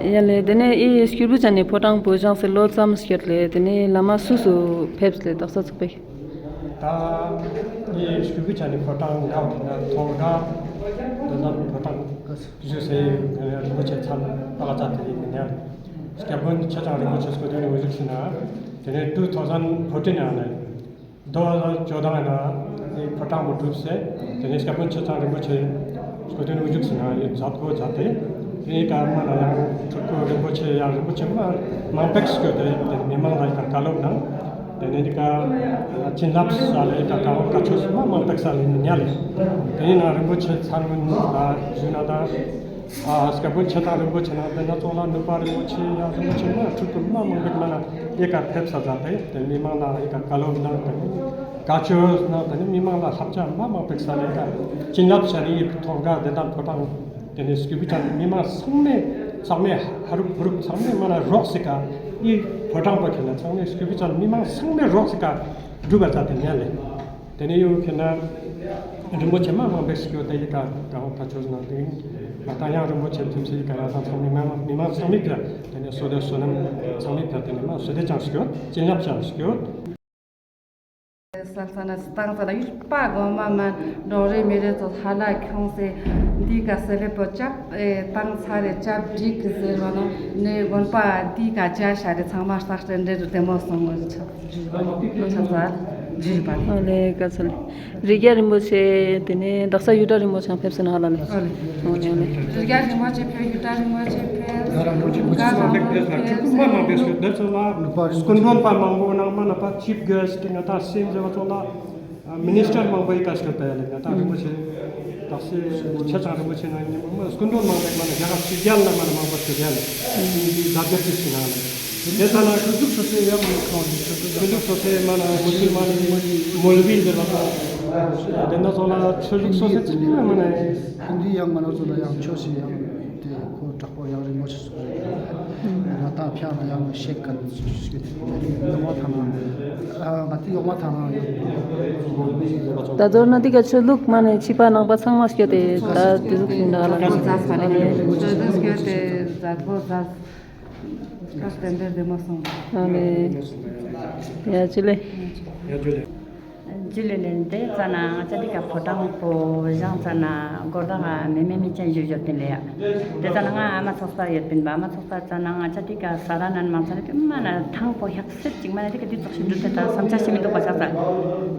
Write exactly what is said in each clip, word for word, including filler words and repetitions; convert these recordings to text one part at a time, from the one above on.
ཡ་ལེ། དེ་ནས་ཨི་སྐྱུར་བུ་ཅན་ནི་ཕོ་བྲང་པོ་བཞེངས་སེ་ལོ་ཙམ་སྐྱོད་ལེ། དེ་ནས་བླ་མ་སུ་སུ་ཕེབས་ལེ་དག་ས་ཚུགས་པའི། ད་ཨི་སྐྱུར་བུ་ཅན་ནི་ཕོ་བྲང་ང་བ་དེ་ན་ཐོག་ག་དེ་ན་ཕོ་བྲང་བཞུགས་སེ་རིན་པོ་ཆེ་ཚང་ད་ག་ཚ་དེ་ཡིན་ནས། སྐྱབས་མགོན་ཆེ་ཚང་རིན་པོ་ཆེ་སྐུ་དོན་དབུ་བཞུགས་ཟིན་ན། དེ་ནས་two thousand fourteen ནང་ནས། ལྡོག་ལ་ཇོ་བདག་ན་ཕོ་བྲང་པོ་གྲུབ་སེ། དེ་ནས་སྐྱབས་མགོན་ཆེ་ཚང་རིན་པོ་ཆེ་སྐུ་དོན་དབུ་བཞུགས་ཟིན་ན་ཡོད་མཛད་དགོས་མཛད་དེ། དེ་ནས་ཀ་མ་ན་ཡང་ཕྲུ་གུ་རིན་པོ་ཆེ་ཡང་རིན་པོ་ཆེ་མ་མང་པོ་སྐྱོད་དེ། དེ་ནས་མི་མང་ལ་ཡང་བཀའ་སློབ་གནང་། དེ་ནས་ཀ་བྱིན་རླབས་ས་ལ་ཡང་བཀའ་བཀའ་ཆོས་མ་མང་པོ་ས་ལ་ཡིན་ཉ་ལེ། དེ་ནས་ན་རིན་པོ་ཆེ་ཚང་ལ་ཞུས་ན་ད། ཨ་སྐྱབས་མགོན་ཆེ་ཚང་རིན་པོ་ཆེ་ནང་དེ་ན་ཚོགས་ལ་ནུས་པ་རིན་པོ་ཆེ་ཡང་རིན་པོ་ཆེ་མ་ཕྲུ་གུ་མ་མང་པོ་མ་ན་ཡི་ག་ཕེབས་ས་མཛད་དེ། དེ་མི་མང་ལ་ཡི་ག་བཀའ་སློབ་གནང་། དེ་བཀའ་ཆོས་གནང་། དེ་མི་མང་ལ་བསླབ་བྱ་མ་མང་པོ་ས་ལ་ཡི་ག་བྱིན་རླབས་ཤར་ཡི་ཐོག་ག་དེ་དང་ཕོ་བྲང་དེ་ནས་སྐྱུར་བུ་ཅན་མི་མང་ཚང་མས་ཚང་མས་ཧ་རུབ་ཧུ་རུབ་ཚང་མས་མ་ན་རོགས་སི་ཀ་ཨི་ཕོ་བྲང་པོ་ཁེ་ན་ཚང་མས་སྐྱུར་བུ་ཅན་མི་མང་ཚང་མས་རོགས་སི་ཀ་སྒྲུབ་པ་མཛད་དེ་ཉ་ལེ། དེ་ནས་ཡོད་ཁེ་ན་རིན་པོ་ཆེ་མ་མང་པོ་ཞིག་ཡོད་དེ་ཡི་ག་ག་བ་ད་ཆོས་ནང་དེ་ང་ད་ཡང་རིན་པོ་ཆེ་ཐུམ་སེ་ཡི་ག་ཡ་དང་ཚང་མི་མ་མི་མང་ཚང་མི་ཕེ་དེ་ནས་སོ་དེ་སོ་ནམ་ཚང་མི་ཕེ་དེ་ནས་མ་སོ་དེ་ཅང་ཞིག་ཡོད། བྱིན་རླབས་ཅང་ཞིག་ཡོད། ས་ས་ན་སྟངས་ས་ན་ཡུལ་པ་གོ་མ་མ་འབྲོག་རེ་མི་རེ་ཚོ་ཧ་ལ་ཁྱོངས་སེ་འདི་ག་སེ་ལེ་པོ་ཅབ་ཨེ་བཏང་ཚར་རེ་ཅབ་འགྲིག་གི་ཟེར་བ་ན་ནས་དགོན་པ་འདི་ག་བྱ་ཤ་རེ་ཚང་མ་སྟག་སྟེ་འདྲེ་རུ་བདེ་མོ་སོང་ངོ་ཆ། ཨ་ལེ་ཀ་ཚ་ལེ། རི་རྒྱལ་རིན་པོ་ཆེ་དེ་ནས་དག་ས་ཡུལ་གྲྭ་རིན་པོ་ཆེ་ཕེབས་སེ་ན་ཧ་ལ་ལེ། ཨ་ལེ། ཨ་ལེ་ཨ་ལེ། རི་རྒྱལ་རིན་པོ་ཆེ་ཕེབས། ཡུལ་གྲྭ་རིན་པོ་ཆེ་ཕེབས། ང་རང་རིན་པོ་ཆེ་ཕེབས་སེ་ཕྲུ་གུ་མ་མང་པོ་ཞིག་དེ་ཚོ་ལ་སྐུ་མགྲོན་པ་མང་པོ་ནང་མ་ན་པ་ཅིབ་གེསྟ་དེ་ང་ད་སེམས་ཟེར་བ་ཚོ་ལ། ཨ་མི་ནིས་ཊར་མང་པོ་ཡི་ཀ་སྐྱོད་པ་ཡ་ལེ། ང་ད་རིན་པོ་ཆེ་དག་ས་ཆེ་ཚང་རིན་པོ་ཆེ་ནང་ཉིན་མོ་སྐུ་མགྲོན་མང་པོ་མ་ན་རྒྱ་གར་ཕྱི་རྒྱལ་ལ་མ་ན་མང་པོ་སྐྱོད་ཡ་ལེ། ཨིན་ཇི་ཛ་གར་ཏི་སི་ནང་ལེ། དེ་ཚ་ན་ཆོས་ལུགས་སོ་སོའི་ཡ་མ་ན་ཁོང་གི་ཆོས་ལུགས་ཆོས་ལུགས་སོ་སོའི་མ་ན་མུ་སུལ་མན་མོལ་བི་ཟེར་བ་དང་། དེ་ན་ཚོ་ལ་ཆོས་ལུགས་སོ་སོའི་ཚིག་མ་ན། ཧིན་དི་ཡང་མ་ན་ཚོ་ལ་ཡང་ཆོས་སི་ཡང་དེ་ཁོ་དྲག་པོ་ཡང་རིན་པོ་ཆེ་སོ་སོའི་ང་ད་ཕྱག་ན་ཡང་ཤེག་ག་ཡོང་བ་ཐང་ང་ང་ཏི་ཡོང་བ་ཐང་ང་ཡོད། ད་མདོར་ན་འདི་ག་ཆོས་ལུགས་མ་ནས་ཕྱི་པ་ནང་པ་ཚང་མ་སྐྱོད་དེ་ད་དེ་ཟུག་ཡིན་ད་ལ། ཆོས་ལུགས་སྐྱོད་དེ་མཛད་སྒོ་མཛད། ཁ་སྟན་པའི་བདེ་མོ་སོང་། ཨ་ནི། ཡ་ཇུ་ལེ། ཡ་ཇུ་ལེ། ཇུ་ལེ་ལེ། དེ་ཙ་ན་ང་ཅ་འདི་ཀ་ཕོ་བྲང་པོ་བཞེངས་ཙ་ན་སྒོར་དག་མེ་མེ་མི་ཅན་ཞུ་ཞོར་དེ་ལེ་ཡ། དེ་ཙ་ན་ང་ཨ་མ་ཚོགས་པ་ཡོད་པིན་པ། ཨ་མ་ཚོགས་པ་ཙ་ན་ང་ཅ་འདི་ཀ་ས་ར་ནན་མང་ཙ་ན་དེ་མ་ན་ཐང་པོ་ཧྱག་སེ་ཅིག་མ་ན་འདི་ཀ་འདི་ཙོགས་ཤིག་འདུག་དེ་ད་བསམ་འཆར་ཞིག་མི་འདུག་པ་ཆགས་ཙ།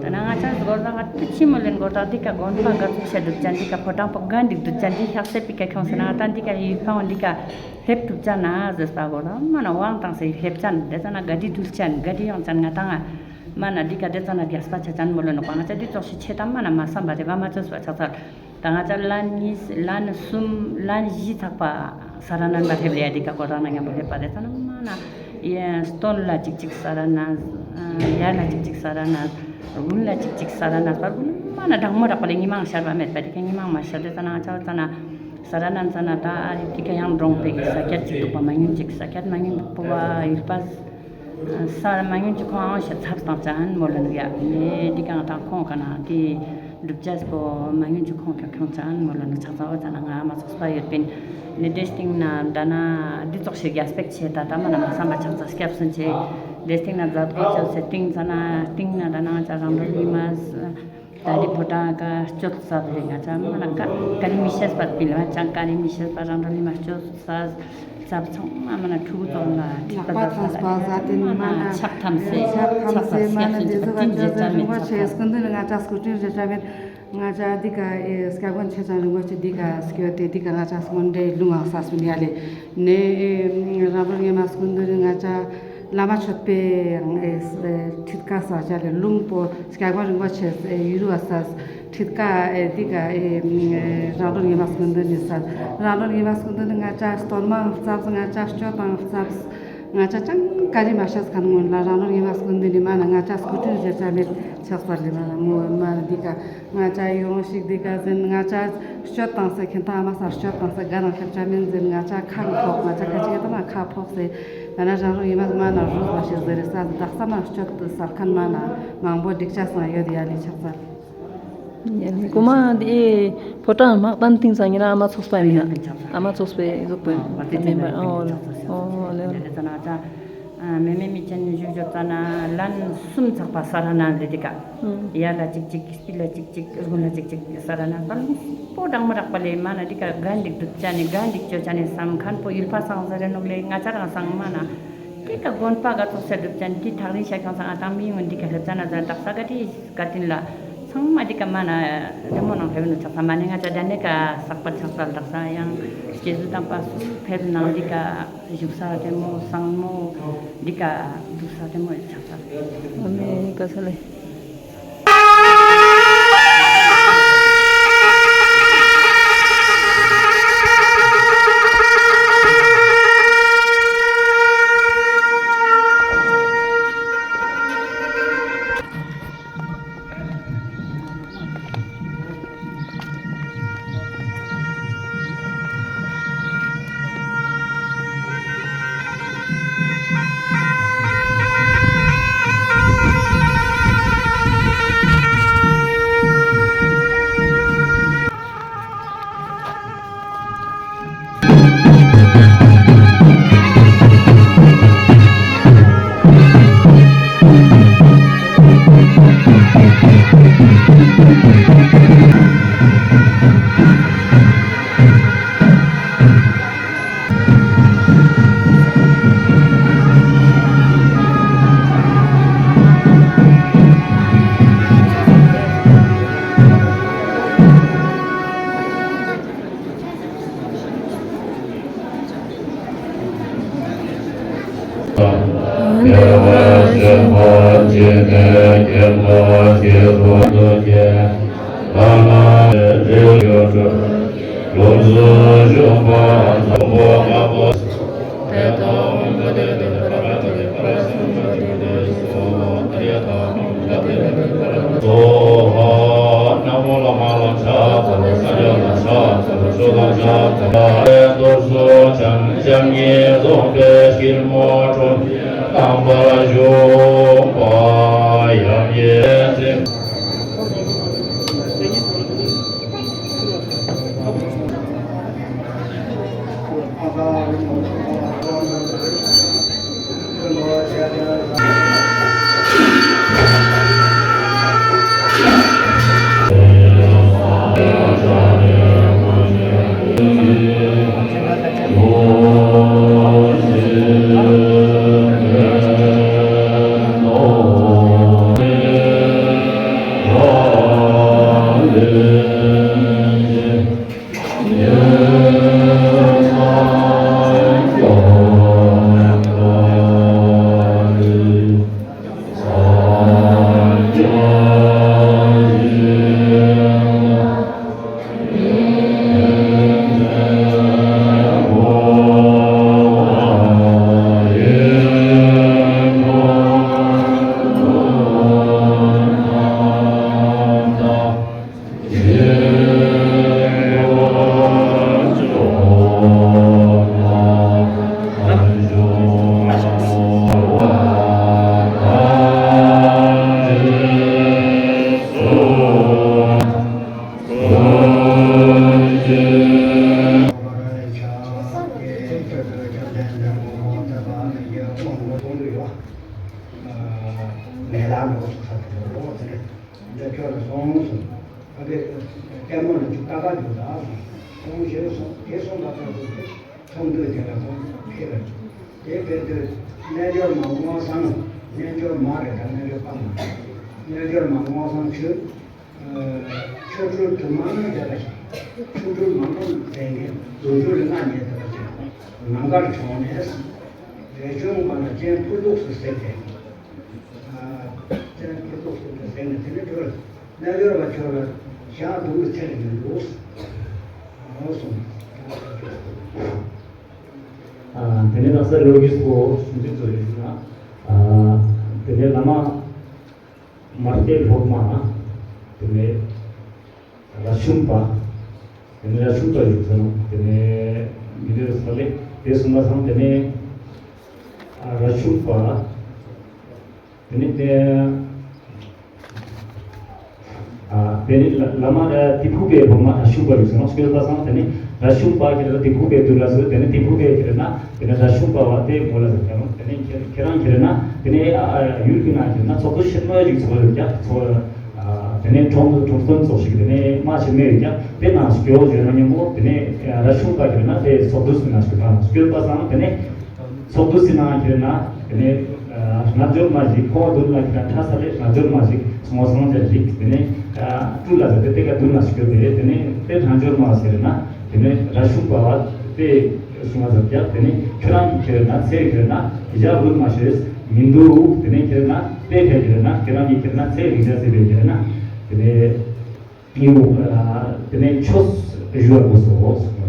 ད་ན་ང་ཅ་སྒོར་དག་དེ་ཕྱི་མོ་ལེན་སྒོར་དག་འདི་ཀ་དགོན་པ་ག་ཚོད་ཤ་འདུག་ཅན་འདི་ཀ་ཕོ་བྲང་པོ་ག་འདུག་འདུག་ཅན་འདི་ཧྱག་སེ་པི་ཀ་ཁྱོངས་ཟེར་ན་ང་ད་འདི་ཀ་ཡུལ་ཕ་བོ་འདི་ཀ་སླེབས་ཐུབ་ཅན་ན་ཟེར་པ་གོ་ལ་མ་ན་དབང་བཏང་སེ་སླེབས་ཅན། དེ་ཙ་ན་ག་དི་འདུལ་ཅན་ག་དི་ཡོང་ཅན་ང་ད་ང་མ་ན་འདི་ཀ་དེ་ཙ་ན་རྒྱས་པ་ཆ་ཅན་མོ་ལོ་ནོག་པ། ང་ཅ་འདི་ཙོགས་ཤིག་ཆེ་ད་མ་ན་མ་བསམ་པ་དེ་ག་མ་ཅོས་པ་ཆགས་ཚར། ད་ང་ཅ་ལན་གཉིས་ལན་གསུམ་ལན་བཞི་ཚག་པ་ས་ར་ནན་པ་སླེབས་ལེ་ཡ། འདི་ཀ་སྒོར་དག་ན་མཉམ་པོ་སླེབས་པ་དེ་ཙ་ན་མ་ན་ཡ་སྟོན་ལ་ཅིག་ཅིག་ས་ར་ནན། ཡར་ལ་ཅིག་ཅིག་ས་ར་ནན། དགུན་ལ་ཅིག་ཅིག་ས་ར་ནན་པར་དགུན་མ་ན་གྲང་མོ་རག་པ་ལེ། ཉི་མ་ཤར་བ་མེད་པ་དེ་ཀ་ཉི་མ་མ་ཤར་དེ་ཙ་ན་ང་ཅ་ཙ་ན། ས་ར་ནན་ཙ་ན་ད་ཨ་རི་དེ་ཀ་ཡང་འབྲོང་པའི་ས་ཀྱད་ཅིག་འདུག་པ། མ་ཉུང་ཅིག་ས་ཀྱད་མ་ཉུང་འདུག་པ་བ་ཡུལ་པ་ས་མ་ཉུང་ཅིག་ཁོང་ཨང་ཤ་ཚབ་སྟངས་ཅན་མོ་ལ་ནུ་ཡ་ནེ་དེ་ཀ་ང་ད་ཁོང་ཀ་ན་དེ་སྒྲུབ་ཅས་པོ་མ་ཉུང་ཅིག་ཁོང་ཀ་ཁྱོང་ཅན་མོ་ལ་ནུ་ཆགས་ཙ་བ་ཙ་ན་ང་མ་ཚོགས་པ་ཡོད་པིན་ནེ་དེ་སྟིང་ན་ད་ན་འདི་ཙོགས་ཤིག་རྒྱས་པེག་ཆེ་ད་ད་མ་ན་མ་བསམ་པ་ཆགས་ཙ་སྐྱབས་སུ་མཆི། དེ་སྟིང་ན་མཛད་སྒོ་ཅོས་སེ་སྟིང་ཙ་ན་སྟིང་ན་ད་ན་ང་ཅ་རང་འགྲོ་ཉི་མ། ད་རི་ཕོ་བྲང་ཀ་སྐྱོད་ཚར་ཏེ་ང་ཅ་མ་ན་ཀ་ཀ་རི་མི་ཤེས་པར་པིན་ལ་ཅང་ཀ་རི་མི་ཤེས་པར་རང་འགྲོ་ལི་མ་སྐྱོད་ཚར་ཚང་མ་མ་ན་ཕྲུ་གུ་ཚང་ལ་ཁྲིད་པ་ཚར་ལ་ཕྱག་ཐམས་སེ་ཕྱག་ཐམས་སེ་སྐྱབས་སུ་མཆི། ཅི་ཟེར་ཅ་མེད་ཆགས་ཚར། སྐུ་མདུན་ང་ཅ་སྐུ་དྲིན་རེ་ཅ་མེད། ང་ཅ་འདི་ཀ་སྐྱབས་མགོན་ཆེ་ཚང་རིན་པོ་ཆེ་འདི་ཀ་སྐྱོད་དེ་འདི་ཀ་ང་ཅ་སྔོན་འདྲེ་ལུང་ཨང་ས་སུ་ཡ་ལེ། ནེ་རང་རང་ཉེ་མ་སྐུ་མདུན་ང་ཅ་བླ་མ་མཆོད་པའི་ཁྲིད་ཀ་ས་ཅ་ལེ་ལུང་པོ་སྐྱབས་མགོན་རིན་པོ་ཆེ་ཡུ་རུ་བ་ས་ཁྲིད་ཀ་འདི་ཀ་རང་རང་ཉེ་མ་སྐུ་མདུན་ནི་ས་རང་རང་ཉེ་མ་སྐུ་མདུན་ནི་ང་ཅ་སྟོན་མང་བཙབས། ང་ཅ་སྐྱོད་དང་བཙབས། ང་ཅ་ཅང་ཀ་རི་མ་ཤེས་ཁན་སྔོན་ལ་རང་རང་ཉེ་མ་སྐུ་མདུན་ནི་མ་ན་ང་ཅ་སྐུ་དྲིན་རེ་ཅ་མེད་ཆགས་ཚར་ལེ། མ་ན་མོ་མ་ན་འདི་ཀ་ང་ཅ་ཡོང་ཞིག་འདི་ཀ་ཟེར་ང་ཅ་སྐྱོད་དང་སེ་ཁེན་ཏ་མ་ས་སྐྱོད་དང་སེ་ག་ན་ཁྱབ་ཅ་མེན་ཟེར་ང་ཅ་ཁ་ཕོག་ང་ཅ་ཁ་ཅིག་ཏ་མ་ཁ་ཕོག་སེ་ང་ན་རང་རང་ཉེ་མ་མ་ན་རུ་བ་ཤེས་ཟེར་རེ་ས་དག་ས་མ་སྐྱོད་དུ་ས་ཁན་མ་ན་མང་པོ་འགྲིག་ཅ་སང་ཡོད་ཡ་ལེ་ཆགས་ཚར། ཡ་ནི་གོ་མ་དེ་ཕོ་བྲང་དམག་དོན་ཏིང་ས་ཉིན་ཨ་མ་ཚོགས་པ་ཡིན་ན། ཨ་མ་ཚོགས་པའི་ཟུག་པའི་ཨ་མ་ཚོགས་པའི་ཨོ་ཨོ་ལེ། མེ་མེ་མི་ཅན་ནི་བཞུགས་བཞུགས་ཙ་ན་ལན་གསུམ་ཚགས་པ་ས་ར་ན་ལེ་དི་ཀ། ཡ་ལ་ཅིག་ཅིག་སྤི་ལ་ཅིག་ཅིག་དགུན་ལ་ཅིག་ཅིག་ས་ར་ན་པ་ལུང་པོ་དྲང་མོ་རག་པ་ལེ་མ་ན་དི་ཀ་གན་དིག་དུག་ཅ་ནི་གན་དིག་ཅོ་ཅ་ནི་སམ་ཁན་པོ་ཡུལ་པ་སང་ཟེར་རེ་ནུག་ལེ། ང་ཅ་རང་སང་མ་ན་དི་ཀ་དགོན་པ་ག་ཚོགས་ས་དུག་ཅ་ནི་དི་ཐག་རིང་ཤ་ཁང་སང་ཨ་ཏང་མི་ཡུན་དི་ཀ་ལེབ་ཙ་ན་ཙ་དག་ས་ག་དི་ཀ་ཏིན་ལ་ཚང་མ་དི་ཀ་མ་ན་རི་མོ་ནང་ཕེབས་ནུག་ཆགས་ས་མ་ནི་ང་ཅ་དེ་ནེ་ཀ་སག་པ་ཆགས་ས་ལ་དག་ས་ཡང་སྐྱེ་ཟུ་དང་པ་སུ་ཕེབས་ནང་དི་ཀ་བཞུགས་ས་རི་མོ་སང་མོ་དི་ཀ་བཞུགས་ས་རི་མོ་ཆགས་ས། ཨ་མེ་ཀ་ས་ལེ། འདི་ཁྱོད་ལ་སོང་སོང་། ཨ་ཕའི་ལྟད་མོ་ལ་ཅིག་ལྟ་ག་འགྲོ་ད་སོང་། སོང་ཞེས་སོང་། དེ་སོང་ད་ཚོགས་འདུ་དེ་ལ་ཁོང་ཕེབས་པ་རེད། དེ་ཕེབས་དུས་རྣལ་འབྱོར་མ་སྔོ་བསངས། རྣལ་འབྱོར་མ་རེད་ད། རྣལ་འབྱོར་པ་མ་རེད། རྣལ་འབྱོར་མ་སྔོ་བསངས་ཆོས། ཆོ་འཕྲུལ་དུ་མ་ནི་མཛད་པ་ཞིག། ཆོ་འཕྲུལ་མང་པོ་མཛད་མཁན་རྫུ་འཕྲུལ་ལྔ་རྙེད་ཐུབ་པ་ཞིག། ནམ་མཁར་བྱོན་ནས་རས་ཆུང་པ་ན་སྤྱན་ཕུར་ཐུགས་སུ་གཟིགས་ཏེ། སྤྱན་ཕུར་ཐུགས་སུ་གཟིགས་ནས་དེ་ནས་ཁྱོད་རྣལ་འབྱོར་པ་ཁྱོད་ལ་ཞག་དུམ་བུ་ཚེ་རིང་ལུས། འོ་སོང་། དེ་ནས་ལྷ་ས་ལོ་རྒྱུས་པོ་ཞུ་ཚིག་ཚོ་ཡོད་ན། དེ་ནས་བླ་མ་མར་ཏེ་སློབ་མ། དེ་ནས་རས་ཆུང་པ། དེ་ནས་རས་ཆུང་པ་ཡོད་ཟེར་ནོ། དེ་ནས་མི་དེ་ས་ལེ་དེ་གསུམ་པ་སང་དེ་ནས་རས་ཆུང་པ། དེ་ནས་དེ་ཨ་ དེ་ནི་བླ་མ་ར་ཏི་ཕུ་པའི་བུ་མོ་ར་ཤུག་པ་རུ་སོང་སྐྱོད་པ་སང་དེ་ནི་ར་ཤུག་པ་ཁྱེར་ན་ཏི་ཕུ་པའི་དུར་ལ་སོ་དེ་ནི་ཏི་ཕུ་པའི་ཁྱེར་ན་དེ་ནི་ར་ཤུག་པ་བ་དེ་མོ་ལ་སོ་ཁྱེར་ན་དེ་ནི་ཁྱེར་ཁྱེར་རང་ཁྱེར་ན་དེ་ནི་ཡུལ་གྱི་ནང་ཁྱེར་ན་ཚོགས་འདུ་ཆེན་མོ་ཞིག་ཚོགས་ཡོད་ཀྱག་ཚོགས། དེ་ནས་ཁྲོམ་ཁྲོམ་སྟོན་ཚོགས་ཤིག་དེ་ནས་མ་ཆེན་མོ་ཡོད་ཀྱག་དེ་ནང་སྐྱོ་བོ་བརྗོད་ན་མཉམ་པོ་དེ་ནས་ར་ཤུག་པ་ཁྱེར་ན་དེ་ཚོགས་འདུ་སུ་ནང་སྐྱོད་པ་སང་དེ་ནས་ཚོགས་འདུ་སི་ནང་ཁྱེར་ན་དེ་ནས་རྣལ་འབྱོར་མ་ཞིག་ཁོང་དུན་ལ་ཁྱེར་ན་ཁྲ་ས་ལེ་རྣལ་འབྱོར་མ་ཞིག་སོང་བ་སོང་ཅ་ཞིག་དེ་ནས་སྤྲུལ་ལ་ཟེར་ཏེ་དེ་ཀ་དུན་ལ་སྐྱོད་དེ་དེ་ནས་དེ་རྣལ་འབྱོར་མ་ཟེར་ན་དེ་ནས་ར་ཤུག་པ་བ་དེ་སུ་མ་ཟེར་ཀྱག་དེ་ནས་ཁྱོད་རང་གི་ཁྱེར་ན་ཚེ་ཁྱེར་ན་ཡ་བླུག་མ་ཤེས་མི་འདུག་དེ་ནས་ཁྱེར་ན་དེ་ཁྱེར་ན་ཁྱེད་རང་གི་ཁྱེར་ན་ཚེ་རིང་ཆ་ཟེར་བའི་ཁྱེར་ན་དེ་ནས་ཡོ་དེ་ནས་ཆོས་ཞུ་བར་དགོས་སོ།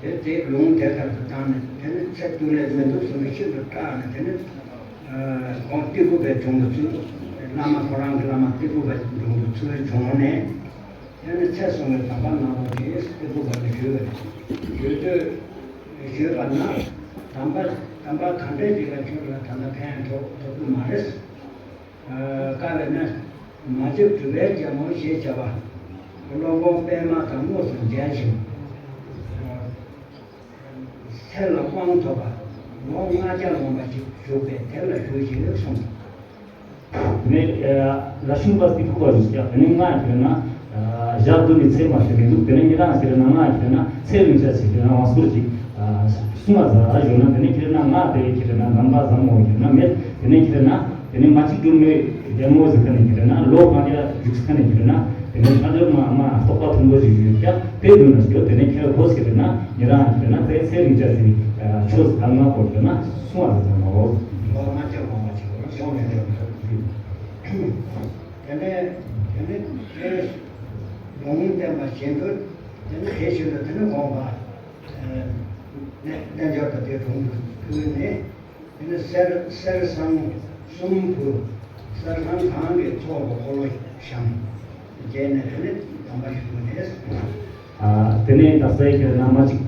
དེ་དེ་ལུང་དེ་ལྟར་དུ་བཏང་ནས་དེ་ནས་ཚེ་དུས་ལས་མི་འདུག་གསུངས་ནས་ཤིན་ཏུ་སྐྲག་ནས་དེ་ནས་ཁོང་ཏི་ཕུ་པའི་དྲུང་དུ་ཚུད། བླ་མ་ཁོ་རང་གི་བླ་མ་ཏི་ཕུ་པའི་དྲུང་དུ་ཚུད་བྱུང་ནས། དེ་ནས་ཚེ་གསུམ་གྱི་དམ་པ་རྣམས་ཀྱིས་ཏི་ཕུ་པ་ལ་ཞུས་པ་རེད། ཞུས་དུས་ཞུས་པ་ན་དམ་པ་དམ་པ་གང་འདྲ་ཅིག་ལ་ཁྱོད་ལ་ད་ལྟ་ཕན་ཐོགས་ཐོབ་ཀྱི་མ་རེད། བཀའ་ལ་ན་མ་གཅིག་གྲུབ་པའི་རྒྱལ་མོ་ཞེས་བྱ་བ། སློབ་དཔོན་པདྨ་དང་དངོས་སུ་མཇལ་ཞིང་། ཚེ་ལ་དབང་ཐོབ་པ། ལོ་ལྔ་བརྒྱ་ལོངས་པ་ཅིག་བཞུགས་པས་དེ་ལ་ཞུས་ཤིག་གསུངས། དེ་ནས་ར་ཤུག་པ་ཏི་ཕུ་པ་ཞུས་ཀྱག་དེ་ནས་ང་ཁྱེར་ན་ཞག་བདུན་ནི་ཚེ་མ་ཤེས་མི་འདུག་དེ་ནས་ཉེ་རང་ཁྱེར་ན་ང་ཁྱེར་ན་ཚེ་རིང་ཆ་ཞིག་ཁྱེར་ན་དབང་སྐུར་ཅིག་གསུང་བ་ཟ་ཞུ་ན་དེ་ནས་ཁྱེར་ན་ང་དེ་ཁྱེར་ན་དམ་པ་ཟབ་མོ་ཁྱེར་ན་མེད། དེ་ནས་ཁྱེར་ན་དེ་ནས་མ་གཅིག་གྲུབ་མའི་རྒྱལ་མོ་ཟེར་ཁན་ནི་ཁྱེར་ན་ལོ་གང་ཡ་བཞུགས་ཁན་ནི་ཁྱེར་ན་དེ་ནས་ཁ་འཇོག་མ་མ་རྟོགས་པ་ཕུང་པོ་ཞིག་ཡོད་ཀྱག་དེ་དུས་ན་ཞུ་དེ་ནས་ཁྱེར་ཁོ་ཁྱེར་ན་ཉེ་རང་ཁྱེར་ན་དེ་ཚེ་རིང་ཆ་ཞིག་ཆོས་གང་ན་ཁོ་ཁྱེར་ན་གསུང་བ་ཟེར་ན་མ་ལོ། ལོ་ལྔ་བརྒྱ་ལོངས་པ་ཅིག་ལོ་ལྔ་བརྒྱ་ལོངས་པ་ཅིག་དེ་ནས་དེ་ནས་དེ་ལུང་བསྟན་པ་བཞིན་དུ་དེ་ནས་དེ་བཞིན་དུ་དེ་ནས་དགོངས་པ་རྣལ་འབྱོར་པ་དེ་དྲུང་དུ་ཕུལ་ནས། དེ་ནས་གསེར་གསེར་སྲང་གསུམ་ཕུལ། གསེར་སྲང་གང་གི་ཚོགས་ཀྱི་འཁོར་ལོ་བཤམས། རྗེས་ནས་དེ་ནས་དམ་པ་ཞུས་ནས། དེ་ནས་དག་ས་ཡི་ཁྱེར་ན་མ་གཅིག་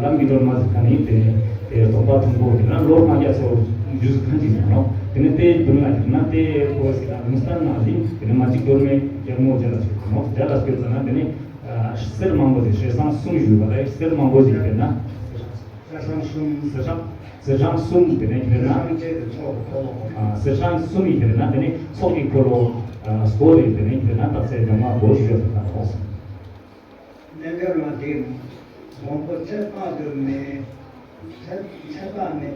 ལམ་གྱི་སྒྲོན་མ་ཟེར་ཁན་ནི་དེ་ནས་དེ་རྟོགས་པ་ཕུང་པོ་ཁྱེར་ན་ལོ་ལྔ་བརྒྱ་ཚོ་རྒྱུས་ཁན་ཅིག་ཡིན་ནོག་དེ་ནས་དེའི་མདུན་ལ་ཁྱེར་ན་དེ་ཁོ་ཟེར་ན་ལུང་བསྟན་ནང་བཞིན་དེ་ནས་མ་གཅིག་སྒྲོལ་མའི་རྒྱལ་མོ་མཇལ་ལ་སྐྱོད་ནོག་མཇལ་ལ་སྐྱོད་ཙ་ན་དེ་ནས་གསེར་མང་པོ་ཞིག་གསེར་སྲང་གསུམ་ཞུས་པ་ལ་གསེར་མང་པོ་ཞིག་ཁྱེར་ན། གསེར་སྲང་གསུམ། གསེར་སྲང་། གསེར་སྲང་གསུམ་དེ་ནས་ཁྱེར་ན། གསེར་སྲང་བཅས་ཀྱི་ཚོགས་ཀྱི་འཁོར་ལོ། ཨ་གསེར་སྲང་གསུམ་ཡི་ཁྱེར་ན་དེ་ནས་ཚོགས་ཀྱི་འཁོར་ལོ་ཨ་སྐོར་རེ་དེ་ནས་ཁྱེར་ན་དག་ས་ཡི་དམ་པ་སྒོ་ཞུ་ཡ་ཐུབ་པ་ཐོགས། རྣལ་འབྱོར་མ་དེ་མགོན་པོ་ཚེ་དཔག་ཏུ་མེད། ཚེ་ཚེ་དཔག་མེད།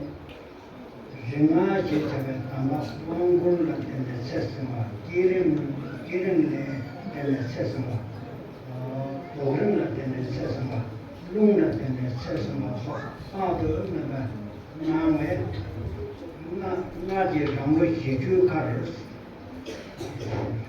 རིག་སྔགས་ཞེས་བྱ་བའི་དམ་པ་དབང་བསྐུར་ལ་བརྟེན་ནས་ཚེ་བསྲིང་བ། བསྐྱེད་རིམ་བསྐྱེད་རིམ་ལ་བརྟེན་ནས་ཚེ་བསྲིང་བ། རྫོགས་རིམ་ལ་བརྟེན་ནས་ཚེ་བསྲིང་བ། རླུང་ལ་བརྟེན་ནས་ཚེ་བསྲིང་བ་སོགས་དཔག་ཏུ་མེད་པ་གནང་བས་སྔགས་སྔགས་ཀྱི་རང་ལོ་བཞི་བཅུའི་ཁར།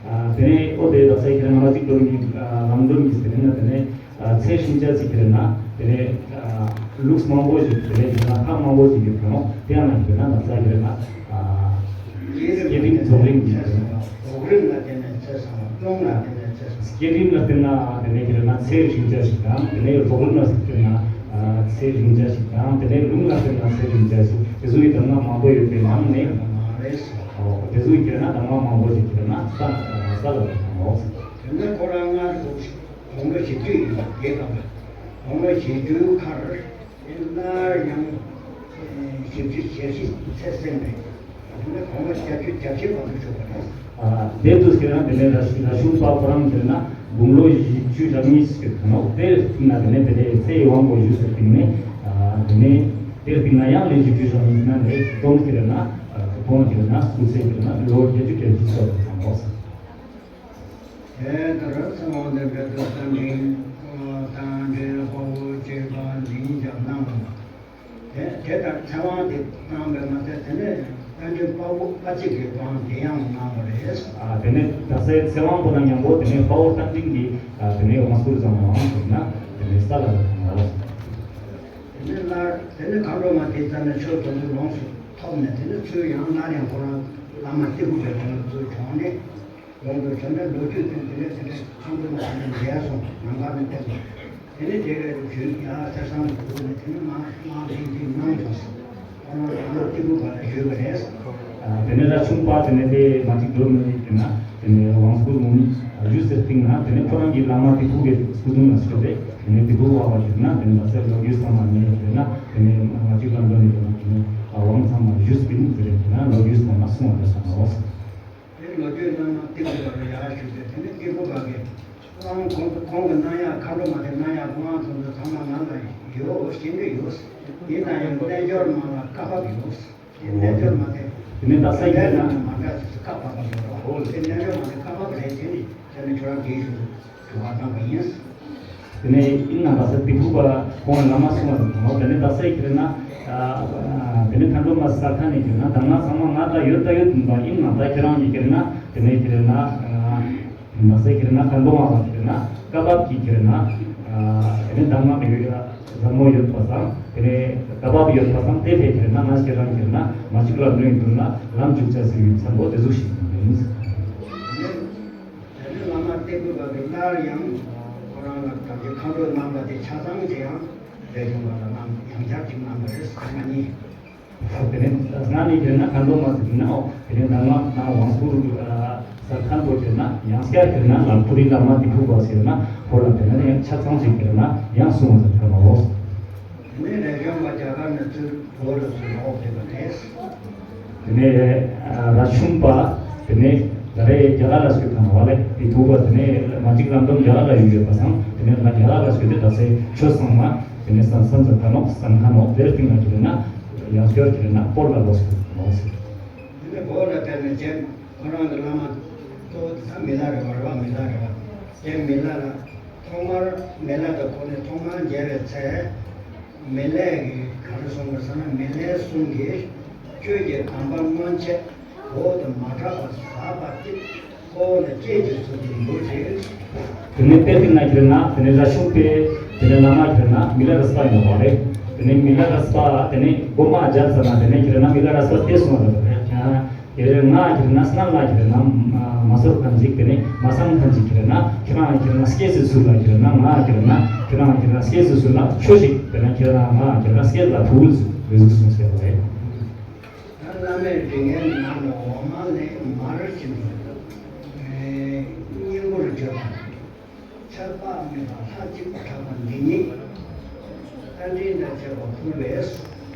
ཨ་དེ་ནས་ཨོ་དེ་དག་ས་ཁྱེར་ན་མ་གཅིག་སྒྲོལ་མའི་ཨ་ལམ་སྒྲོན་གྱི་དེ་ནས་ན་དེ་ནས་ཨ་ཚེ་ཞིང་བཅའ་ཅིག་ཁྱེར་ན་དེ་ནས་ཨ་ལུགས་མང་པོ་ཞིག་དེ་ནས་ཁྱེར་ན་ཁག་མང་པོ་ཞིག་ཡོད་ཀྱང་དེ་ཡང་ན་ཁྱེར་ན་དག་ས་ཁྱེར་ན་ཨ་བསྐྱེད་རིམ་རྫོགས་རིམ་གྱི་དེ་ནས་རྫོགས་རིམ་ལ་བརྟེན་ནས་ཚེ་བསྲིང་བ། རླུང་ལ་བརྟེན་ནས་ཚེ་བསྲིང་བ། བསྐྱེད་རིམ་ལ་བརྟེན་ན་དེ་ནས་ཁྱེར་ན་ཚེ་ཞིང་བཅའ་ཞིག་དང་དེ་ནས་རྫོགས་རིམ་ལ་བརྟེན་ན་ཨ་ཚེ་ཞིང་བཅའ་ཞིག་དང་དེ་ནས་རླུང་ལ་བརྟེན་ན་ཚེ་ཞིང་བཅའ་ཞིག་དེ་ཚོ་ཡི་དམ་ལྔ་མང་པོ་ཡོད་པའི་ནང་ནས་མ་རེད། ཨོ་དེ་ཚོ་ཁྱེར་ན་དམ་ལྔ་མང་པོ་ཞིག་ཁྱེར་ན་ས་ས་ལ་དང་ཨོ། དེ་ནས་ཁོ་རང་སྔར་དགུང་ལོ་བཞི་བཅུ་ཡིན་པ་རྒྱལ་ཁམས་པ། དགུང་ལོ་བཞི་བཅུའི་ཁར་སླར་ཡང་བཞི་བཅུ་ཞེ་བཞི་ཚེ་བསྲིངས་ནས་དེ་ནས་དགུང་ལོ་བརྒྱད་ཅུ་གྱ་བཞི་བར་དུ་བཞུགས་པ་རེད། ཨ་དེ་དུས་ཁྱེད་རང་དེ་ནས་ར་ཤུ་ར་ཤུང་པ་ཁོ་རང་ཁྱེར་ན་དགུང་ལོ་བཞི་བཅུ་ཞེ་གཉིས་ཟེར་ཁན་ནོག་དེ་སྟིང་ན་དེ་ནས་དེ་ནས་ཚེ་ཡི་དབང་པོ་བཞུགས་ཟེར་སྟིང་ནས་ཨ་དེ་ནས་དེ་སྟིང་ན་ཡང་ལན་བཞི་བཅུ་ཞེ་གཉིས་ན་ནས་སྟོང་ཁྱེར་ན་ཨ་ཁོང་ཁྱེར་ན་སྐུ་ཚེ་ཁྱེར་ན་ལོ་བརྒྱད་ཅུ་གྱ་བཞི་ཙམ་ཙམ་ནོག་དེ་ལྟར་ཚེ་དབང་དང་འབྲེལ་དུ་བསམ་ཡས་དང་འབྲེལ་དཔའ་བོ་བཅས་པ་འདི་ཉིད་ཀྱང་གནང་བ། དེ་དེ་ལྟར་ཚེ་དབང་དེ་བཏང་བས་མ་ཚད་དེ་ནས་དཔལ་ལྡན་དཔའ་བོ་དཔའ་གཅིག་གི་དབང་དེ་ཡང་གནང་བ་རེད། ཨ་དེ་ནས་དག་ས་ཚེ་དབང་པོ་དང་མཉམ་པོ་དེ་ནས་དཔའ་བོ་རྟ་མགྲིན་གྱི་ཨ་དེ་ནས་དབང་བསྐུར་ཙམ་ཡང་ཟེར་ན་དེ་ནས་ས་ལ་ལ་དང་ལ། དེ་ནས་སླར་དེ་ནས་མཁའ་འགྲོ་མ་དེ་ཙམ་ནས་ཆོས་དེ་ཚོ་ལོངས་སུ་ཐོབ་ནས་དེ་ནས་ཚུར་ཡང་སླར་ཡང་ཁོ་རང་བླ་མ་ཏི་ཕུ་པའི་དྲུང་དུ་ཚུར་བྱོན་ནས། གོང་དུ་བྱོན་ནས་ལོ་རྒྱུས་དེ་དེ་ནས་དེ་ནས་ཁམས་པའི་ནང་ནས་མཇལ་སོང་ནམ་མཁའ་ནས་བསྟན་པ། དེ་ནས་དེ་གའི་རུ་བྱོན་ཡང་གསེར་སྲང་དུ་བུད་ནས་དེ་ནས་མ་མ་བྱིན་གྱིས་གནང་སོང་། ཁོ་རང་རང་ལ་ཏི་ཕུ་པ་ལ་བཞུགས་པ་རེད། དེ་ནས་ར་ཆུང་པ་དེ་ནས་དེ་མ་གཅིག་སྒྲོལ་མའི་དེ་ན་དེ་ནས་དབང་བསྐུར་ངོ་མ་ ཞུས་ཟེར་ཏེ་ན་ཏེ་ནེ་ཁོ་རང་གི་བླ་མ་ཏི་ཕུ་གི་སྐུ་མདུན་ལ་སྐྱོད་དེ་ཏེ་ནེ་ཏི་ཕུ་བ་བ་ཟེར་ན་ཏེ་ནེ་ད་སེ་ལོ་རྒྱུས་ཚང་མ་ནེ་ཟེར་ན་ཏེ་ནེ་མ་གཅིག་ལམ་འགྲོ་ནེ་ཏེ་ནེ་དབང་ཚང་མ་ཞུས་པིན་ཟེར་ཏེ་ན་ལོ་རྒྱུས་ཚང་མ་གསུངས་པ་ཟེར་ན་འོ། ཏེ་ལོ་རྒྱུས་ཚང་མ་ཏི་ཕུ་བ་ལ་ཡར་ཞུས་ཏེ་ཏེ་ནེ་ཏི་ཕུ་བ་གི་ཁོང་ཁོང་ཁོང་གི་གནང་ཡ་མཁའ་འགྲོ་མ་ཏེ་གནང་ཡ་ཁོང་ཚང་མ་ང་ལ་ཡོད་ཤེས་ཀྱི་ཡོད། ཡིན་ན་ཡང་རྣལ་འབྱོར་མ་ལ་བཀའ་བབས་ཡོད། རྣལ་འབྱོར་མ་ཏེ། ཏེ་ནེ་ད་སེ་ཁྱེར་ན་མ་འདྲ་ཞིག་སུ་བཀའ་བབས་པ་ཡོད་རོ། ཏེ་རྣལ་འབྱོར་མ་ཏེ་བཀའ་བབས་རེད་ཟེར་ནས་ཏེ་ནེ་ཁྱོད་རང་གིས་ཞུ་ཞུ་བ་བཏང་བ་ཡིན། ཏེ་ནེ་ཡིན་ན་ད་སེ་ཏི་ཕུ་བ་ཁོང་བླ་མ་གསུངས་པ་དང་ཏེ་ནེ་ད་སེ་ཁྱེར་ན་ཏེ་ནེ་མཁའ་འགྲོ་མ་ས་ཁ་ནེ་ཁྱེར་ན་གདམས་ངག་ཚང་མ་ང་ད་ཡོད་ད་ཡོད་ཡིན་པ་ཡིན་ན་ད་ཁྱེད་རང་གིས་ཁྱེར་ན་ཏེ་ནེ་ཁྱེར་ན། མ་ཟད་ཁྱེར་ན་མཁའ་འགྲོ་མ་བ་ཁྱེར་ན་བཀའ་བབས་ཀྱི་ཁྱེར་ན་ཨ་ཏེ་ནེ་གདམས་ངག་ཡོད་ཟབ་མོ་ཡོད་པ་སང་ཏེ་ནེ་བཀའ་བབས་ཡོད་པ་སང་ཏེ་ཕེ་ཁྱེར་ན་ང་ཁྱེར་རང་ཁྱེར་ན་མ་གཅིག་ལམ་འགྲོའི་མདུན་ལ་ལམ་འཇུག་བྱ་ཟེར་བའི་མཚན་པོ་ཏེ་ཟུག་ཞིག་ཡིན། ཏེ་ནེ་བླ་མ་ཏི་ཕུ་བ་གི་སླར་ཡང་ཁོ་རང་ལ་གང་གི་མཁའ་འགྲོ་རྣམ་པ་ཏེ་ཆ་ཚང་ཅེས་ཡང་ལས་བྱུང་བ་ལ་རྣམ་ཡང་བསྐྱར་ཅིག་རྣམ་པ་རེད་ཟེར་ན་ནི། ཏེ་ནེ་ང་ནི་ཁྱེར་ན་མཁའ་འགྲོ་མ་ཟེར་ན་འོ་ཏེ་ནེ་ང་མ་ང་དབང་བསྐུར་ས་མཁན་པོ་ཁྱེར་ན་ཡང་སྐྱར་ཁྱེར་ན་ལམ་ཁུ་རི་བླ་མ་ཏི་ཕུ་བ་ཟེར་ན་ཁོ་ལ་ཏེ་ནེ་ཡང་ཆ་ཚང་ཞིག་ཁྱེར་ན་ཡང་གསུངས་པ་ཟེར་ཁན་འོ། ཏེ་ནེ་རས་ཆུང་པ་རྒྱ་གར་ནེ་ཚུར་བོད་ལ་ཚུར་ལོག་ཕེབས་པ་རེད། ཏེ་ནེ་རས་ཆུང་པ་ཏེ་ནེ་ད་རེས་རྒྱ་གར་ལ་སྐྱོད་ཁན་བ་ལེ་ཏི་ཕུ་བ་ཏེ་ནེ་མ་གཅིག་ལམ་འགྲོ་རྒྱ་གར་ལ་བཞུགས་ཡོད་པ་སང་ཏེ་ནེ་ང་རྒྱ་གར་ལ་སྐྱོད་དེ་ད་སེ་ཆོས་ཚང་མ། ཏེ་ནེ་སང་སང་ཙམ་ཁ་ནོག་སང་ཁ་ནོག་དེར་ཏིང་ལ་ཁྱེར་ན་ཡང་སྐྱར་ཁྱེར་ན་བོད་ལ་ལོག་སོང་ནོག་ཟེར། ཏེ་ནེ་བོད་ལ་ཕེབས་ནས་རྗེ་ཁོ་རང་གི་བླ་མ་གཙོ་བོ་ད་མི་ལ་རས་པ་རེད་པ། མི་ལ་རས་པ་རྗེ་མི་ལ་རས་ཐོག་མར་མི་ལ་དང་ཁོ་ནི་ཐོག་མར་མཇལ་བའི་ཚེ་མི་ལ་གིས་ག་རེ་གསུངས་པ་ཟེར་ན་མི་ལ་གསུང་གིས་ཁྱོད་ཀྱི་གདམས་པ་སྔོན་ཆད་བོད་དུ་མ་གྲགས་པ་ཟབ་པ་ཅིག་ཁོ་ལ་སྐྱེས་ཀྱི་ཚུལ་དུ་འདུག་ཅིང་། ཏེ་ནེ་དཔེ་ཏིང་ན་ཁྱེར་ན་ཏེ་ནེ་རས་ཆུང་པའི་ཏེ་ནེ་བླ་མ་ཁྱེར་ན་མི་ལ་རས་པ་ཡིན་ནོག་པ་ལེ། ཏེ་ནེ་མི་ལ་རས་པ་ཏེ་ནེ་གོ་མ་རྒྱབ་ཟ་ན་ཏེ་ནེ་ཁྱེར་ན་མི་ལ་རས་པ་ཏེ་གསུངས་པ་ལེ། ཁྱེར་ན་ང་ཁྱེར་ན་སྔར་ལ་ཁྱེར་ན་མ་ཚོར་ཁན་ཅིག་ཏེ་ནེ་མ་སམ་ཁན་ཅིག་ཁྱེར་ན་ཁྱེར་ན་ཁྱེར་ན་སྐྱེས་སི་ཚུལ་ལ་ཁྱེར་ན་ང་ཁྱེར་ན་ཁྱེར་ན་ཁྱེར་ན་སྐྱེས་སི་ཚུལ་ལ་ཆོས་ཤིག་ཏེ་ནེ་ཁྱེར་ན་ང་ཁྱེར་ན་སྐྱེས་ལ་ཕུལ་ཟེར་ཟུག་གསུངས་ཟེར་བ་ལེ། ད་བླ་མའི་དྲིན་ལན་ནང་ལ་འོ་མ་ལས་མར་ཕྱིན་པའི་སྙིང་པོར་བརྗོད་པ། ཆགས་པ་མེད་པ་ལྷ་གཅིག་གྲགས་པ་འདི་ཉིད། རྟ་མགྲིན་དང་བཅས་པ་ཕུལ་བས།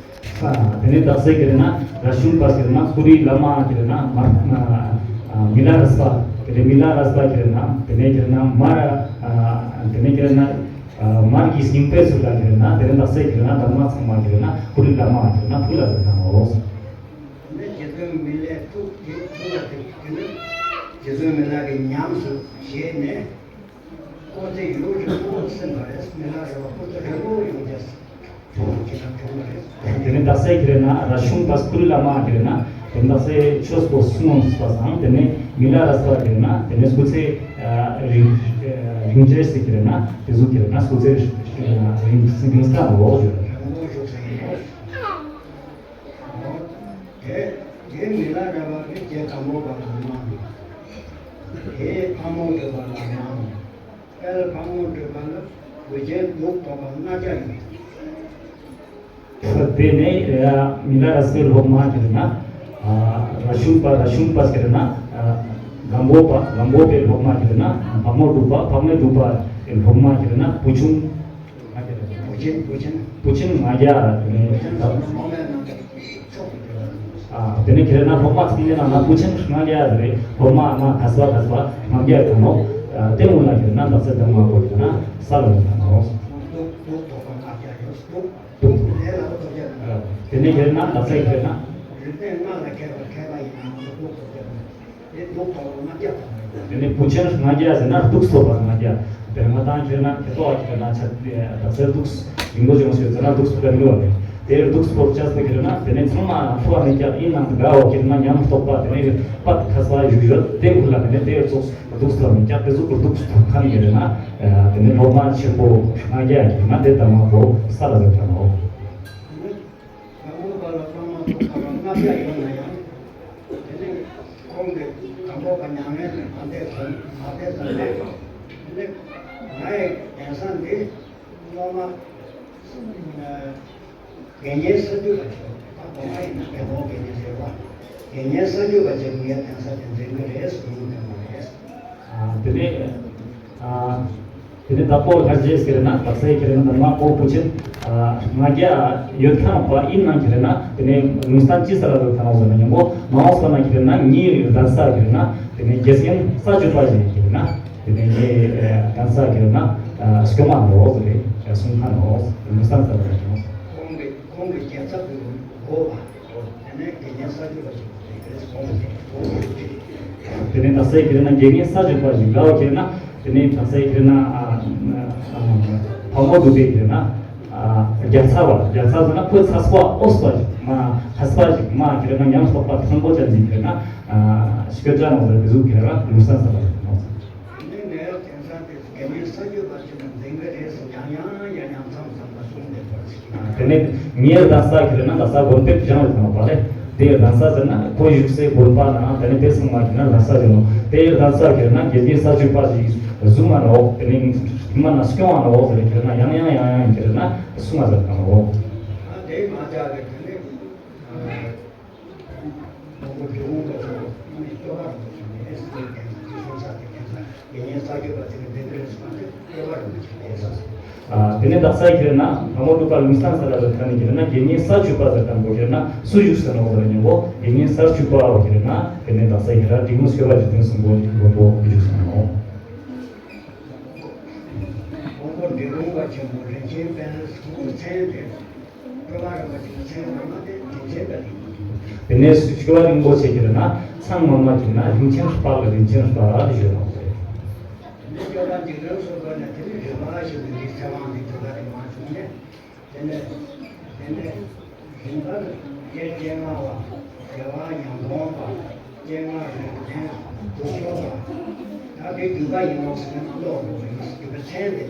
ཨ་ཏེ་ནེ་ད་སེ་ཁྱེར་ན་རས་ཆུང་པ་ཁྱེར་ན་ཁུ་རི་བླ་མ་ཁྱེར་ན་མར་མི་ལ་རས་པ་ཏེ་ནེ་མི་ལ་རས་པ་ཁྱེར་ན་ཏེ་ནེ་ཁྱེར་ན་མར་ཏེ་ནེ་ཁྱེར་ན་མར་གྱི་སྙིང་པོའི་ཚུལ་ལ་ཁྱེར་ན་ཏེ་ནེ་ད་སེ་ཁྱེར་ན་གདམས་ངག་ཚང་མ་ཁྱེར་ན་ཁུ་རི་བླ་མ་ཁྱེར་ན་ཕུལ་ལ་ཟེར་ཁན་འོ། ཏེ་ནེ་རྗེ་བཙུན་མི་ལས་ཐུགས་དེ་ཐུགས་ལ་དེ་ཏེ་ནེ་རྗེ་བཙུན་མི་ལ་གི་ཉམས་སུ་བཞེས་ནས་སྐུ་ཚེ་ཡུན་རིང་པོ་ཕྱིན་པ་རེད། མི་ལ་རས་པ་སྐུ་ཚེ་རིང་པོ་ཡོང་ཅེས་ཅེས་བྱུང་བ་རེད། ཏེ་ནེ་ད་སེ་ཁྱེར་ན་རས་ཆུང་པ་ཁུ་རི་བླ་མ་ཁྱེར་ན་ཏེ་ནེ་ད་སེ་ཆོས་པོ་གསུངས་པ་སང་ཏེ་ནེ་མི་ལ་རས་པ་ཁྱེར་ན་ཏེ་ནེ་སྐུ་ཚེ་རིང་རིང་ཅེས་སི་ཁྱེར་ན་ཏེ་ཟུག་ཁྱེར་ན་སྐུ་ཚེ་རིང་རིང་སྐྱོང་བ་ལོག་ཡོད། རིང་པོ་བཞུགས་ས་ཡིན། དེ་དེ་མི་ལ་རས་པ་གི་རྗེ་དང་པོ་པ་ལ་གནང་། དེ་ཕག་མོ་སྒྲོལ་མ་ལ་གནང་། དཔལ་ཕག་མོ་སྒྲོལ་མ་ལ་གོས་ཆེན་གདུགས་ཐོགས་པ་ལྔ་བརྒྱ་ཡོད། དེ་ནས་མི་ལ་རས་པའི་སློབ་མ་ཁྱེར་ན་རས་ཆུང་པ། རས་ཆུང་པ་ཁྱེར་ན་སྒམ་པོ་པ། སྒམ་པོ་པའི་སློབ་མ་ཁྱེར་ན་ཕག་མོ་འབྲུག་པ། ཕག་མོ་འབྲུག་པའི་སློབ་མ་ཁྱེར་ན་བུ་ཆུང་། བུ་ཆེན་བུ་ཆེན་བུ་ཆེན་ལྔ་བརྒྱ་རེད། བུ་ཆེན་སློབ་མ་ནང་གི་ཕྱོགས་ཀྱི་དེ་ལ། ཨ་དེ་ནས་ཁྱེད་རང་སློབ་མ་ཚང་མའི་ནང་ན་བུ་ཆེན་ལྔ་བརྒྱ་རེད། སློབ་མ་ང་ག་ས་ག་ས་ལྔ་བརྒྱ་ཡོད་ནོ། ཨ་དེ་འུ་ལ་ཁྱེད་རང་དག་ས་དང་མ་གོ་ཡོད་ན་ས་ལ་ཡོད་ནོ། དེ་ནས་ཁྱེད་རང་དག་ས་ཁྱེད་རང་རིག་གནས་ལྔ་ལ་མཁས་པ་མཁས་པ་ཡིན་ན་ང་ཚོ་གདུགས་ཐོགས་ཀྱི་རེད། དེ་གདུགས་ཐོགས་ལྔ་བརྒྱ་ཐོགས་རེད། དེ་ནས་བུ་ཆེན་ལྔ་བརྒྱ་ཟེར་ན་གདུགས་ཐོགས་པ་ལྔ་བརྒྱ། དེ་ང་དང་ཁྱེད་རང་ཁྱེད་ཐོག་ཁྱེད་རང་ཆ་དག་ས་གདུགས་རིང་པོ་བྱུང་ཟེར་ན་གདུགས་ཐོགས་པ་ནི་བ་རེད། དེ་གདུགས་ཐོགས་ཆགས་པ་ཁྱེད་རང་དེ་ནས་ཚང་མ་ཐོག་ནས་ཀྱང་ཡིན་ནང་དགའ་བ་ཁྱེད་རང་ཉམས་རྟོགས་པ་དེ་ནས་པད་ཁ་ས་བཞུགས་ཡོད་དེ་ཁུ་ལ་དེ་ནས་དེ་ཚོགས་གདུགས་ཐོགས་ནས་ཀྱང་དེ་ཚོགས་གདུགས་ཐོགས་ཁ་ནས་ཁྱེད་རང་དེ་ནས་སློབ་མ་ཆེན་པོ་ལྔ་བརྒྱ་ཁྱེད་རང་དེ་དང་མ་པོ་ས་ལ་ཟེར་ཁ་ནོ། དང་པོ་པ་ལ་སློབ་མ་ཐོག་ཁ་པ་ལྔ་བརྒྱ་ཡོད་ན་ཡང་། དེ་ནི་ཁོང་གི་དང་པོ་པ་མྱ་ངན་ལས་མ་འདས་ཙམ་མ་འདས་ཙམ་ལས། དེ་ནི་ང་ཡི་གདན་ས་འདི་སློབ་མ་དགེ་བསྙེན་ས་བཅུ་པ་ཞིག་ད་གོང་མ་ཡིན་ན་དགེ་སློང་དགེ་བསྙེན་ཟེར་བ། དགེ་བསྙེན་ས་བཅུ་པ་ཞིག་ངའི་གདན་ས་དེ་འཛིན་གྱི་རེད་གསུངས་གི་རེད། ཨ་དེ་ནས་ཨ་དེ་ནས་བདག་པོ་ལྷ་རྗེས་ཁྱེར་ན་དག་ས་ཡི་ཁྱེར་ན་ད་མ་ཀོ་བུ་ཆེན་ཨ་ང་རྒྱལ་ཡོད་ཁན་པ་ཨིན་ན་ཁྱེར་ན་དེ་ནས་ལུང་སྟན་ཅི་ས་ལ་ཡོད་ཁན་ཟེར་ན་ཉམ་པོ་མ་འོངས་པ་ན་ཁྱེར་ན་ངའི་གདན་ས་ཁྱེར་ན་དེ་ནས་དགེ་རྒན་ས་བཅུ་པ་ཞིག་ཁྱེར་ན་དེ་ནས་ངའི་གདན་ས་ཁྱེར་ན་སྐྱོང་མ་ནོག་ཟེར་རེ་གསུང་ཁན་ནོག་ལུང་སྟན་ས་ལ་ཡོད་ཁན། ཁོང་གི་ཁོང་གི་རྒྱལ་ཚབ་ཏུ་གོ་བ། དེ་ནས་དགེ་བསྙེན་ས་བཅུ་པ་ཞིག་དེ་ནས་དག་ས་ཡི་ཁྱེར་ན་དགེ་བསྙེན་ས་བཅུ་པ་ཞིག་ག་བོ་ཁྱེར་ན་དེ་ནས་དག་ས་ཡི་ཁྱེར་ན་ཨ་ཨ་ཕག་མོ་གདུགས་པའི་ཁྱེར་ན་ཨ་རྒྱལ་ཚབ་པ་རྒྱལ་ཚབ་ཟེར་ན་ཁོའི་ཚབ་པ་འོས་པ་ཞིག་མ་ཚབ་པ་ཞིག་མ་ཁྱེར་ན་ཉམ་ཐོག་པ་ཐང་པོ་ཅན་ཞིག་ཁྱེར་ན་ཨ་སྐྱོད་ཅ་ནོག་ཟེར་དེ་ཟུག་ཁྱེར་ན་ལུང་སྟན་ས་ལ་ཡོད་ནོག་ཟེར། དེ་ནས་ངའི་དེང་སང་དེ་དགེ་བསྙེན་ས་བཅུ་པ་ཞིག་ན་འཛིན་གྱི་རེད་ཟེར་ཡང་ཡང་ཡང་ཡང་མཚམས་མཚམས་ལ་གསུངས་བསྡད་པ་ཞིག་ཡིན། དེ་ནས་ངའི་གདན་ས་ཁྱེར་ན་གདན་ས་དགོན་པའི་བྱང་ལ་ཡོད་པ་ལས་དེའི་གདན་ས་ཟེར་ན་ཁོ་བཞུགས་སའི་དགོན་པ་ན་དེ་ནས་དེ་ཚང་མ་ཁྱེར་ན་གདན་ས་ཡོད་ནོག་དེའི་གདན་ས་ཁྱེར་ན་དགེ་བསྙེན་ས་བཅུ་པ་ཞིག་བཟུང་ང་ནོག་དེ་ནས་ཐིམ་མ་ན་སྐྱོང་ང་ནོག་ཟེར་ཁྱེར་ན་ཡང་ཡང་ཡང་ཡང་ཁྱེར་ན་གསུང་ང་ཟེར་ཁན་ནོག་ཨ་དེ་མ་ཆག་གི་དེ་ནས། ཨ་དེ་ནས་དག་ས་ཡི་ཁྱེར་ན་ཕག་མོ་གདུགས་པ་ལུང་སྟན་ས་ལ་ཡོད་ཁན་ནི་ཁྱེར་ན་དགེ་བསྙེན་ས་བཅུ་པ་ཟེར་ཁན་པོ་ཁྱེར་ན་སུ་བཞུགས་ས་ནོག་ཟེར་ན་ཉམ་པོ་དགེ་བསྙེན་ས་བཅུ་པ་བོ་ཁྱེར་ན་དེ་ནས་དག་ས་ཡི་ཁྱེར་ན་དྲུག་མོ་སྐྱོབ་པ་འཇིག་རྟེན་གསུམ་པོ་མགོན་པོ་བཞུགས་ས་ནོག་མགོན་པོ་འབྲི་གུང་པ་ཆེན་པོ་རིན་ཆེན་དཔལ་གྱི་མཚན་དེ། དེ་ནས་སྐྱོབ་པ་རིན་པོ་ཆེ་ཁྱེར་ན་ཚང་མ་མ་ཁྱེར་ན་རིན་ཆེན་དཔལ་རིན་ཆེན་དཔལ་ཞུ་ནོག་ཟེར། དེ་ནས་སྐྱོབ་པ་འཇིག་རྟེན་གསུམ་པོ་ནས་དེ་ནས་རིམ་པ་བཞིན་དུ་འདི་ཚེ་དབང་འདི་དུས་ལ་རིམ་པ་བྱུང་ནས་དེ་ནས་དེ་ནས་རིམ་པར་སྐྱེས་སྐྱེས་ལྔ་བ་རྒྱལ་བ་ཉམས་གོང་པ་སྐྱེས་ལྔ་རིགས་ལྡན་དུ་སྐྱོབ་པ། ད་དེ་བརྒྱུད་པ་ཡིན་ནོག་ཟེར་ན་ཀློག་དགོས་པ་ཡིན། བརྒྱུད་པའི་མཚན་དེ།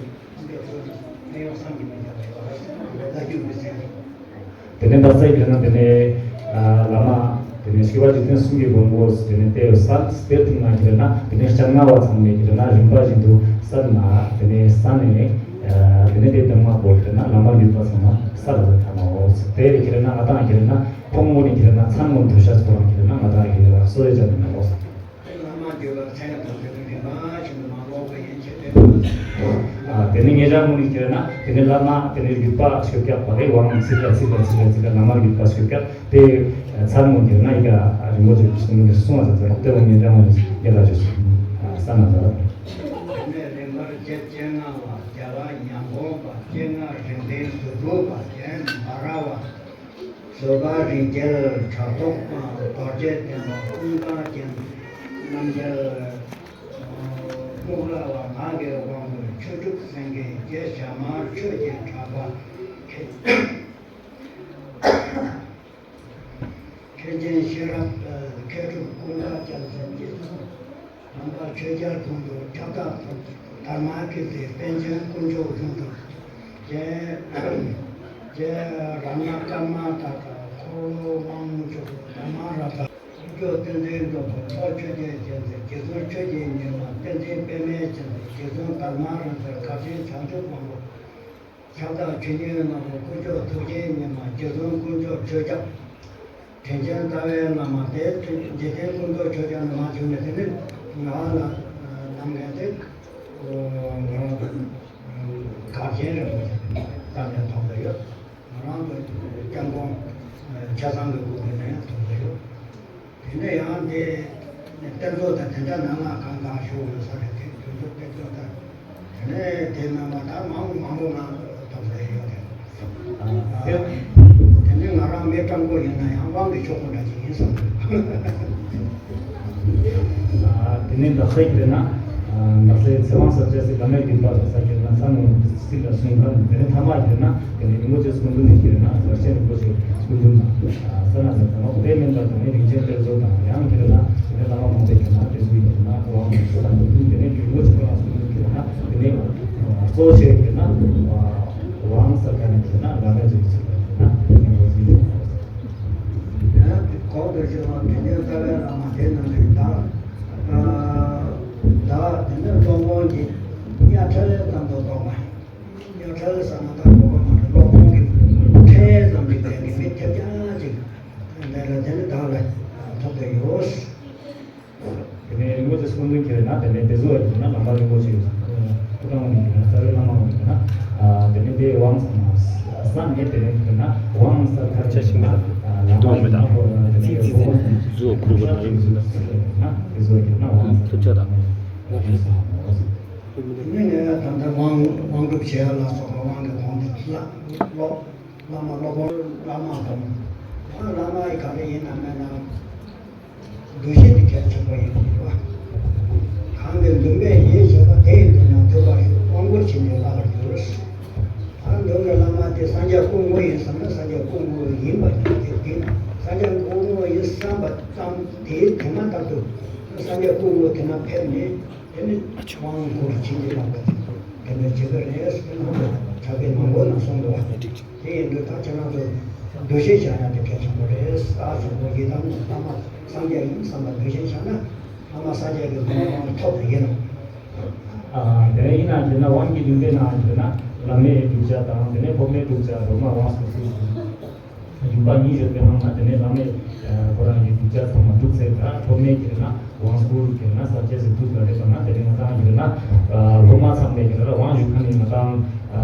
དེ་ནས་དག་ས་ཡི་ཁྱེར་ན་དེ་ནས་ཨ་བླ་མ་དེ་ནས་སྐྱོབ་པ་འཇིག་རྟེན་གསུམ་གྱི་མགོན་པོ་དེ་ནས་དེ་ས་དེར་ཐིམ་ན་ཁྱེར་ན་དེ་ནས་སྐྱབས་ལྔ་པ་ཚང་མས་ཁྱེར་ན་རིམ་པ་བཞིན་དུ་ས་ན་དེ་ནས་ས་ནས་ཨ་དེ་ནས་དེ་གདམས་ངག་པོ་ཁྱེར་ན་བླ་མ་བརྒྱུད་པ་ཚང་མ་ས་ལ་ཐ་མ་འོ་དེ་ཁྱེར་ན་ང་དང་ཁྱེར་ན་ཁོང་ངོ་ནས་ཁྱེར་ན་ཚང་ངོ་ཐུ་ཤ་ཚོ་རང་ཁྱེར་ན་ང་དང་ཁྱེར་ན་སོ་ཡོད་ཅན་ནི་འོ། བླ་མ་བརྒྱུད་པ་མཚན་དང་དེ་ནི་རིམ་པ་བཞིན་དུ་མ་ལོག་པ་ཡིན་ཕྱིར་ཏེ། ཨ་དེ་ནི་ངེད་ཅག་ངོ་ནི་ཁྱེར་ན་དེ་ནི་བླ་མ་དེ་ནི་བརྒྱུད་པ་སྐྱོབ་སྐྱབས་པ་རེ་བ་ངམ་ཚིག་ལ་ཚིག་ལ་ཚིག་ལ་ཚིག་ལ་བླ་མ་བརྒྱུད་པ་སྐྱོབ་སྐྱབས་དེ་ཚར་ངོ་ཁྱེར་ན་ཡི་ག་རིན་པོ་ཆེ་གསུང་གི་གསུང་བ་ཟེར་ཟེར་དེ་བ་ངེད་ཅག་ངོ་ནི་ཡི་ག་ཅོ་ས་ན་ཟེར། དེ་ནི་རིམ་པར་སྐྱེས་སྐྱེས་ལྔ་བ་རྒྱལ་བ་ཉམས་གོང་པ་སྐྱེས་ལྔ་རིགས་ལྡན་དུ་སྒྲུབ་པ་རྒན་འབའ་ར་བ། བཟོད་པ་རིགས་རྒྱལ་ཕྲག་དོག་དང་རྡོ་རྗེ་ལྡན་པ་ཀུན་དགའ་རྒྱན། རྣམ་རྒྱལ་སྨུག་ལ་བ་ངག་གི་དབང་པོ་ཆོས་གྲུབ་སེང་གེ་རྒྱལ་ཞྭ་དམར་ཆོས་ཀྱི་གྲགས་པ། མཁན་ཆེན་ཤེས་རབ་མཁས་གྲུབ་ཀུན་དགའ་རྒྱལ་མཚན་གྱི། རྣམ་པ་ཆོས་རྒྱལ་དྲུང་དུ་ཁྱབ་བདག་དར་མ་ཀིརྟི་པཎ་ཆེན་དཀོན་མཆོག་དྲུང་དུ་རྗེ་རྗེ་རཏྣ་ཀརྨ་དང་འཁོར་ལོ་དབང་ཕྱུག་དར་མ་ར་དྭགས་དཀོན་མཆོག་བསྟན་འཛིན་མགོན་པོ་ཐོག་ཆོས་རྒྱལ་རྒྱལ་མཚན་རྗེ་བཙུན་ཆོས་ཀྱི་ཉི་མ་བསྟན་འཛིན་པདྨའི་རྒྱལ་མཚན་རྗེ་བཙུན་དར་མ་རིག་འཛིན་མཁར་ཆེན་བྱང་ཆུབ་དབང་པོ། ཁྱབ་བདག་ཆོས་ཉིད་ནོར་བུ་དཀོན་མཆོག་ཐུགས་རྗེའི་ཉི་མ་རྗེ་བཙུན་དཀོན་མཆོག་ཆོས་སྐྱབས། དྲིན་ཅན་རྩ་བའི་བླ་མ་དེ་འཇིག་རྟེན་ཀུན་ཏུ་ཆོས་ཀྱང་ནི་མ་བྱུང་ནས་དེ་ནི་ང་ལ་ནམ་མཁའི་དེ་ང་རང་གར་ཆེན་རིན་པོ་ཆེ་ཙམ་ལས་མཐོང་གི་ཡོད། ང་རང་གི་སྐྱབས་མགོན་ཆ་ཚང་གི་སྐུ་མདུན་ནས་མཐོང་གི་ཡོད། དེ་ནས་ཡང་དེ་གཏེར་མཛོད་དང་དེ་འདྲ་ནང་ལ་གང་གང་བཞུགས་ཡོད་ས་རེད། དེ་དུས་ཚོད་གཏེར་མཛོད་དང་དེ་ནས་དེ་ནང་མ་ད་མང་མང་པོ་ང་ཐོབ་ས་ཡོད་དེ། དེ་ནས་ང་རང་མི་སྤྲང་པོ་ཡིན་ན་ཡང་དབང་གི་ཕྱུག་པོ་འདྲ་ཅིག་ཡིན་བསམ་གི། དེ་ནས་དག་ས་ཁྱེར་ན་དག་ས་ཚེ་དབང་ཟེར་ཅེས་སི་བླ་མའི་བརྒྱུད་པ་དག་ས་ཁྱེར་ན་ས་ངོ་ཚིག་ལ་གསུངས་ཁན། དེ་ནས་ཐ་མ་ཁྱེར་ན་དེ་ནས་རིན་པོ་ཆེ་སྐུ་མདུན་ནས་ཁྱེར་ན་ལྷ་ཆེན་རིན་པོ་ཆེ་སྐུ་མདུན་ན་ས་ན་ཟེར་ཁན་ནོ། དེ་མིན་པ་དེ་ནས་རིན་ཆེན་གཏེར་མཛོད་དང་ཡང་ཁྱེར་ན་དེ་ནས་བླ་མ་མང་པོས་ཁྱེར་ན་དེ་ཚོའི་ཁྱེར་ན་དབང་ས་ན་སྐུ་མདུན། དེ་ནས་རིན་པོ་ཆེ་ཁོ་རང་སྐུ་མདུན་ཁྱེར་ན་དེ་ནས་གཙོ་ཆེ་ཁྱེར་ན་དབང་ས་ཁ་ནས་ཁྱེར་ན་བླ་མའི་ཚིག་ཁྱེར་ན་དེ་ནས་འོ་ཟིན་ཡོད། ཡང་གོང་དུ་ཞུས་པ་དྲིན་ཅན་རྩ་བའི་བླ་མ་དེ་རྣམས་ཀྱི་བདག་བདག་དེ་ནས་སློབ་དཔོན་གྱི་གཉའ་ཁྲལ་ཙམ་དུ་གཏོགས་པ། གཉའ་ཁྲལ་ཟེར་ན་ད་གོ་བ་མ་རེད། སློབ་དཔོན་གྱི་ཁྲལ་ཙམ་ཞིག་ལྡན་གྱི་མི་ཐེབས་ཆག་ཅིག་འདི་ལ་དེ་ནི་བདག་ལ་ཐོབ་སྟེ་ཡོད། དེ་ནས་རིན་པོ་ཆེ་སྐུ་མདུན་ཁྱེར་ན་དེ་ནས་དེ་ཚོ་ དེ་ནས་དེ་ན་དབང་གསལ་ཁ་ཆ་ཤིང་མེད་ལ་དོ་མེད་ལ་ཚིག་ཚིག་ཚིག་བཟོ་གུ་རུ་བ་ན་ཡིན་ཟེར་ན་དེ་བཟོ་གི་ན་དབང་ཐུག་ཆ་དང་། དེ་ནས་ད་ལྟ་དབང་དབང་སྒྲུབ་བྱེད་ཡ་ལ་སོགས་པ་དབང་གི་དབང་དུ་བླ་སློབ་བླ་མ་སློབ་དཔོན་བླ་མ་དང་། ད་བླ་མ་ཡི་ག་རེ་ཡིན་ན་མེད་ན། འདུ་ཤེས་དེ་གལ་ཆེན་པོ་ཡིན་པ། གང་གི་འདུན་པས་ཡིད་བྱེད་པ་དེ་ཡི་འདུན་ན་འདུན་པ་ཞིག་དབང་བསྐུར་བྱེད་ནས་བསླབ་པར་འགྱུར། ད་འདུན་གྱི་བླ་མ་དེ་སངས་རྒྱས་སྐུ་དངོས་ཡིན་བསམ་ན་སངས་རྒྱས་སྐུ་དངོས་ཡིན་པ་ཡིན་ཏེ། དེ་སངས་རྒྱས་སྐུ་དངོས་ཡིན་བསམ་པ་ཙམ་དེའི་དེ་མ་ཐག་ཏུ་སངས་རྒྱས་སྐུ་དངོས་དེ་ན་ཕེབས་ནས། དེ་ནི་དབང་བསྐུར་བྱིན་གྱིས་བརླབས་པ་དེ་ཚོ་དེ་འདྲ་བྱེད་ཀྱི་རེད་ཟེར་ནས་གྲགས་པའི་ནང་ལོགས་ན་གསུངས་འདུག་པ། དེ་ཡིན་དུས་ད་ཁྱེད་རང་ཚོ་འདུ་ཤེས་བཞག་ཡ་དེ་གལ་ཆེན་པོ་རེད། ད་ཆེན་པོ་ཡི་དམ་བླ་མ་སངས་རྒྱས་ཡིན་བསམ་པ་འདུ་ཤེས་བཞག་ན་བླ་མ་སངས་རྒྱས་ཀྱི་སྐུ་དངོས་ཐོབ་པ་ཡིན་ནོ། ཨ་དེ་ནས་ཡིན་ན་དེ་ན་དབང་གི་འདུན་པའི་ནང་དེ་ན་བླ་མའི་བསྒྲུབ་བྱ་དང་དེ་ནས་སློབ་མའི་བསྒྲུབ་བྱ་སློབ་མ་དབང་བསྐུར་ཚུལ། རིམ་པ་གཉིས་ཡོད་པའི་ནང་ན་དེ་ནས་བླ་མས་ཁོ་རང་གི་བསྒྲུབ་བྱ་ཚང་མ་གྲུབ་ཚར་ད་སློབ་མས་ཁྱེར་ན་དབང་བསྐུར་ཁྱེར་ན་ས་བཅད་ཟེར་དུས་ལ་རེད་པ་ན། དེ་ནས་ང་ཏང་ཁྱེར་ན་སློབ་མ་ཚང་མས་ཁྱེར་ན་དབང་ཞུ་མཁན་ནི་ང་ཏང་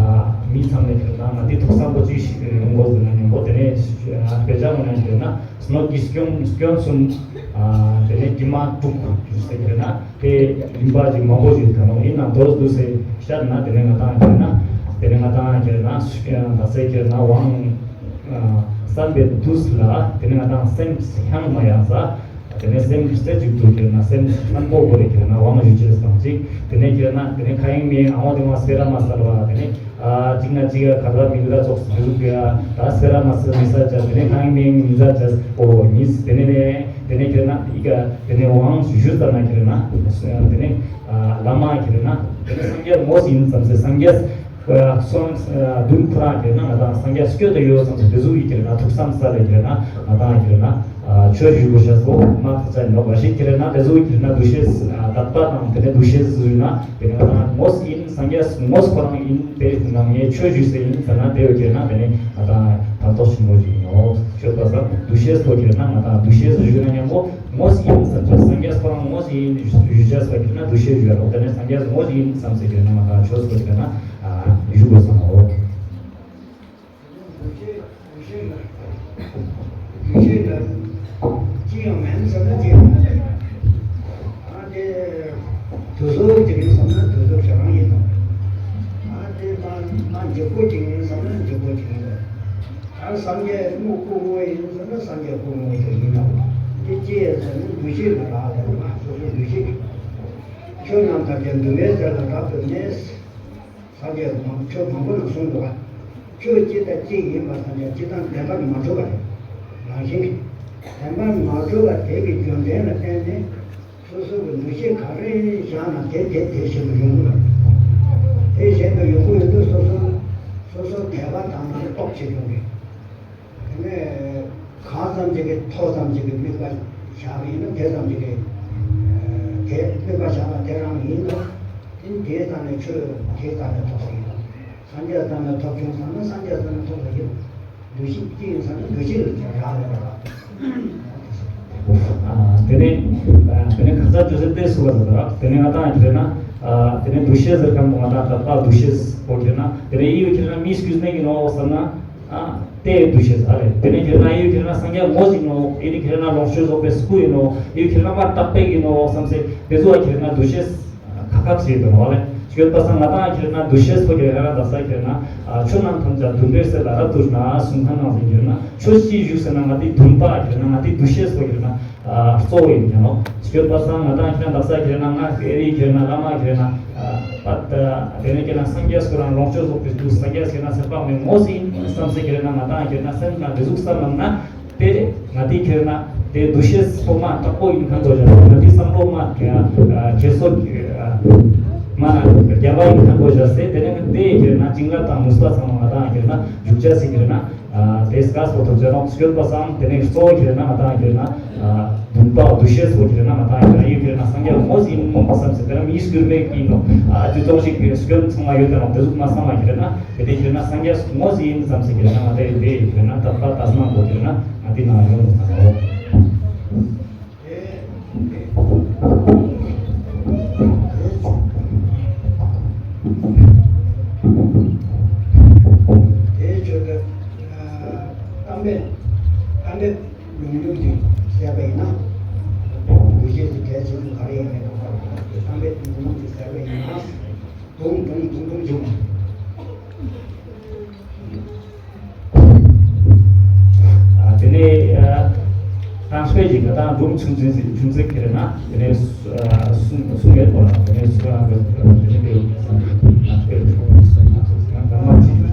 མི་ཚང་མས་ཁྱེར་ན་ང་ཏི་ཐུགས་བསམ་པོ་ཅི་ཞིག་ཡོང་དགོས་ཟེར་ན་མཉམ་པོ་དེ་ནས་དཔེ་ཆ་ངོས་ནས་ཁྱེར་ན་སྣོད་ཀྱི་སྐྱོན་སྐྱོན་གསུམ། དེ་ནས་དྲི་མ་དྲུག་ཞུ་ཟེར་ཁྱེར་ན། དེ་རིམ་པ་ཅིག་མང་པོ་ཞིག་ཡོད་ཀྱང་ཡིན་ནའང་མདོར་བསྡུས་ཏེ་བཤད་ན་དེ་ནས་ང་ཏང་ཁྱེར་ན་དེ་ནས་ང་ཏང་ཁྱེར་ན་ད་ཟེར་ཁྱེར་ན་དབང་བསམ་པའི་དུས་ལ་དེ་ནས་ང་ཏང་སེམས་ཧང་མ་ཡང་ས་དེ་ནས་སེམས་རྩེ་གཅིག་ཏུ་ཁྱེར་ན་སེམས་བརྟན་པོ་བོར་ཏེ་ཁྱེར་ན་དབང་ཞུ་ཅེས་དང་གཅིག་དེ་ནས་ཁྱེར་ན་དེ་ནས་ཁ་ཡིན་མིན་ཨ་བ་དེ་མ་སྤེ་ར་མ་སལ་བ་དེ་ནས་ཨ་གཅིག་ན་གཅིག་ཡ་ཁ་ད་མི་འདྲ་ཙོགས་སུ་འདུག་ཡ་ད་སྤེ་ར་མ་སལ་མི་ས་ཅེས་དེ་ནས་ཁ་ཡིན་མིན་མི་ཟ་ཅེས་ཨོ་ཉིས་དེ་ནས་ནས། དེ་ནས་ཁྱེར་ན་ཡི་ག་དེ་ནས་དབང་ཞུ་ཙ་ན་ཁྱེར་ན་དེ་ནས་བླ་མ་ཁྱེར་ན་དེ་ནས་སངས་རྒྱས་དངོས་ཡིན་བསམ་སེ་སངས་རྒྱས་སོང་དུས་ཁོ་རང་ཁྱེར་ན་ང་ཏང་སངས་རྒྱས་སྐྱོད་དུ་ཡོད་བསམ་སེ་དེ་ཟུག་གི་ཁྱེར་ན་ཐུགས་བསམ་ས་ལས་ཁྱེར་ན་ང་ཏང་ཁྱེར་ན་ཆོས་ཞུ་དགོས་ཤེས་པོ་མ་ཁག་ཅན་ནོག་པ་ཞིག་ཁྱེར་ན་དེ་ཟུག་གི་ཁྱེར་ན་འདུ་ཤེས་དད་པ་དང་དེ་ནས་འདུ་ཤེས་ཟུག་ན། དེ་ནས་ང་ཏང་དངོས་ཡིན་སངས་རྒྱས་དངོས་ཁོ་རང་ཡིན་དེ་ནང་ངས་ཆོས་ཞུས་སེ་ཡིན་ཟེར་ན་དེ་བས་ཁྱེར་ན་དེ་ནས་ང་ཏང་ཕན་ཐོགས་ཆེན་པོ་ཞིག་ཡིན་ནོག་ཤོད་པ་ས་འདུ་ཤེས་པོ་ཁྱེར་ན་ང་ཏང་འདུ་ཤེས་ཞུ་ན་མཉམ་པོ་དངོས་ཡིན་བསམ་སེ་སངས་རྒྱས་ཁོ་རང་དངོས་ཡིན་ཞུ་ཅེས་པ་ཁྱེར་ན་འདུ་ཤེས་ཞུ་ཡ་རོགས། དེ་ནས་སངས་རྒྱས་དངོས་ཡིན་བསམ་སེ་ཁྱེར་ན་ང་ཏང་ཆོས་པོ་ཁྱེར་ན་ཞུ་དགོས་ས་ནོག་འདུ་ཤེས་ལ། འདུ་ཤེས་ལ། ཅི་ཡང་མེད་བསམ་ན་ཅི་ཡང་མེད། ཨ་དེ། དུས་སུ་ཅི་ཡིན་བསམ་ན་དུས་སུ་ཅི་རང་ཡིན་ནོ། ཨ་དེ་མ་མ་འཇིགས་པོ་ཅི་ཡིན་བསམ་ན་འཇིགས་པོ་ཅི་ཡིན་ནོ། ཨ་སངས་རྒྱས་དངོས་སྐུ་དངོས་ཡིན་བསམ་ན་སངས་རྒྱས་སྐུ་དངོས་ཅི་ཡིན་ནོ། དེ་ཅི་ཡིན་ཟེར་ན་འདུ་ཤེས་ལ་རག་ལས་པ་སོ་སོའི་འདུ་ཤེས། ཆོས་རྣམས་ཐམས་ཅད་འདུན་པའི་རྩེ་ལ་རབ་ཏུ་གནས། ས་བཅད་མང་ཆོས་མང་པོ་ནང་གསུངས་འདུག་པ། ཆོས་གཅིག་དང་གཅིག་ཡིན་པ་ཐམས་ཅད་གཅིག་དང་བདེན་པར་མ་གྲུབ་པ་རེད། རང་བཞིན་གྱིས་བདེན་པར་མ་གྲུབ་པ་དེ་གི་རྒྱུ་མཚན་ལ་བརྟེན་ནས་སོ་སོ་གི་འདུ་ཤེས་ག་རེ་བཞག་ན་དེ་དེ་དེ་བཞིན་དུ་ཡོང་གི་རེད། དེ་བཞིན་དུ་ཡོང་གི་ཡོད་དུས་སོ་སོ་སོ་སོ་དད་པ་དང་ནི་རྟོག་བྱེད་ཡོང་གི། དེ་ནས་གང་ཙམ་ཅིག་གི་ཐོག་ཙམ་ཅིག་གི་དམིགས་པ་བཞག་པ་ཡིན་ན་དེ་ཙམ་ཅིག་གི་དེ་དམིགས་པ་བཞག་པ་དེ་རང་ཡིན་ན་དེ་དེ་ཙམ་ནས་ཆོས་དེ་ཙམ་ནས་ཐོབ་ས་ཡིན། སངས་རྒྱས་ཙམ་ནས་ཐོབ་བྱུང་ཙམ་ན་སངས་རྒྱས་ཙམ་ནས་ཐོབ་ས་ཡིན། འདུ་ཤེས་ཅི་ཡིན་ཙམ་ན་འདུ་ཤེས་ལ་ཅིག་རག་ལས་པ་རེད། དེ་ནས་དེ་ནས་ཁ་ཚ་དུས་ཚོད་ཏེ་སུ་བ་ཟེར་ར་དེ་ནས་ང་ཏང་ཁྱེར་ན་དེ་ནས་འདུ་ཤེས་ཟེར་ཁན་པོ་ང་ཏང་དད་པ་འདུ་ཤེས་པོ་ཁྱེར་ན་དེ་ནས་ཡིད་ཁྱེར་ན་མི་སྐྱུས་མེད་ཀྱི་ནོ་བསམ་ན། ཨ་དེ་འདུ་ཤེས་ཨ་ལེ། དེ་ནས་ཁྱེར་ན་ཡིད་ཁྱེར་ན་སངས་རྒྱས་དངོས་ཡིན་ནོ། ཡིད་ཁྱེར་ན་ལོངས་སྤྱོད་རྫོགས་པའི་སྐུ་ཡིན་ནོ། ཡིད་ཁྱེར་ན་མ་དག་པའི་ཡིན་ནོ་བསམ་སེ་དེ་ཚོ་ཁྱེར་ན་འདུ་ཤེས་ཁ་ཁ་ཞིག་ཡོད་ནོ་ཨ་ལེ། ཞུས་པ་སང་ང་ཏང་ཁྱེར་ན་འདུ་ཤེས་པོ་ཁྱེར་ན་དག་ས་ཁྱེར་ན་ཆོས་རྣམས་ཐམས་ཅད་འདུན་པའི་རྩེ་ལ་རབ་ཏུ་གནས་གསུང་ཁན་ནང་བཞིན་ཁྱེར་ན་ཆོས་ཅི་ཞུགས་ཟེར་ན་ང་ཏི་འདུན་པ་ཁྱེར་ན་ང་ཏི་འདུ་ཤེས་པོ་ཁྱེར་ན། ཨ་གཙོ་བོ་ཡིན་ཀྱང་ནོ། སྐྱོད་པ་སང་ང་ཏང་ཁྱེར་ན་དག་ས་ཁྱེར་ན་ང་ཨེ་རི་ཁྱེར་ན་བླ་མ་ཁྱེར་ན་ཨ་པ་ཏ་དེ་ནས་ཁྱེར་ན་སངས་རྒྱས་སྐུ་རང་ལོངས་སྤྱོད་རྫོགས་པའི་སྐུ་སངས་རྒྱས་ཁྱེར་ན་སེམས་དཔའ་མི་དངོས་ཡིན་བསམ་སེ་ཁྱེར་ན་ང་ཏང་ཁྱེར་ན་སེམས་ནང་འདི་ཟུག་བསམ་ན་དེ་ང་ཏི་ཁྱེར་ན་དེ་འདུ་ཤེས་པོ་མ་དྲག་པོ་ཡིན་ཁན་པོ་བཞག་ང་ཏི་བསམ་བློ་མ་ཁྱེར་ན་ཁྱེར་སོ་མ་ན་རྒྱ་བ་ཡིན་ཁན་པོ་བཞག་སེ་དེ་ནས་དེ་ཁྱེར་ན་བྱིན་རླབས་དང་ནུས་པ་ཚང་མ་ང་ཏང་ཁྱེར་ན་འཇུག་ཅེས་སི་ཁྱེར་ན། ཨ་དེ་སྐབས་སུ་ཐོབ་ཅེས་ནོ། སྐྱོད་པ་སང་དེ་ནས་གཙོ་བོ་ཁྱེར་ན་ང་ཏང་ཁྱེར་ན་ཨ་འདུན་པ་འདུ་ཤེས་པོ་ཁྱེར་ན་ང་ཏང་ཁྱེར་ན་ཡིད་ཁྱེར་ན་སངས་རྒྱས་དངོས་ཡིན་བསམ་སེ་དེ་ན་མི་སྐྱུར་མེད་ཀྱི་ནོ། ཨ་ཅི་ཙོགས་ཤིག་གི་སྐྱོན་ཚང་མ་ཡོད་དེ་ནོ། དེ་ཟུག་མ་བསམ་ལ་ཁྱེར་ན་དེ་དེ་ཁྱེར་ན་སངས་རྒྱས་དངོས་ཡིན་བསམ་སེ་ཁྱེར་ན་ང་ཏང་དེ་ཁྱེར་ན་དད་པ་དད་སྣང་པོ་ཁྱེར་ན་ང་ཏི་ནང་ཡོང་དུ་ཚང་ནོ། དེའི་ཆོས་དེ། གཏམ་དཔེ། གཏམ་དཔེ་ཉུང་ཉུང་ཅིག་བཤད་པ་ཡིན་ན། འདུ་ཤེས་ཀྱི་གལ་ཆེན་པོ་ག་རེ་ཡིན་མིན་ཁོ་པ་རེད། གཏམ་དཔེ་ཉུང་ཉུང་ཅིག་བཤད་པ་ཡིན་ན། དུང་དུང་དུང་དུང་བྱུང་། ཨ་དེ་ནས་ཨ་གཏམ་དཔེ་ཞིག་ག་དང་སྒྲུང་ཆུང་ཆུང་ཞིག་ཆུང་ཟིག་ཁྱེར་ན་དེ་ནས་ཨ་གསུང་གསུང་མེད་པ་ལ་དེ་ནས་གསུང་ཡང་ག་དེ་ནས་དེ་ཡོད་ས་དེ་ནས་དེ་ཡོད་ས་གཏམ་མ་ཅིག་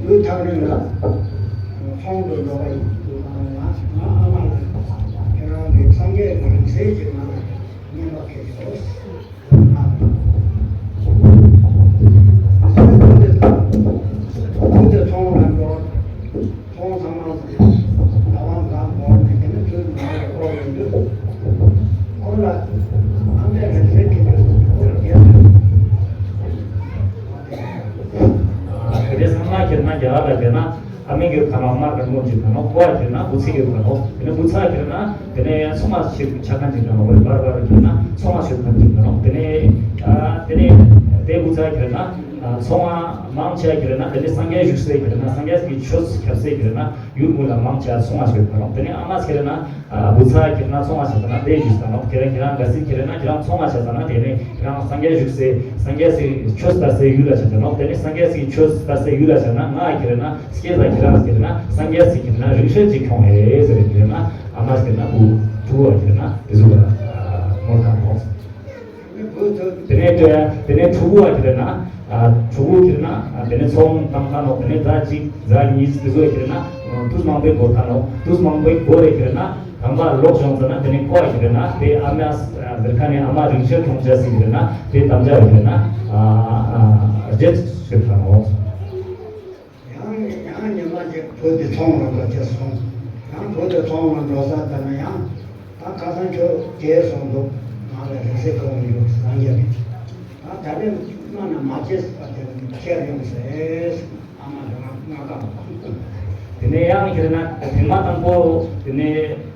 ལུས་ཐག་རིང་ལ་ཚོང་དུ་འགྲོ་བ་ཡིན། ང་ཨ་མ་ལ་ཁྱེད་རང་གི་སངས་རྒྱས་ཀྱི་རིང་བསྲེལ་གྱི་ནང་ལ་ཉན་པ་ཁེལ་ཤོག། ཁོ་དེ་ཚོང་ལ་འགྲོ། ཚོང་ཚང་མ་ཟླ་བ་འགའ་འགོར་ནས་དེ་ནས་ཚུར་ནང་ལ་འགྲོ་ཡོང་དུས། ཁོ་ལ་ཨ་མའི་རིང་བསྲེལ་གྱི་རིང་བསྲེལ་གྱི་རིང་། དེ་ཚང་མ་ཁྱེར་ན་རྒྱ་གར་ལ་ཁྱེར་ན་ཨ་མའི་གི་ཁ་ནོག་མ་གི་མོ་ཅིག་ཁ་ནོག་ཁོ་ཁྱེར་ན་བུ་ཚ་གི་ཁ་ནོག་དེ་ནས་བུ་ཚ་ཁྱེར་ན་དེ་ནས་ཡང་ཚོང་མ་ཆ་ཁན་ཅིག་ཁ་ནོག་བར་བར་ཁྱེར་ན་ཚོང་མ་ཆ་ཁན་ཅིག་ཁ་ནོག་དེ་ནས་ཨ་དེ་ནས་དེ་བུ་ཚ་ཁྱེར་ན་ཚོང་མ་མང་ཆེ་ཁྱེར་ན་དེ་ནས་སངས་རྒྱས་བཞུགས་སའི་ཁྱེར་ན་སངས་རྒྱས་ཀྱི་ཆོས་ཁྱབ་སའི་ཁྱེར་ན་ཡུལ་མུ་ལ་མང་ཆེ་ཚོང་མ་ཆ་ཁན་ནོག་དེ་ནས་ཨ་མ་ཁྱེར་ན་ཨ་བུ་ཚ་ཁྱེར་ན་ཚོང་མ་ཆ་ཁན་དེ་བཞུགས་ས་ནོག་ཁྱེར་ན་ཁྱེར་ན་ག་སི་ཁྱེར་ན་ཁྱེར་ན་ཚོང་མ་ཆ་ས་ན་དེ་ནས་ཁྱེར་ན་སངས་རྒྱས་བཞུགས་སའི་སངས་རྒྱས་སི་ཆོས་ལྟར་སའི་ཡུལ་ལ་ཆ་ས་ནོག་དེ་ནས་སངས་རྒྱས་སི་ཆོས་ལྟར་སའི་ཡུལ་ལ་ཆ་ན་ང་ཁྱེར་ན་སྐྱེས་ས་ཁྱེར་ན་ཁྱེར་ན་སངས་རྒྱས་སི་ཁྱེར་ན་རིང་བསྲེལ་ཅིག་ཁྱོང་ཧེ་ཟེར་ཁྱེར་ན་ཨ་མ་ཁྱེར་ན་བུ་ཕྲུ་གུ་ཁྱེར་ན་དེ་ཟུག་ལ་མོལ་ཁན་ནོག་དེ་ནས་དེ་ནས་ཕྲུ་གུ་བ་ཁྱེར་ན་ཨ་ཕྲུ་གུ་ཁྱེར་ན་ཨ་དེ་ནས་ཚོང་བཏང་ཁན་ནོག་དེ་ནས་ཟླ་གཅིག་ཟླ་གཉིས་དེ་ཚོ་ཁྱེར་ན་ཨ་དུས་མང་པོའི་འགོར་ཁན་ནོག་དུས་མང་པོའི་འགོར་རེ་ཁྱེར་ན་དམ་པ་ལོག་བྱུང་ཟེར་ན་དེ་ནས་ཁོ་བ་ཁྱེར་ན་དེ་ཨ་མ་ཟེར་ཁན་ནི་ཨ་མ་རིང་བསྲེལ་ཁྱོང་ཅེས་སི་ཁྱེར་ན་དེ་དམ་བཅའ་བ་ཁྱེར་ན་ཨ་ཨ་བརྗེད་ཤེས་ཁན་ནོག་ཡང་ཡང་ཉི་མ་ཅིག་བུ་དེ་ཚོང་ལ་འགྲོ་ཅེས་སོང་། ཡང་བུ་དེ་ཚོང་ལ་འགྲོ་ས་ད་ན་ཡང་ད་ཁ་སང་ཁྱོད་བརྗེད་སོང་འདུག་ང་ལ་རིང་བསྲེལ་ཁྱོང་ཡོད་སངས་རྒྱས་ཀྱིས། ད་ད་རེས་མ་ན་མ་བརྗེད་པ་དེ་ཁྱེར་ཡོང་ཟེར། ཨ་མ་ལ་ང་ང་ག་དེ་ནས་ཡང་ཁྱེར་ན་དེ་མ་དང་པོ་དེ་ནས་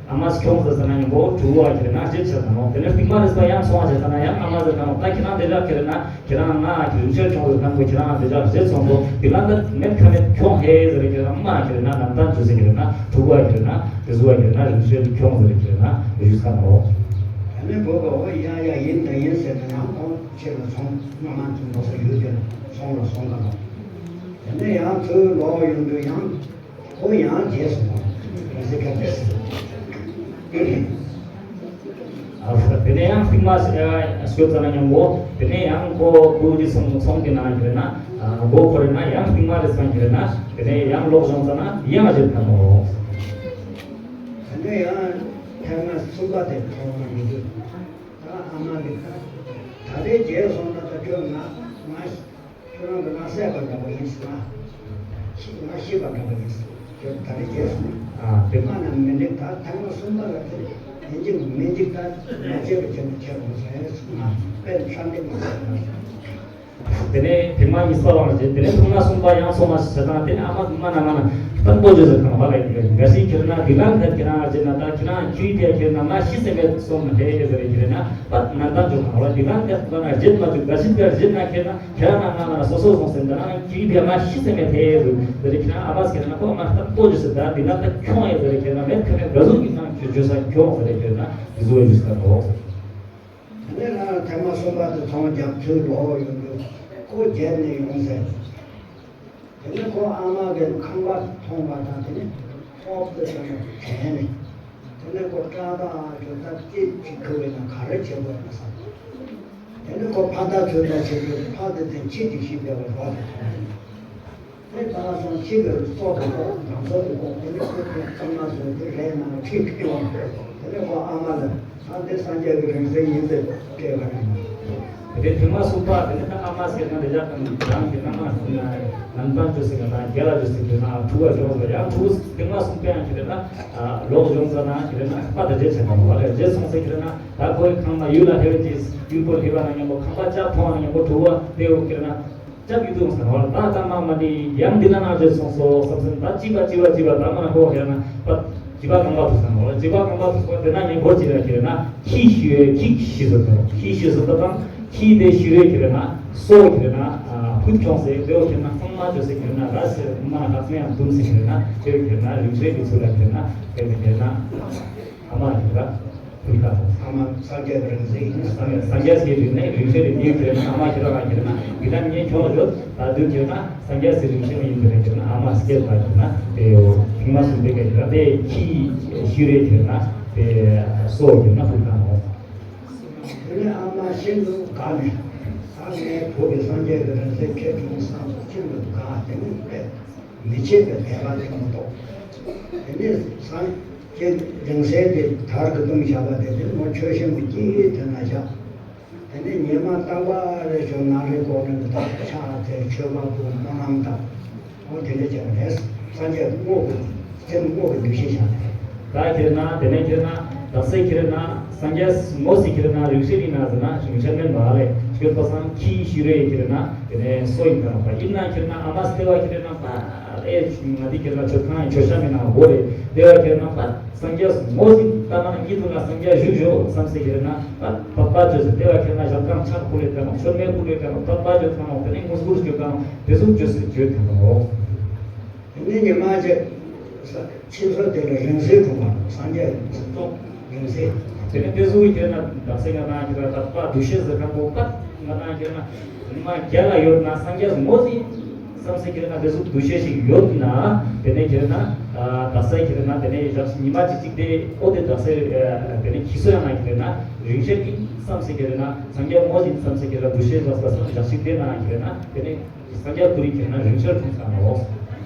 ཨ་མས་ཁྱོང་ཟེར་ས་ན་ཡང་བོ་ཕྲུ་གུ་བ་ཁྱེར་ན་བརྗེད་ཆ་ས་ནོག་དེ་ནས་རྟིང་མ་རེས་པ་ཡང་སོང་བ་ཆ་ས་ན་ཡང་ཨ་མ་ཟེར་ཁན་ནོག་ད་ཁྱེད་རང་དེ་ལ་ཁྱེར་ན་ཁྱེད་རང་ང་རིང་བསྲེལ་ཁྱོང་ཟེར་ཁན་བོ་ཁྱེད་རང་དེ་ལ་བརྗེད་སོང་འདུག་དེ་ལ་ད་མེད་ཁ་མེད་ཁྱོང་ཧེ་ཟེར་ཁྱེར་ན་མ་ཁྱེར་ན་ནམ་ད་ཅོ་ཟེར་ཁྱེར་ན་ཕྲུ་གུ་བ་ཁྱེར་ན་དེ་ཟུག་བ་ཁྱེར་ན་རིང་བསྲེལ་ཁྱོང་ཟེར་ཁྱེར་ན་ཞུ་ས་ནོག་དེ་ནས་བུ་ག་བོ་ཡ་ཡ་ཡིན་ད་ཡིན་ཟེར་ཏེ་ཡང་ཁོང་ཕྱིར་ལ་སོང་ང་མ་ཐུག་འགྲོ་ས་ཡུལ་དེ་ལ་སོང་ལ་སོང་ག་ནོག་དེ་ནས་ཡང་ཚུར་ལོག་ཡོང་དུས་ཡང་ཁོ་ཡང་བརྗེད་སོང་། རིང་བསྲེལ་ཁྱོང་ཅེས་སི། ཨ་དེ་ནས་ཡང་རྟིང་མ་སྐྱོད་ཙ་ན་མཉམ་པོ་དེ་ནས་ཡང་ཁོ་ཁོ་གི་ཚོང་ཚོང་གི་ནང་ཁྱེར་ན་མགོ་འཁོར་ན་ཡང་རྟིང་མ་རེ་སང་ཁྱེར་ན་དེ་ནས་ཡང་ལོག་བྱུང་ཙ་ན་ཡང་བརྗེད་ཁན་ནོག་དེ་ནས་ཡང་ཐེངས་མ་གསུམ་པ་དེ་ཐོང་མི་འདུག་ད་ཨ་མ་གི་ད་ད་རེས་བརྗེད་སོང་ན་ད་ཁྱོད་ང་ང་ཁྱོད་རང་གི་ང་བསད་པ་འདྲ་པོ་ཡིན་ཟེར་ན། ཤི་ང་ཤི་བ་འདྲ་པོ་ཡིན་ཟེར། ཁྱོད་ད་རེས་བརྗེད་སོང་ན། ཨ་དེ་མ་ན་མི་འགྲིག་ད་ཐེངས་མ་གསུམ་པ་ལ་དེ་ཡིན་གཅིག་མིན་གཅིག་ད་ང་བརྗེད་པ་བྱས་ནས་ཁྱེར་འོང་ཟེར་ཟེར་ན་དཔེ་ཧྲ་འདི་མ་ཟེར་ན། དེ་ནས་ཐེངས་མ་གཉིས་པ་བ་ལ་བརྗེད། དེ་ནས་ཐུང་ན་གསུམ་པ་ཡང་སོང་མ་ཟེར་ན་དེ་ནས་ཨ་མ་མ་ན་མ་ན་སྟན་པོ་བརྗེད་ཟེར་ཁན་བ་ལ་ཡིན་ག་ཤི་ཁྱེར་ན་དེ་ལ་ཁད་ཁྱེར་ན་བརྗེད་ན་ད་ཁྱེར་ན་ཁྱི་དེ་ཁྱེར་ན་མ་ཤི་ཟེར་མེད་སོང་མ་ཧེ་ཟེར་ཁྱེར་ན་པད་ན་ད་འཇོག་ཁན་བ་དེ་ལ་ཁད་ཁྱེར་ན་བརྗེད་མ་བཅུག་ག་ཤི་དེ་བརྗེད་ན་ཁྱེར་ན། ཁྱེད་རང་ང་ང་ལ་སོ་སོ་སོང་ཟེར་ན་ཁྱི་དེ་མ་ཤི་ཟེར་མེད་དེ་རུ་དེ་རིགས་ཁྱེད་རང་ཨ་མ་ཟེར་ན་ཁོ་མ་ལྟ་པོ་ཞིག་ཟེར་ད་དེ་ན་ད་ཁྱོང་ཡེ་ཟེར་ཁྱེད་རང་མེད་ཁ་མེད་ག་ཟུག་གི་ནང་ཁྱོད་བརྗོད་ས་ཁྱོང་ཟེར་ཁྱེད་རང་དེ་ཟུག་ཡོད་ས་ནོག་དེ་ནས་ང་ཐེངས་མ་གསུམ་པ་དེ་ཚོང་རྒྱག་ཚུལ་ལོག་ཡོང་དུས་ཁོ་བརྗེད་ནས་ཡོང་ཟེར། དེ་ནས་ཁོ་ཨ་མ་གི་ཁང་པ་མཐོང་བ་དང་དེ་ནས་ཧོབ་ཏེ་དེ་ནས་དྲན་ནས། དེ་ནས་ཁོ་སྐྲ་དང་ཨ་ཅོ་ད་ཅི་ཅི་ཁུ་བའི་ནང་ག་རེ་བྱེད་དགོས་ན་བསམ། དེ་ནས་ཁོ་ཕ་ད་ཚོད་ད་བྱེད་དུས་ཕ་དེ་དེ་ཅི་ཅི་ཤི་བའི་རོ་དེ་མཐོང་། དེ་ད་སང་ཅི་གི་སོ་དེ་ཁོ་ང་ཚོ་དེ་ཁོ་དེ་ནས་ཁོ་དེ་ཚང་མ་བཟོས་ཏེ་རས་ནང་ཁྲིད་ཁྲིད་འོང་། དེ་ནས་ཁོ་ཨ་མ་ལ་ད་དེ་སངས་རྒྱས་ཀྱི་རིང་བསྲེལ་ཡིན་ཟེར་སྤྲད་པ་རེད། དེ་ཐེངས་མ་གསུམ་པ་དེ་ནི་ད་ཨ་མ་ཟེར་ན་དེ་ཅག་དང་རང་གི་ན་མ་ཟེར་ན་ནན་པན་ཅོས་ཟེར་ན་རྒྱལ་ལ་ཅོས་ཟེར་ན་ཕྲུ་གུ་ཡོང་ཟེར་ཡང་ཕྲུ་གུ་ཐེངས་མ་གསུམ་པ་ཡང་ཁྱེར་ན་ལོག་ཡོང་ཟེར་ན་ཁྱེར་ན་པ་དེ་རྗེས་ཆ་ན་བ་ལེ་རྗེས་སོང་ཟེར་ཁྱེར་ན་ད་ཁོའི་ཁང་ན་ཡུལ་ལ་ཧེ་བེ་ཅིས་ཡུལ་པོ་ལི་བ་ན་ཉམ་པོ་ཁང་པ་ཅག་ཐོང་ན་ཉམ་པོ་ཕྲུ་གུ་དེ་ཡོང་ཁྱེར་ན། ཅག་གི་དུང་སང་བར་ད་ད་མ་མ་དེ་ཡང་འདི་ན་ན་རྗེས་སོང་སོ་བསམ་སེམས་ད་ཅི་བ་ཅི་བ་ཅི་བ་ད་མ་ན་ཁོ་ཁྱེར་ན་པ་ཅི་བ་གང་བ་དུ་སང་བར་ཅི་བ་གང་བ་དུ་སོང་དེ་ན་ངས་འགོ་ཅི་ར་ཁྱེར་ན་ཁྱི་ཤི་ཡོད་ཁྱི་ཤི་སོ་ད་ཁྱི་ཤི་སོ་ད་དང་ཁྱི་དེ་ཤི་རེ་ཁྱེར་ན་སོ་ཁྱེར་ན་ཕུད་ཁྱོང་སེ་དེ་བོ་ཁྱེར་ན་གཙང་མ་ཅོས་སེ་ཁྱེར་ན་ར་སེ་མ་ན་ཁ་ཚང་ཡང་དུམ་སེ་ཁྱེར་ན་དེ་བོ་ཁྱེར་ན་རིང་ཤོས་ཀྱི་ཚུལ་ལ་ཁྱེར་ན་དེ་ནི་ཁྱེར་ན་ཨ་མ་ཁྱེར་ར། ཨ་མ་སངས་རྒྱས་རིང་བསྲེལ་ཡིན། སངས་སངས་རྒྱས་སི་རིང་ནས་རིང་བསྲེལ་རིང་ཡིན་ཟེར་ན་ཨ་མ་ཁྱེར་རང་ཁྱེར་ན་འདི་ལ་ངས་ཁྱོང་ཡོད་ད་དུས་ཁྱེར་ན་སངས་རྒྱས་སི་རིང་བསྲེལ་ཡིན་ཟེར་ན་ཁྱེར་ན་ཨ་མ་སྐྱེས་པ་ཁྱེར་ན་དེ་ཐེངས་མ་གསུམ་པའི་ཁྱེར་ན་དེ་ཁྱི་ཤི་རེ་ཁྱེར་ན་དེ་སོ་ཁྱེར་ན་ཕུལ་ཁ་ནོ། དེ་ནས་ཨ་མ་ཤིན་ཏུ་དགའ་ནས་ད་ངའི་བུ་གི་སངས་རྒྱས་ཀྱི་རིང་བསྲེལ་ཁྱེར་བྱུང་བསམ་སེ་ཤིན་ཏུ་དགའ་དེ་ནས་དཔེ། མི་ཕྱེད་པའི་དད་པ་ཆེན་པོ་ཐོབ། དེ་ནས་སངས་རྒྱས་རིང་བསྲེལ་དེ་དར་གྱི་བཏུམས་བཞག་པ་དེ་དེ་མོ་མཆོད་བཤམས་ཀྱི་དཀྱིལ་དེ་ན་བཞག་དེ་ནས་ཉི་མ་རྟག་པ་རེ་ཞོ་ནང་རེ་ཀོ་རེ་འདི་དག་ཕྱག་དེ་མཆོད་པ་ཕུལ་སྨོན་ལམ་བཏབ། འོ་དེ་འདྲ་བྱས་པ་རེད། སངས་རྒྱས་དངོས་ཀྱི་སེམས་དངོས་ཀྱི་འདུ་ཤེས་བཞག་ནས། ད་ཁྱེར་ན་དེ་ནས་ཁྱེར་ན་དག་ས་ཁྱེར་ན་སངས་རྒྱས་དངོས་སུ་ཁྱེར་ན་རིང་བསྲེལ་ཡིན་ན་ཟེར་ན་རིང་བསྲེལ་མིན་པ་ལས་ཁྱེར་པ་སང་ཁྱི་ཤི་རེ་ཁྱེར་ན་དེ་ནས་སོ་ཡིན་ན་པ་ཡིན་ན་ཁྱེར་ན་ཨ་མ་སྟེ་བ་ཁྱེར་ན་པ་ཨེ་ང་འདི་ཁྱེར་ན་མཆོད་ཁང་ཡིན་མཆོད་བཤམས་མིན་ན་འོ་རེ་སྟེ་བ་ཁྱེར་ན་པ་སངས་རྒྱས་དངོས་སུ་ད་ན་གཉིད་དུ་ན་སངས་རྒྱས་བཞུགས་ཞོག་བསམ་སེ་ཁྱེར་ན་པ་དད་པ་བཅོས་སེ་སྟེ་བ་ཁྱེར་ན་ཞབས་རྐང་ཕྱག་ཕུལ་ལེ་ཀ་ནོ་མཆོད་མེ་ཕུལ་ལེ་ཀ་ནོ་དད་པ་བཅོས་ཀ་ནོ་དེ་ནས་དངོས་སུ་བཅོས་ཀ་ནོ་དེ་ཟུག་བཅོས་སེ་བཅོས་ཀ་ནོ། དེ་ནས་ཉི་མ་ཅིག་ཕྱི་སོ་དེ་ལ་རིང་བསྲེལ་འཁྲུངས་པ་སངས་རྒྱས་ཀྱི་ཚོགས་རིང་བསྲེལ། དེ་ནས་དེ་ཟུག་ཁྱེར་ན་དག་ས་ང་ན་ཁྱེར་ན་དད་པ་འདུ་ཤེས་ཟེར་ཁན་པོ་པ་ང་ན་ཁྱེར་ན་ཉི་མ་རྒྱལ་ལ་ཡོད་ན་སངས་རྒྱས་དངོས་ཡིན་བསམ་སེ་ཁྱེར་ན་དེ་ཟུག་འདུ་ཤེས་ཤིག་ཡོད་ན་དེ་ནས་ཁྱེར་ན་དག་ས་ཁྱེར་ན་དེ་ནས་ཞག་ཉི་མ་ཅིག་ཅིག་དེ་ཨོ་དེ་དག་ས་དེ་ནས་ཁྱི་སོ་ཡང་ན་ཁྱེར་ན་རིང་བསྲེལ་ཡིན་བསམ་སེ་ཁྱེར་ན་སངས་རྒྱས་དངོས་ཡིན་བསམ་སེ་ཁྱེར་ན་འདུ་ཤེས་ཞག་ས་ཞག་ཅིག་དེ་ན་ཁྱེར་ན་དེ་ནས། སངས་རྒྱས་ཁོ་རང་ཁྱེར་ན་རིང་བསྲེལ་འཁྲུངས་ས་ནོ།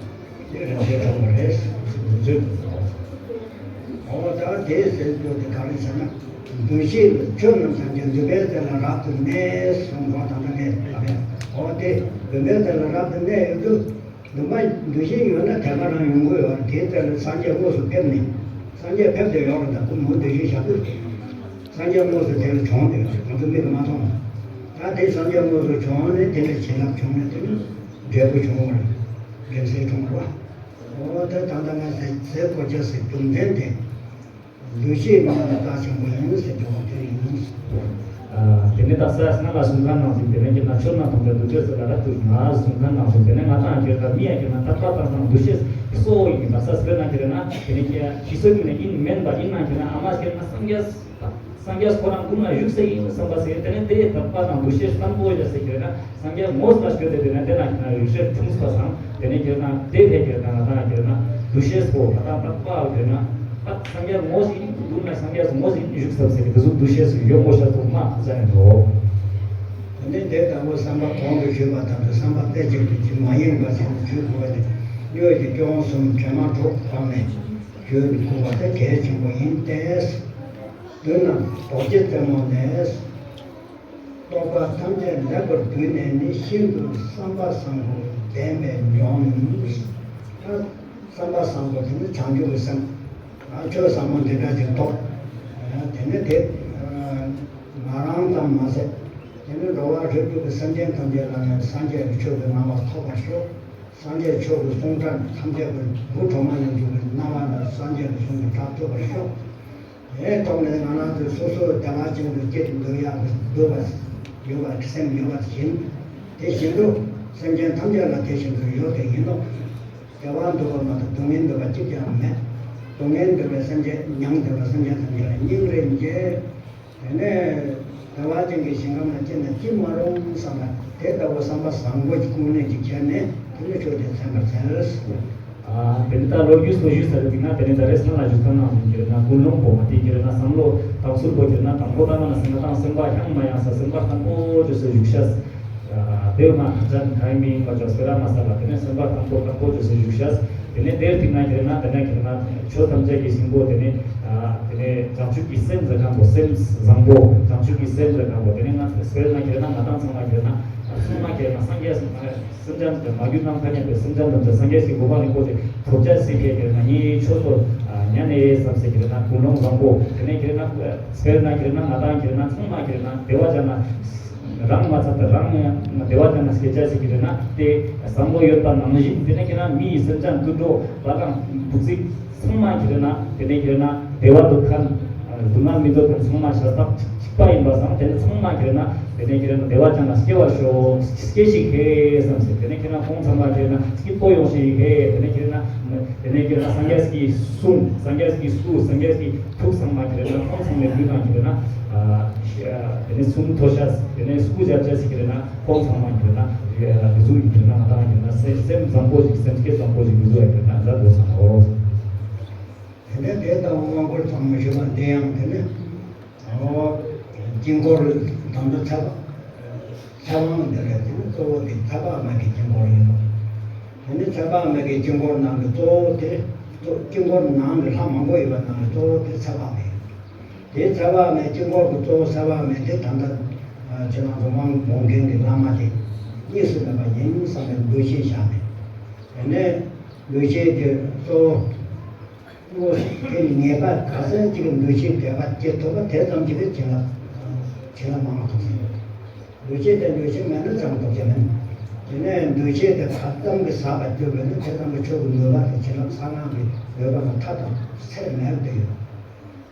དེ་རིང་བསྲེལ་འཁྲུངས་པ་རེད། རིང་བསྲེལ་འཁྲུངས་ས་ནོ། འོ་ད་དེ་ཟེར་རྒྱུ་དེ་ག་རེ་ཟེར་ན། འདུ་ཤེས་ལ་ཆོས་རྣམས་སངས་རྒྱས་འདུན་པའི་རྩེ་ལ་རབ་ཏུ་གནས་གསུངས་པ་དང་ད་ངས་ད་ངས་འོ་དེ་འདུན་པའི་རྩེ་ལ་རབ་ཏུ་གནས་ཡོད་དུས། འདུན་པ་འདུ་ཤེས་ཡོད་ན་དེ་ག་རང་ཡོང་གི་ཡོད་རེད། དེའི་རྩེ་ལ་སངས་རྒྱས་དངོས་སུ་ཕེབས་ནས་སངས་རྒྱས་ཕེབས་ཏེ་ཡོད་རེད། ད་ཁོ་མོ་འདུ་ཤེས་བཞག་དུས། སངས་རྒྱས་དངོས་སུ་དེ་ལ་བྱོན་ཏེ་ང་ཚོ་མིག་གིས་མ་མཐོང་། ད་དེ་སངས་རྒྱས་དངོས་སུ་བྱོན་ནས་དེ་ལ་བྱིན་རླབས་བྱུང་ནས་དེ་ནི་འབྲས་བུ་བྱུང་བ་རེད། རིང་བསྲེལ་འཁྲུངས་པ་རེད། འོ་དེ་ད་ལྟ་ང་ཟེར་ཟེར་དགོས་ཅེས་སི་རྒྱུ་མཚན་དེ་འདུ་ཤེས་མེད་ན་རྩ་ཆེན་པོ་ཡིན་ཟེར་རྒྱུ་དེ་ཡིན། དེ་ནི་དག་ས་སྔ་ལ་གསུང་མཁན་ནང་བཞིན་དེ་ནས་ཁྱེར་ན་ཆོས་རྣམས་སྟོང་པའི་འདུ་བྱེད་ཟེར་ལ་རབ་ཏུ་ང་གསུང་མཁན་ནང་བཞིན་དེ་ནས་ང་དང་ཁྱེར་ད་མི་ཡ་ཁྱེར་ན་དད་པ་དང་དང་འདུ་ཤེས་གཙོ་བོ་ཡིན། དག་ས་དཔེར་ན་ཁྱེར་ན་དེ་ནས་ཁྱེར་ཤི་སོ་ཀྱི་ནས་ཡིན་མེན་པ་ཡིན་ན་ཁྱེར་ན་ཨ་མ་ཁྱེར་ན་སངས་རྒྱས། སངས་རྒྱས་ཁོ་རང་ཀུན་ལ་བཞུགས་སེ་ཡིན་བསམ་པ་སེ་དེ་ནས་དེ་དད་པ་དང་འདུ་ཤེས་བརྟན་པོ་ཡོད་སེ་ཁྱེར་ན་སངས་རྒྱས་དངོས་ལ་སྐྱོད་དེ་དེ་ནས་དེ་ན་ཁྱེར་ན་རིང་བསྲེལ་འཁྲུངས་པ་དང་དེ་ནས་ཁྱེར་ན་དེ་ཕེ་ཁྱེར་ན་ང་དང་ཁྱེར་ན་འདུ་ཤེས་པོ་ང་དང་དད་པ་ཁྱེར་ན་ཨ་སངས་རྒྱས་དངོས་ཡིན་ཀུན་ལ་སངས་རྒྱས་དངོས་ཡིན་བཞུགས་བསམ་སེ་དེ་ཟུག་འདུ་ཤེས་ཡོད་དགོས་ཤ་ཐུག་མ་ཁ་ཚ་ཡིན་འགྲོ། དེ་ནས་དེ་ལྟ་བུ་བསམ་པ་གོང་དུ་ཞུས་པ་ལྟར་དུ་བསམ་པ་རྩེ་གཅིག་ཏུ་ཇི་མ་ཡིན་པ་ཞིག་ཏུ་འཇུག་དགོས་པ་ནི་གཉོས་ཀྱི་སྐྱོན་གསུམ་དྲན་མ་གྲོགས་སྤངས་ནས་འཇུག་དགོས་པ་དེ་གལ་ཆེན་པོ་ཡིན་ཏེ། མདུན་ན་རྡོ་རྗེ་རྩེ་མོ་ནས། རྟོག་པ་ཐམས་ཅད་ལེགས་པར་བསྡུས་ནས་ནི། ཤིན་ཏུ་བསམ་པ་བཟང་པོ་ལྡན་པས་འཇོམས། ད་བསམ་པ་བཟང་པོ་དེ་ནི་བྱང་ཆུབ་ཀྱི་སེམས། ཆོས་བཟང་པོ་འདི་འདྲ་ཅིག་རྟོགས། དེ་ནི་དེ་ང་རང་ཙམ་མ་ཟད། དེ་ནི་འགྲོ་བ་རིགས་དྲུག་གི་སེམས་ཅན་ཐམས་ཅད་ལ་ནི་སངས་རྒྱས་ཀྱི་ཆོས་ཀྱི་སྣང་བ་ཐོབ་པར་ཤོག་སངས་རྒྱས་ཆོས་ཀྱི་གསུང་སྒྲ་ཐམས་ཅད་ཀྱི་དབུ་གྲོགས་མ་ཡིན་གྱི་སྣང་བ་ལ་སངས་རྒྱས་ཀྱི་གསུང་གི་སྒྲ་ཐོས་པར་ཤོག་དེ་ཐོག་ནས་ང་རང་ཚོས་སོ་སོའི་བདེ་བ་ཅན་དུ་སྐྱེ་དུ་འགྲོ་ཡག་གི་འདོད་པ་ཡོད་པ་སེམས་ཡོད་པ་བཞིན། དེ་བཞིན་དུ་སེམས་ཅན་ཐམས་ཅད་ལ་དེ་བཞིན་དུ་ཡོད་དེ་ཡིན་ནོ། བདེ་བ་འདོད་པ་མ་གཏོགས་སྡུག་བསྔལ་འདོད་པ་གཅིག་ཀྱང་མེད། སྡུག་བསྔལ་འདོད་པའི་སེམས་ཅན་མྱང་འདོད་པ་སེམས་ཅན་ཐམས་ཅད་ལ་སྙིང་རེ་རྗེ། དེ་ནས་བདེ་བ་ཅན་གྱི་ཞིང་ཁམས་ལ་སྐྱེས་ན་ཅི་མ་རུང་བསམ་པ་དེ་ལྟ་བུ་བསམ་པ་བཟང་པོ་ཀུན་ནས་ཀྱི་ཁྱེར་ནས་དེ་ནས་ཆོས་དེ་ཚན་པར་འཚལ། དེ་ནི་ད་ལོ་རྒྱུས་སོ་ཞུས་ཚར་དུས་ན་དེ་ནི་ད་རེས་ནང་ལ་ཞུས་ཚར་ནང་བཞིན་གྱི་ན་ཀུན་སློང་པོ་མ་དེ་གྱི་ན་བསམ་བློ་དང་ཚུལ་པོ་གྱི་ན་དང་པོ་ད་ང་ན་སེམས་ལ་དང་སེམས་པ་ཡང་མ་ཡང་ས་སེམས་པ་དང་པོ་ཅོས་སེ་བཞུགས་ཤ། དེ་མ་ཁ་ཅན་ཁ་མི་མ་ཅོས་སེ་ར་མ་ས་ལ་དེ་ནི་སེམས་པ་དང་པོ་དང་པོ་ཅོས་སེ་བཞུགས་ཤ། དེ་ནས་དེར་ཐིག་ན་ཁྱེར་ན་དེ་ན་ཁྱེར་ན་ཆོས་ཐམས་ཅད་ཀྱི་སྙིང་པོ་དེ་ནས་ཨ་དེ་ནས་བྱང་ཆུབ་ཀྱི་སེམས་ཟེར་ཁན་པོ་སེམས་བཟང་པོ་བྱང་ཆུབ་ཀྱི་སེམས་ཟེར་ཁན་པོ་དེ་ནས་ང་དཔེར་ན་ཁྱེར་ན་ང་དང་ཚང་མ་ཁྱེར་ན་སྲུང་མ་ཁྱེར་ན་སངས་རྒྱས་སེམས་ཅན་དེ་མ་གྱུར་ནམ་མཁའ་མཉམ་པའི་སེམས་ཅན་ཐམས་ཅད་སངས་རྒྱས་ཀྱི་གོ་འཕང་རིན་པོ་ཆེ་ཐོབ་བྱ་སི་ཕིའ་ཁྱེར་ན་ངའི་ཆོས་པོ་ཉན་ནས་བསམ་སེ་ཁྱེར་ན་ཀུན་སློང་བཟང་པོ་དེ་ནས་ཁྱེར་ན་དཔེར་ན་ཁྱེར་ན་ང་དང་ཁྱེར་ན་ཚང་མ་ཁྱེར་ན་བདེ་བ་ཅན་ན། རང་མ་ཚད་པར་རང་ཡང་བདེ་བ་ཅན་ན་སྐྱེ་བྱ་ཞིག་རེད་ན་དེ་བསམ་བློ་ཡོད་པ་ནང་བཞིན་དེ་ནས་ཁྱེར་ན་མི་ཡི་སེམས་ཅན་དུད་འགྲོ་བ་དང་འབུ་ཚིག་ཚང་མ་ཁྱེར་ན་དེ་ནས་ཁྱེར་ན་བདེ་བ་འདོད་མཁན་སྡུག་བསྔལ་མི་འདོད་མཁན་ཚང་མ་ཤ་སྟག་གཅིག་པ་ཡིན་པ་སང་དེ་ནས་ཚང་མ་ཁྱེར་ན་དེ་ནས་ཁྱེར་ན་བདེ་བ་ཅན་ལ་སྐྱེ་བར་ཤོག་སྐྱེ་ཞིག་ཧེ་བསམ་སེ་དེ་ནས་ཁྱེར་ན་ཁོང་ཚང་མ་ཁྱེར་ན་སྐྱིད་པོ་ཡོང་ཞིག་ཧེ་དེ་ནས་ཁྱེར་ན་དེ་ནས་ཁྱེར་ན་སངས་རྒྱས་ཀྱི་གསུང་སངས་རྒྱས་ཀྱི་སྐུ་སངས་རྒྱས་ཀྱི་ཐུགས་ཚང་མ་ཁྱེར་ན་ཁོང་ཚང་མའི་ལུས་ནང་ཁྱེར་ན་ཨ་དེ་ནས་གསུང་ཐོས་ཤ་དེ་ནས་སྐུ་བཞག་ཅེས་ཞིག་ཁྱེར་ན་ཁོང་ཚང་མ་ཁྱེར་ན་དེ་ཟུག་ཡིན་ཁྱེར་ན་ང་དང་ཁྱེར་ན་སེམས་སེམས་བཟང་པོ་ཞིག་སེམས་བསྐྱེད་བཟང་པོ་ཞིག་དེ་ཟུག་ཡིན་ཁྱེར་ན་ང་དང་དགོས་སམ་འོ། དེ་ནས་དེ་ལྟ་བུ་དབང་བསྐུར་ཚང་མ་ཞུ་བ་དེ་ཡང་དེ་ནས། འོ། དཀྱིལ་འཁོར་དང་པོ་ཚེ་དཔག་ཚེ་དབང་འདི་རེད། དེ་ནི་གཙོ་བོ་དེ་ཚེ་དཔག་མེད་ཀྱི་དཀྱིལ་འཁོར་ཡིན་ནོ། དེ་ནི་ཚེ་དཔག་མེད་ཀྱི་དཀྱིལ་འཁོར་ནང་གི་གཙོ་བོ་དེ་དཀྱིལ་འཁོར་ནང་གི་ལྷ་མང་པོ་ཡོད་པ་ནང་གི་གཙོ་བོ་དེ་ཚེ་དཔག་མེད། དེ་ཚེ་དཔག་མེད་དཀྱིལ་འཁོར་གྱི་གཙོ་བོ་ཚེ་དཔག་མེད་དེ་ད་ལྟ་ཁྱེད་རང་ཚོ་དབང་སྒོམ་མཁན་གྱི་བླ་མ་དེ་གཉིས་སུ་མེད་པ་ཡིན་བསམ་པའི་འདུ་ཤེས་བཞག་ནས། དེ་ནས་འདུ་ཤེས་དེ་གཙོ་བོ། དེ་ངེས་པ་ག་ཚད་ཅིག་གི་འདུ་ཤེས་དད་པ་སྐྱེ་ཐུབ་པ་དེ་ཙམ་ཅིག་གི་བྱིན་རླབས་བྱིན་རླབས་མང་བ་ཐོབ་ཟིན། འདུ་ཤེས་དེ་འདུ་ཤེས་མེད་ན་ཙམ་ཐོབ་ཀྱི་མིན། དེ་ནས་འདུ་ཤེས་དེ་ག་ཙམ་གྱི་ཟབ་པ་སྐྱོ་བས་ན་དེ་ཙམ་གྱི་ཆོས་ཀྱི་ནུས་པ་དེ་བྱིན་རླབས་གསང་སྔགས་ཀྱི་ནུས་པ་ལ་མཐའ་དང་ཚད་མེད་དུ་ཡོད།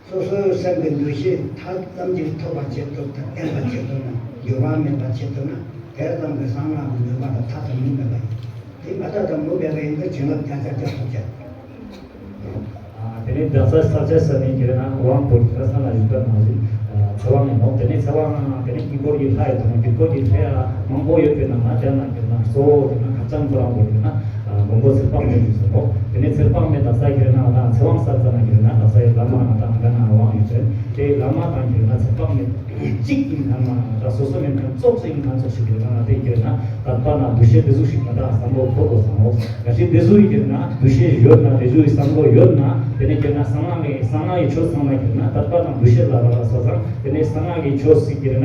སོ་སོའི་སེམས་ཀྱི་འདུ་ཤེས་མཐའ་ཙམ་ཅིག་ཐོབ་པ་བྱེད་ཐུབ་དང་བརྟན་པ་བྱེད་ཐུབ་ན་འགྱུར་བ་མེད་པ་བྱེད་ཐུབ་ན་དེ་ཙམ་གྱི་གསང་སྔགས་ཀྱི་ནུས་པ་དང་མཐའ་དང་མུ་མེད་པ་ཡིན། དེ་མ་ཐག་ཏུ་མུ་མེད་པ་ཡིན་དུས་བྱིན་རླབས་བརྒྱ་ཆ་བརྒྱ་ཐོབ་ཅེས། དེ་ནས་བདག་ས་ས་ཆ་ས་ནས་ཁྱེར་ན་དབང་པོ་ཁྱེར་ས་ལ་བཞུགས་པ་ནང་བཞིན་ཚེ་དབང་ཡིན་ནོ། དེ་ནས་ཚེ་དབང་དེ་ནས་དཀྱིལ་འཁོར་གྱི་ལྷ་ཡི་དང་དཀྱིལ་འཁོར་གྱི་ལྷ་ཡ་མང་པོ་ཡོད་པའི་ནང་ན་དེ་ན་ཁྱེར་ན་གཙོ་བོ་དེ་ན་ཁ་ཙམ་ཁོ་རང་པོ་ཁྱེར་ན་མགོན་པོ་ཚེ་དཔག་མེད་བཞུགས་སོ། དེ་ནས་ཚེ་དཔག་མེད་བདག་ས་ཁྱེར་ན་ང་ཚེ་དབང་ས་ས་ན་ཁྱེར་ན་བདག་སའི་བླ་མ་ང་དང་ག་ན་དབང་ཡོད་ཚེ་དེ་བླ་མ་དང་ཁྱེར་ན་ཚེ་དཔག་མེད། གཅིག་ཡིན་ཁན་ན་ད་སོ་སོ་མེད་ཁན་ཙོགས་སུ་ཡིན་ཁན་ཙོགས་ཤིག་ཡོད་ན་དེ་ཁྱེར་ན་དད་པ་ན་འདུ་ཤེས་དེ་ཟུག་ཞིག་ང་དང་བསམ་བློ་འཁོར་དགོས་བསམ་མོ། ག་ཅི་དེ་ཟུག་ཡིན་ཁྱེར་ན་འདུ་ཤེས་ཡོད་ན་དེ་ཟུག་གི་བསམ་བློ་ཡོད་ན་དེ་ནས་ཁྱེར་ན་གསང་སྔགས་ཀྱི་གསང་སྔགས་ཀྱི་ཆོས་ཚང་མ་ཁྱེར་ན་དད་པ་ན་འདུ་ཤེས་ལ་རག་ལ་ས་ཚང་དེ་ནས་གསང་སྔགས་ཀྱི་ཆོས་སི་ཁྱེར་ན་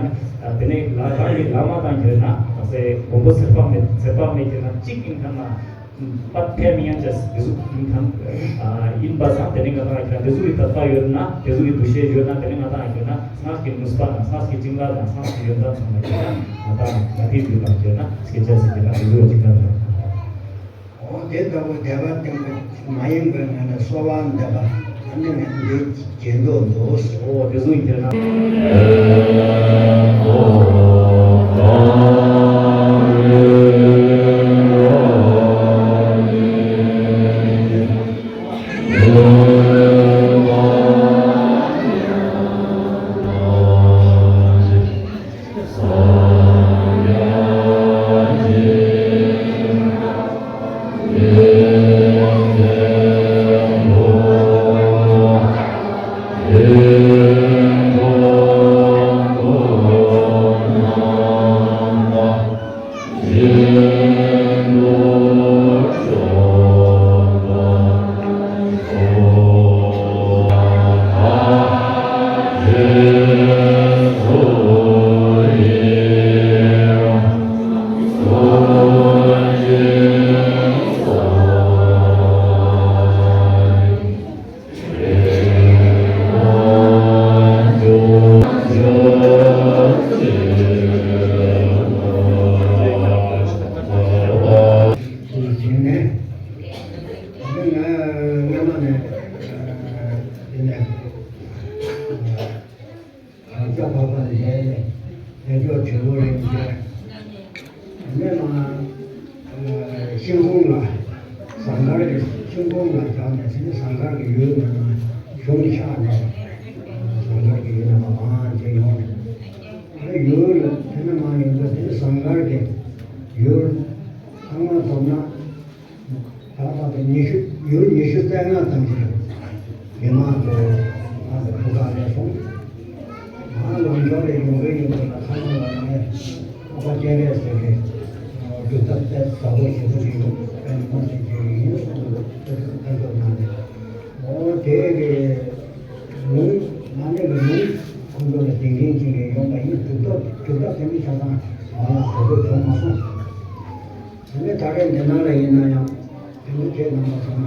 དེ་ནས་ལ་རང་གི་བླ་མ་དང་ཁྱེར་ན་དག་སའི་མགོན་པོ་ཚེ་དཔག་མེད་ཚེ་དཔག་མེད་ཁྱེར་ན་གཅིག་ཡིན་ཁན་ན། པད་ཕེབས་མི་ཉན་ཅེས་དེ་ཟུག་ཡིན་ཁན་ཨ་ཡིན་པ་སང་དེ་ནས་ང་དང་ཁྱེར་ན་དེ་ཟུག་གི་དད་པ་ཡོད་ན་དེ་ཟུག་གི་འདུ་ཤེས་ཡོད་ན་དེ་ནས་ང་དང་ཁྱེར་ན་སྔགས་ཀྱི་ནུས་པ་དང་སྔགས་ཀྱི་བྱིན་རླབས་དང་སྔགས་ཀྱི་ཡོན་ཏན་ཚང་མ་ཁྱེར་ན་ང་དང་ང་དེའི་དུས་དང་ཁྱེར་ན་སྐྱེ་ཅེས་སི་ཁྱེར་ན་དེ་ཟུག་གི་བྱིན་རླབས་ཡོད། འོ་དེ་ལྟ་བུ་བདེ་བ་སྟེང་དུ་མ་ཡེངས་པའི་ངང་ནས་གསོལ་བ་འདེབས་པ་ཨ་ནི་ནི་འདི་བྱེད་འདོད་འདུག་འོ་དེ་ཟུག་ཡིན་ཁྱེར་ན། གང་ཟག་འཕགས་པ་ལས་ལས་སྐྱོ་དྲིལ་བུ་རིང་བྱས། དེ་ནས་མ་ཤིང་ཁུང་ལ་ཟངས་དཀར་གྱི་ཤིང་ཁུང་ལ་བཞག་ནས་དེ་ནས་ཟངས་དཀར་གྱི་ཡུལ་ནང་ན་གཞུང་ཆགས་ནས་ཟངས་དཀར་གྱི་ཡུལ་ནང་མ་མང་ཆེ་ཡོང་ནས་དེ་ཡུལ་དེ་ནས་མ་ཡོང་ཚེ་དེ་ནས་ཟངས་དཀར་གྱི་ཡུལ་ཚང་མ་ཐོབ་ན། ད་ལྟ་དུ་ཉི་ཤུ་ཡུལ་ཉི་ཤུ་རྩ་ལྔ་ཙམ་ཞིག་མི་མང་ཚོ་ང་ཚོ་ཕུ་ཁ་ལས་སོང་། ང་ལམ་འགྲོ་ལས་ཡོང་གི་ཡོང་གི་ལ་ཁ་ནང་ལ་ནས་ ཁོང་ཚོ་ལ་བདེན་འཛིན་བྱེད་མཁན་ཡོང་པ་ཡིན། གྲུབ་ཐོབ་གྲུབ་ཐོབ་དེ་མི་ཆ་ཚང་ང་ལ་གོ་ཐོས་བྱུང་མ་སོང་། དེ་ནས་ད་རེས་འདི་ནང་ལ་ཡིན་ན་ཡང་དེ་མི་དེ་རྣམ་པ་ཚང་མ་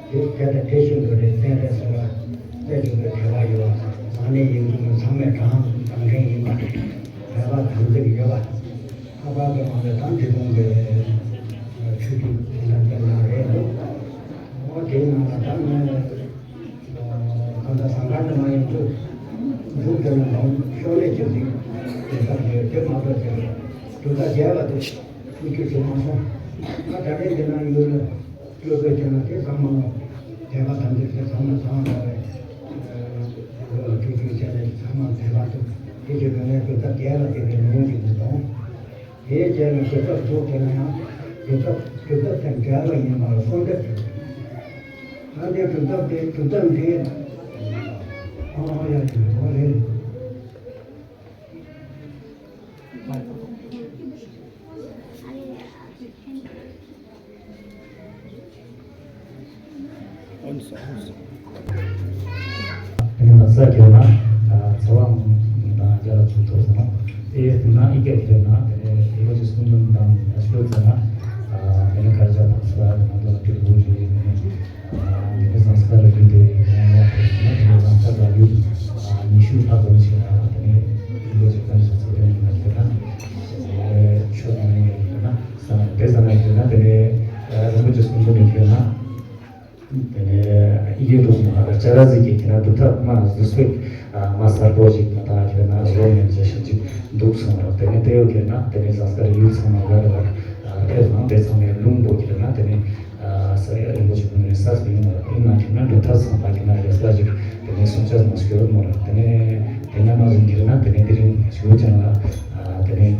དེ་དེ་དང་དེ་བཞིན་དུ་རེ་བཙན་རེ་ཟེར་བ་དེ་བཞིན་དུ་དད་པ་ཡོད་པ་ང་ནི་ཡིན་གྱི་མི་ཚང་མས་དྲང་དྲང་ཕྲན་ཡིན་པ་དད་པ་དམ་ཚིག་ཡོད་པ། ལྷག་པར་དུ་ང་ཚོ་དང་འབྲི་གུང་གི་ཆོས་བརྒྱུད་དེ་ནང་དེ་ནང་རེད་འདུག་འོ་དེའི་ནང་ལ་ད་ངས་གང་ལྟར་ཟངས་དཀར་ནས་མ་ཡིན་ཚུལ་འཛུགས་དེ་ནང་ལོངས་ཤོག་ལས་ཀྱི་འཛིན་དེ་ལྟར་ཡོད་དེ་མ་གཏོགས་ཀྱི་གྲུབ་མཐའ་རྒྱས་པ་དེ་ཐུགས་རྒྱུས་ཆེ་མ་སོང་། ང་ད་རེས་འདི་ནང་ཡོད་ལ། སློབ་དཔོན་ཁྱེད་རང་དེ་ཚང་མ་ལ་དད་པ་དམ་ཚིག་དེ་ཚང་མ་ཚང་བ་བས་ལོ་ལ་ཐུགས་རྒྱུས་ཆེ་ནས་ཚང་མ་དད་པ་ཐུབ་དེ་ཀྱི་སྒོ་ནས་གྲུབ་མཐའ་རྒྱས་པ་དེ་གའི་ནང་གི་མི་གཏོང་། དེའི་རྗེས་ལ་གྲུབ་མཐའ་ཐུག་དེ་ན་ཡང་གྲུབ་མཐའ་གྲུབ་མཐའ་དང་འབྲེལ་བ་ཡིན་པར་གསུངས་ཏེ། ད་འདི་གྲུབ་མཐའ་དེ་གྲུབ་མཐའ་འདི་ཨ་ཡ་ཡི་ལོ་རེད། དེ་ནས་ལག་ས་ཁྱེར་ན་ཚ་བའང་དང་རྒྱ་ལ་ཚུགས་ཐུབ་ཟེར་ན། དེ་ཡོད་ན་ཨི་ཀ་ཁྱེར་ན་དེ་ནས་ཨི་ཀ་ཅིག་སུམ་བདུན་དང་ཨ་ཤོད་ཟེར་ན། དེ་ནས་གར་ཇ་ཕག་ས་ང་ཚོ་ལ་སྤྲུལ་སྐུ་རེད། དེ་ནས་ཟངས་དཀར་རི་རྒྱུད་དེ་ཡང་ཡང་ཕེབས་ན་དེ་ནས་ཟངས་དཀར་རི་རྒྱུད་ཉི་ཤུ་ལྷག་ཙམ་ཞིག་ལ་དེ་ནས་ཨི་ཀ་ཅིག་ཕེབས་ས་ཚུལ་དེ་ནས་ང་ཁྱེར་ན་ཤོད་ན་ཡང་ཡང་ཁྱེར་ན། དེ་ཙམ་ན་ཁྱེར་ན་དེ་ནས་རིན་པོ་ཆེ་སྐུ་མདུན་ནས་ཁྱེར་ན། དེ་ནས་ཨི་ཡེ་རུ་མ་ལ་ཅ་ར་ཟིག་གི་ཁྱེར་ན་གྲུབ་མཐའ་མ་ཟུར་སྤེལ་མ་གསར་པོ་ཞིག་མ་ད་ཁྱེར་ན་བཟོ་ཉན་ཅེས་ཞིག་འདུག་སོང་ར། དེ་ནས་དེ་ཡོད་ཁྱེར་ན་དེ་ནས་ཟངས་དཀར་ཡུལ་ཚང་མ་ལ་ར་ཕེབས་ན་དེ་ཚང་མའི་ལུང་པོ་ཁྱེར་ན་དེ་ནས་ས་ཡ་རིན་པོ་ཆེ་ཁོང་ནས་ས་སུ་ཡིན་ན་ཡིན་ན་ཁྱེར་ན་གྲུབ་མཐའ་ཚང་མ་ཁྱེར་ན་རེ་ས་ཞིག་དེ་ནས་སུམ་ཆ་མ་སྐྱོར་མོ་ར། དེ་ནས་དེ་ནས་མ་བཟུང་ཁྱེར་ན་དེ་ནས་དེ་རིང་ཞུ་ཅང་ལ་དེ་ནས།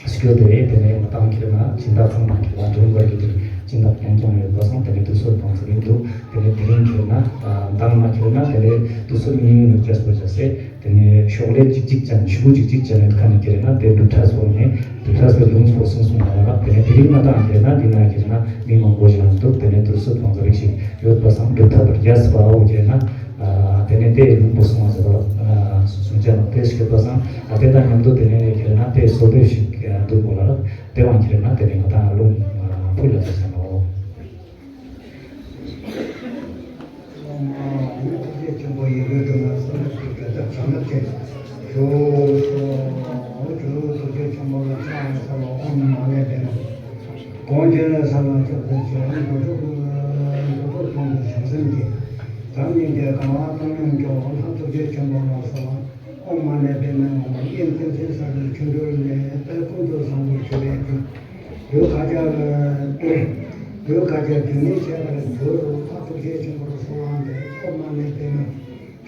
སྐྱོད་དེ་དེ་ནས་མ་བཏང་ཁྱེར་ན་སྦྱིན་བདག་ཚང་མ་ཁྱེར་ན་འབྲུག་པར་གྱི་དེ་སྦྱིན་བདག་རྐྱང་རྐྱང་ཡོད་པ་སང་དེ་ནས་དུས་ཚོད་ཐོང་ཚེ་རིང་འདུག་དེ་ནས་དེ་རིང་ཁྱེར་ན་མདང་མ་ཁྱེར་ན་དེ་ནས་དུས་ཚོད་ཉིན་ནུབ་ཅེས་པོ་བྱ་སེ་དེ་ནས་ཤོག་ལེབ་ཅིག་ཅིག་ཅན་ཤུ་གུ་ཅིག་ཅིག་ཅན་ཡོད་ཁ་ནས་ཁྱེར་ན་དེ་གྲུབ་མཐའ་སོགས་ནས་གྲུབ་མཐའ་སོགས་ལུང་སོགས་གསུངས་སོང་ལ་ར། དེ་ནས་དེ་རིང་མ་བཏང་ཁྱེར་ན་དེ་ན་ཁྱེར་ན་མི་མང་པོ་ཞིག་འདུག་དེ་ནས་དུས་ཚོད་ཐོང་ཚེ་རིང་ཞིག་ཡོད་པ་སང་གྲུབ་མཐའ་བར་རྒྱས་པའོ་ཁྱེར་ན། དེ་ནས་དེ་ལུང་པོ་སོང་བ་ཟེར་བ་སུམ་ཆ་ནང་དེ་ཞིག་ཡོད་པ་སང་དེ་དང་མཉམ་དུ་དེ་ནས་ཁྱེར་ན་དེ་སོ་དེ་ཞིག་འདུག་གོ་ལ་ར། དེ་བང་ཁྱེར་ན་དེ་ནས་ང་དང་ལུང་ཕུལ་ལ་ཟེར་ས་ནོ། ཐུགས་རྗེ་ཆེན་པོ་ཡི་གེ་དྲུག་ན་གསུང་རབ་ཀྱི་གྲུབ་མཐའ་བྱིན་རླབས་ཅན། ཞུ་སོ། ཐུགས་རྗེ་ཆེན་པོ་ལ་ཕྱག་འཚལ་ལོ། ཨོཾ་མ་ཎི་པདྨེ། གོང་ཆེན་ལ་ས་ལ་སྐྱབས་སུ་མཆི། འགྲོ་དྲུག་འགྲོ་དྲུག་དོན་དུ་བྱང་སེམས་ཀྱི། ཐབས་གཉིས་ཀྱི་གང་བ་བཏང་སྙོམས་སྐྱོང་། ལྷ་ཐུགས་རྗེ་ཆེན་པོ་ལ་གསོལ་བ། ཨོཾ་མ་ཎི་པདྨེ་ཧཱུྃ། དབྱིངས་སེམས་ཅན་ས་དང་ཆོ་འཕྲུལ་ལས། དཔལ་ཀུན་ཏུ་བཟང་པོར་གྱུར་པའི་ཕྱིར། རྒྱུད་བསྐལ་བརྒྱར་རྒྱུད་བསྐལ་བརྒྱར་རྒྱུད་མི་ཆད་པར་འགྱུར། ལྷ་ཐུགས་རྗེ་ཆེན་པོར་གསོལ་བ་འདེབས། ཨོཾ་མ་ཎི་པདྨེ་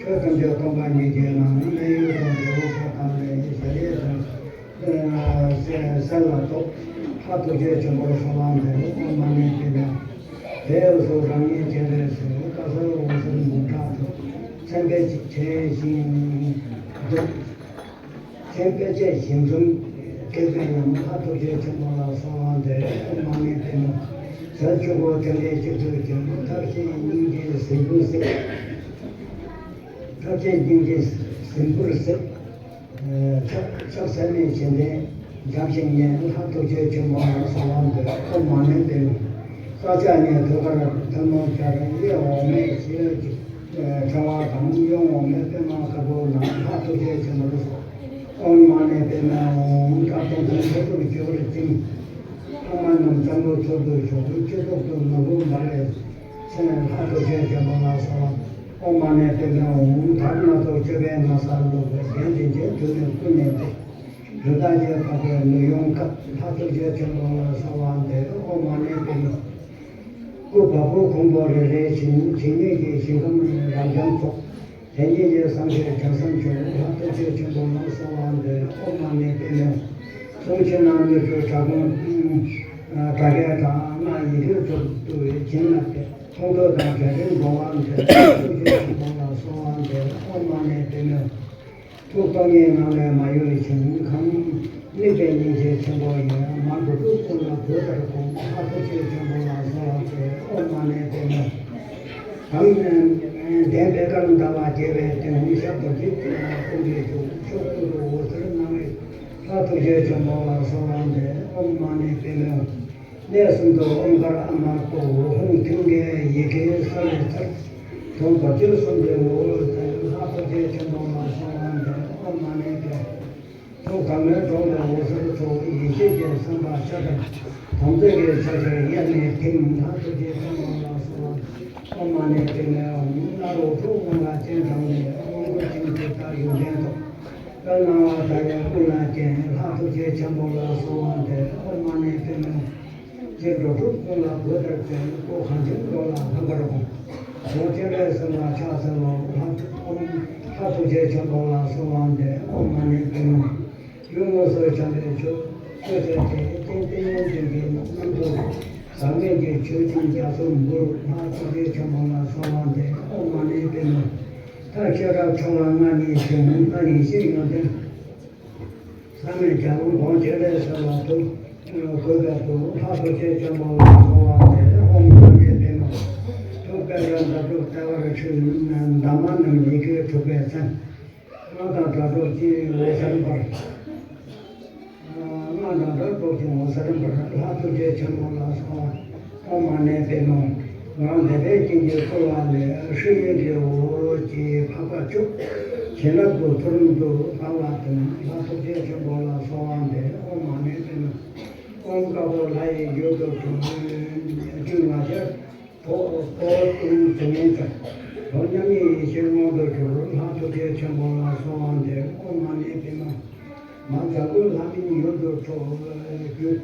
ཧཱུྃ། ཆོས་ཐམས་ཅད་སྟོང་པ་ཉིད་ཀྱི་ངང་། སྨན་ཡོན་དང་འབྲས་བུ་མཐའ་དག་ལས། ཞལ་ལས་དང་གསལ་ལ་རྟོགས། ལྷ་ཐུགས་རྗེ་ཆེན་པོར་གསོལ་བ་འདེབས། ཨོཾ་མ་ཎི་པདྨེ་ཧཱུྃ། དེ་ཡང་སོ་རང་ཉིད་སྤྱན་རས་གཟིགས། དཀར་གསལ་འོད་ཟེར་འབུམ་ཕྲག་དང་། མཚན་དཔེ་བྱད་བཞིན་འཛུམ། མཚན་དཔེ་བྱད་བཞིན་འཛུམ་དཀྲིས་པའི་ཉམས། ལྷ་ཐུགས་རྗེ་ཆེན་པོ་ལ་གསོལ་བ་འདེབས། ཨོཾ་མ་ཎི་པདྨེ་ཧཱུྃ། ཟས་བཅུ་པོ་རྟེན་འབྲེལ་གཅིག་ཏུ་འབྱུང་། ཐབས་ཤེས་སྙིང་རྗེའི་ཟིལ་པུར་གསེག། ཐབས་ཤེས་སྙིང་རྗེའི་ཟིལ་པུར་གསེག། ཕྱག་ཕྱག་འཚལ་ནས་བྱིན་ལྡན་འཇམ་ཞིང་མཉེན། ལྷ་ཐུགས་རྗེ་ཆེན་པོ་ལ་གསོལ་བ་འདེབས། ཨོཾ་མ་ཎི་པདྨེ་ཧཱུྃ། ས་ཕྱོགས་ནས་ཐུགས་ཀར་ཐལ་མོ་སྦྱར། གཡས་འོག་མས་ཞི་བའི་ཕྲེང་བ་དང་། གཡོན་འོག་མས་པདྨ་དཀར་པོ་བསྣམས། ལྷ་ཐུགས་རྗེ་ཆེན་པོ་ལ་གསོལ། ཨོཾ་མ་ཎི་པདྨེ་ཧཱུྃ། སྐྲ་གདོང་ཐུང་ཐུང་དུ་གྱུར་པར་བཅིངས། ལྷག་མ་རྣམས་གཙང་པོ་ཚུལ་དུ་ཞོག། སྤྱི་ཏོག་ཏུ་ནོར་བུ་འབར་བའི་མཚན། ལྷ་ཐུགས་རྗེ་ཆེན་པོ་ལ་གསོལ་བ། ཨོཾ་མ་ཎི་པདྨེ་ཧཱུྃ། དར་སྣ་ཚོགས་གཅོད་པའི་ན་བཟའ་བླུགས། གདན་རིན་ཆེན་དུང་ནི་ཀུན་ནས་བཏེགས། རི་དྭགས་བཅས་འཕགས་པའི་ནོར་ཡོངས་ཁྱབ། ལྷ་ཐུགས་རྗེ་ཆེན་པོ་ལ་གསོལ་བ་འདེབས། ཨོཾ་མ་ཎི་པདྨེ་ཧཱུྃ། སྐུ་བ་སྤུའི་ཁུང་བུ་རེ་རེ་བཞིན། ཇི་སྙེད་ཀྱི་ཞིང་ཁམས་རབ་འབྱམས་ཚོགས། དེ་ཉིད་ཀྱི་སངས་རྒྱས་བྱང་སེམས་མཆོག། ལྷ་ཐུགས་རྗེ་ཆེན་པོ་ལ་གསོལ་བ་འདེབས། ཨོཾ་མ་ཎི་པདྨེ་ཧཱུྃ། གསུང་ཕྱི་ནང་སྣོད་བཅུད་ཕྲག་གུ་ཕྲག་གི་དྲག་སྣ་ཡིད་རིག་ཚུལ་དུ་བྱིན་བརླབས་ཏེ། མཐོང་ཐོས་དང་དྲན་རེག་འགྲོ་བ་འདྲེན། ལྷ་ཐུགས་རྗེ་ཆེན་པོ་ལ་གསོལ་བ་འདེབས། ཨོཾ་མ་ཎི་པདྨེ་ཧཱུྃ། ཐུགས་སྟོང་ཉིད་ངང་ལས་མ་གཡོས་ཤིང་། གང་དམིགས་པའི་སྙིང་རྗེ་ཆེན་པོ་ཡིས། མ་འགྲོ་དྲུག་ཀུན་ལ་བུ་ལྟར་དགོངས། ལྷ་ཐུགས་རྗེ་ཆེན་པོ་ལ་གསོལ་བ་འདེབས། ཨོཾ་མ་ཎི་པདྨེ་ཧཱུྃ། གང་ ལྡན་པའི་ཀརྨ་ཟླ་བ་རྒྱས་པའི་སྟེང་ཞབས་ཏོག་ཅིག་ཀུན་གྱི་ཞུགས་ཕྱོགས་ཀུན་ཏུ་འོད་ཟེར་སྣང་བའི་ལྷ་ཐུགས་རྗེ་ཆེན་པོ་ལ་གསོལ་བ་འདེབས། ཨོཾ་མ་ཎི་པདྨེ་ཧཱུྃ། གནས་གསུམ་དུ་ཨོཾ་ཀར་ཨ་མར་ཏོ་ཧཱུྃ་མཐིང་གའི་ཡི་གེ་གསལ་བའི་ཚལ། དུང་ཕོར་ཅན་གསུམ་གྱི་ངོ་བོར་གསལ་ལྷ་ཐུགས་རྗེ་ཆེན་པོ་ལ་གསོལ་བ་འདེབས། ཨོཾ་མ་ཎི་པདྨེ་ཧཱུྃ། ཐུགས་དམ་པའི་གྲོགས་ལས་འོད་ཟེར་འཕྲོ། ཡེ་ཤེས་ཀྱི་སེམས་དཔའ་ཤཱཀྱ་དམ་རྫས་ཀྱི་ཕྱག་རྒྱར་དབྱར་གནས་ཐིམ་ལྷ་ཐུགས་རྗེ་ཆེན་པོ་ལ་གསོལ་བ། ཨོཾ་མ་ཎི་པདྨེ་ཧཱུྃ། ནཱ་རོ་དྲུག་དབང་ལ་སྤྱན་དྲངས་ནས། དབང་བསྐུར་ཞིང་ཇི་ལྟར་ཡོན་ཏན་ཐོབ། དཔལ་སྣང་བ་མཐའ་ཡས་ཀུན་ལ་མཁྱེན་ལྷ་ཐུགས་རྗེ་ཆེན་པོ་ལ་གསོལ་བ་འདེབས། ཨོཾ་མ་ཎི་པདྨེ་ཧཱུྃ། སྐྱེ་འགྲོ་དྲུག་ཀུན་ལ་གོས་ལྟར་བརྩོན། སྐུ་གང་ཞིག་འགྲོ་ལ་ལྷག་པར་དགོངས། གཞན་ཕྱིར་སེམས་ལ་ཕྱག་འཚལ་ལོ། ལྷ་ཐུགས་ཨོཾ་ལྷ་ཐུགས་རྗེ་ཆེན་པོ་ལ་གསོལ་བ་འདེབས། ཨོཾ་མ་ཎི་པདྨེ་ཧཱུྃ། ཡུམ་དངོས་སུ་བྱམས་པའི་མཆོག་ཏུ་བྱོན་ཏེ། རྟེན་ཏིང་ངེ་འཛིན་གྱི་རྣམ་ཐར་ཟག་མེད་ཀྱི་ཆོས་འབྱུང་རྒྱ་མཚོ་འབུར་ལྷ་ཐུགས་རྗེ་ཆེན་པོ་ལ་གསོལ་བ་འདེབས། ཨོཾ་མ་ཎི་པདྨེ་ཧཱུྃ། མཐར་ཤེས་རབ་མཆོག་ལ་མངའ་བརྙེས་ཤིང་། མངའ་བརྙེས་ཤིང་ཡོན་ཏན་ཟབ་མོའི་རྒྱལ་པོ་དགོངས་བྱེད་ལས་གསལ་བ་ཐུགས་དགོངས་པའི་ཐུགས་ལྷ་ཐུགས་རྗེ་ཆེན་པོ་ལ་གསོལ་བ་འདེབས། ཨོཾ་མ་ཎི་པདྨེ་ཧཱུྃ། ཐུགས་དཔལ་ལྡན་ཟླ་གྲོགས་ལྟེ་བར་འཁྱིལ། འདབ་མ་རྣམས་ཡི་གེ་དྲུག་པའི་མཚན། སྔགས་དང་སྒྲ་སྒྲོགས་ཀྱི་འོད་ཟེར་འབར། སྔགས་དང་སྒྲ་སྒྲོགས་ཀྱི་འོད་ཟེར་འབར་ལྷ་ཐུགས་རྗེ་ཆེན་པོ་ལ་གསོལ་བ། ཨོཾ་མ་ཎི་པདྨེ་ཧཱུྃ། ངག་འདས་པའི་རྐྱེན་གྱིས་བསྐུལ་བ་ལས། ཧྲཱིཿཡིག་གི་འོད་ཀྱིས་འཕགས་པ་བཅུ། བྱིན་རླབས་ཀྱི་མཐུ་རིམ་དུ་བར་བ་དང་། ལྷ་ཐུགས་རྗེ་ཆེན་པོ་ལ་གསོལ་བ་འདེབས། ཨོཾ་མ་ཎི་པདྨེ་ཧཱུྃ། ཨོཾ་དཀར་པོ་ལྷ་ཡི་ཡུལ་དུ་གྲོལ། རྒྱུད་ང་རྒྱལ་ཕོ་ཕོ་ཏུན་དུ་ངེས་ཀྱང་། ཐོབ་མཉམ་ཉིད་ཡེ་ཤེས་མངོན་དུ་གྱུར། ལྷ་ཐུགས་རྗེ་ཆེན་པོ་ལ་གསོལ་བ་འདེབས། ཨོཾ་མ་ཎི་པདྨེ་ཧཱུྃ། མ་བྱ་རྒོད་ལྷ་མིན་ཡུལ་དུ་གྲོལ། རྒྱུད་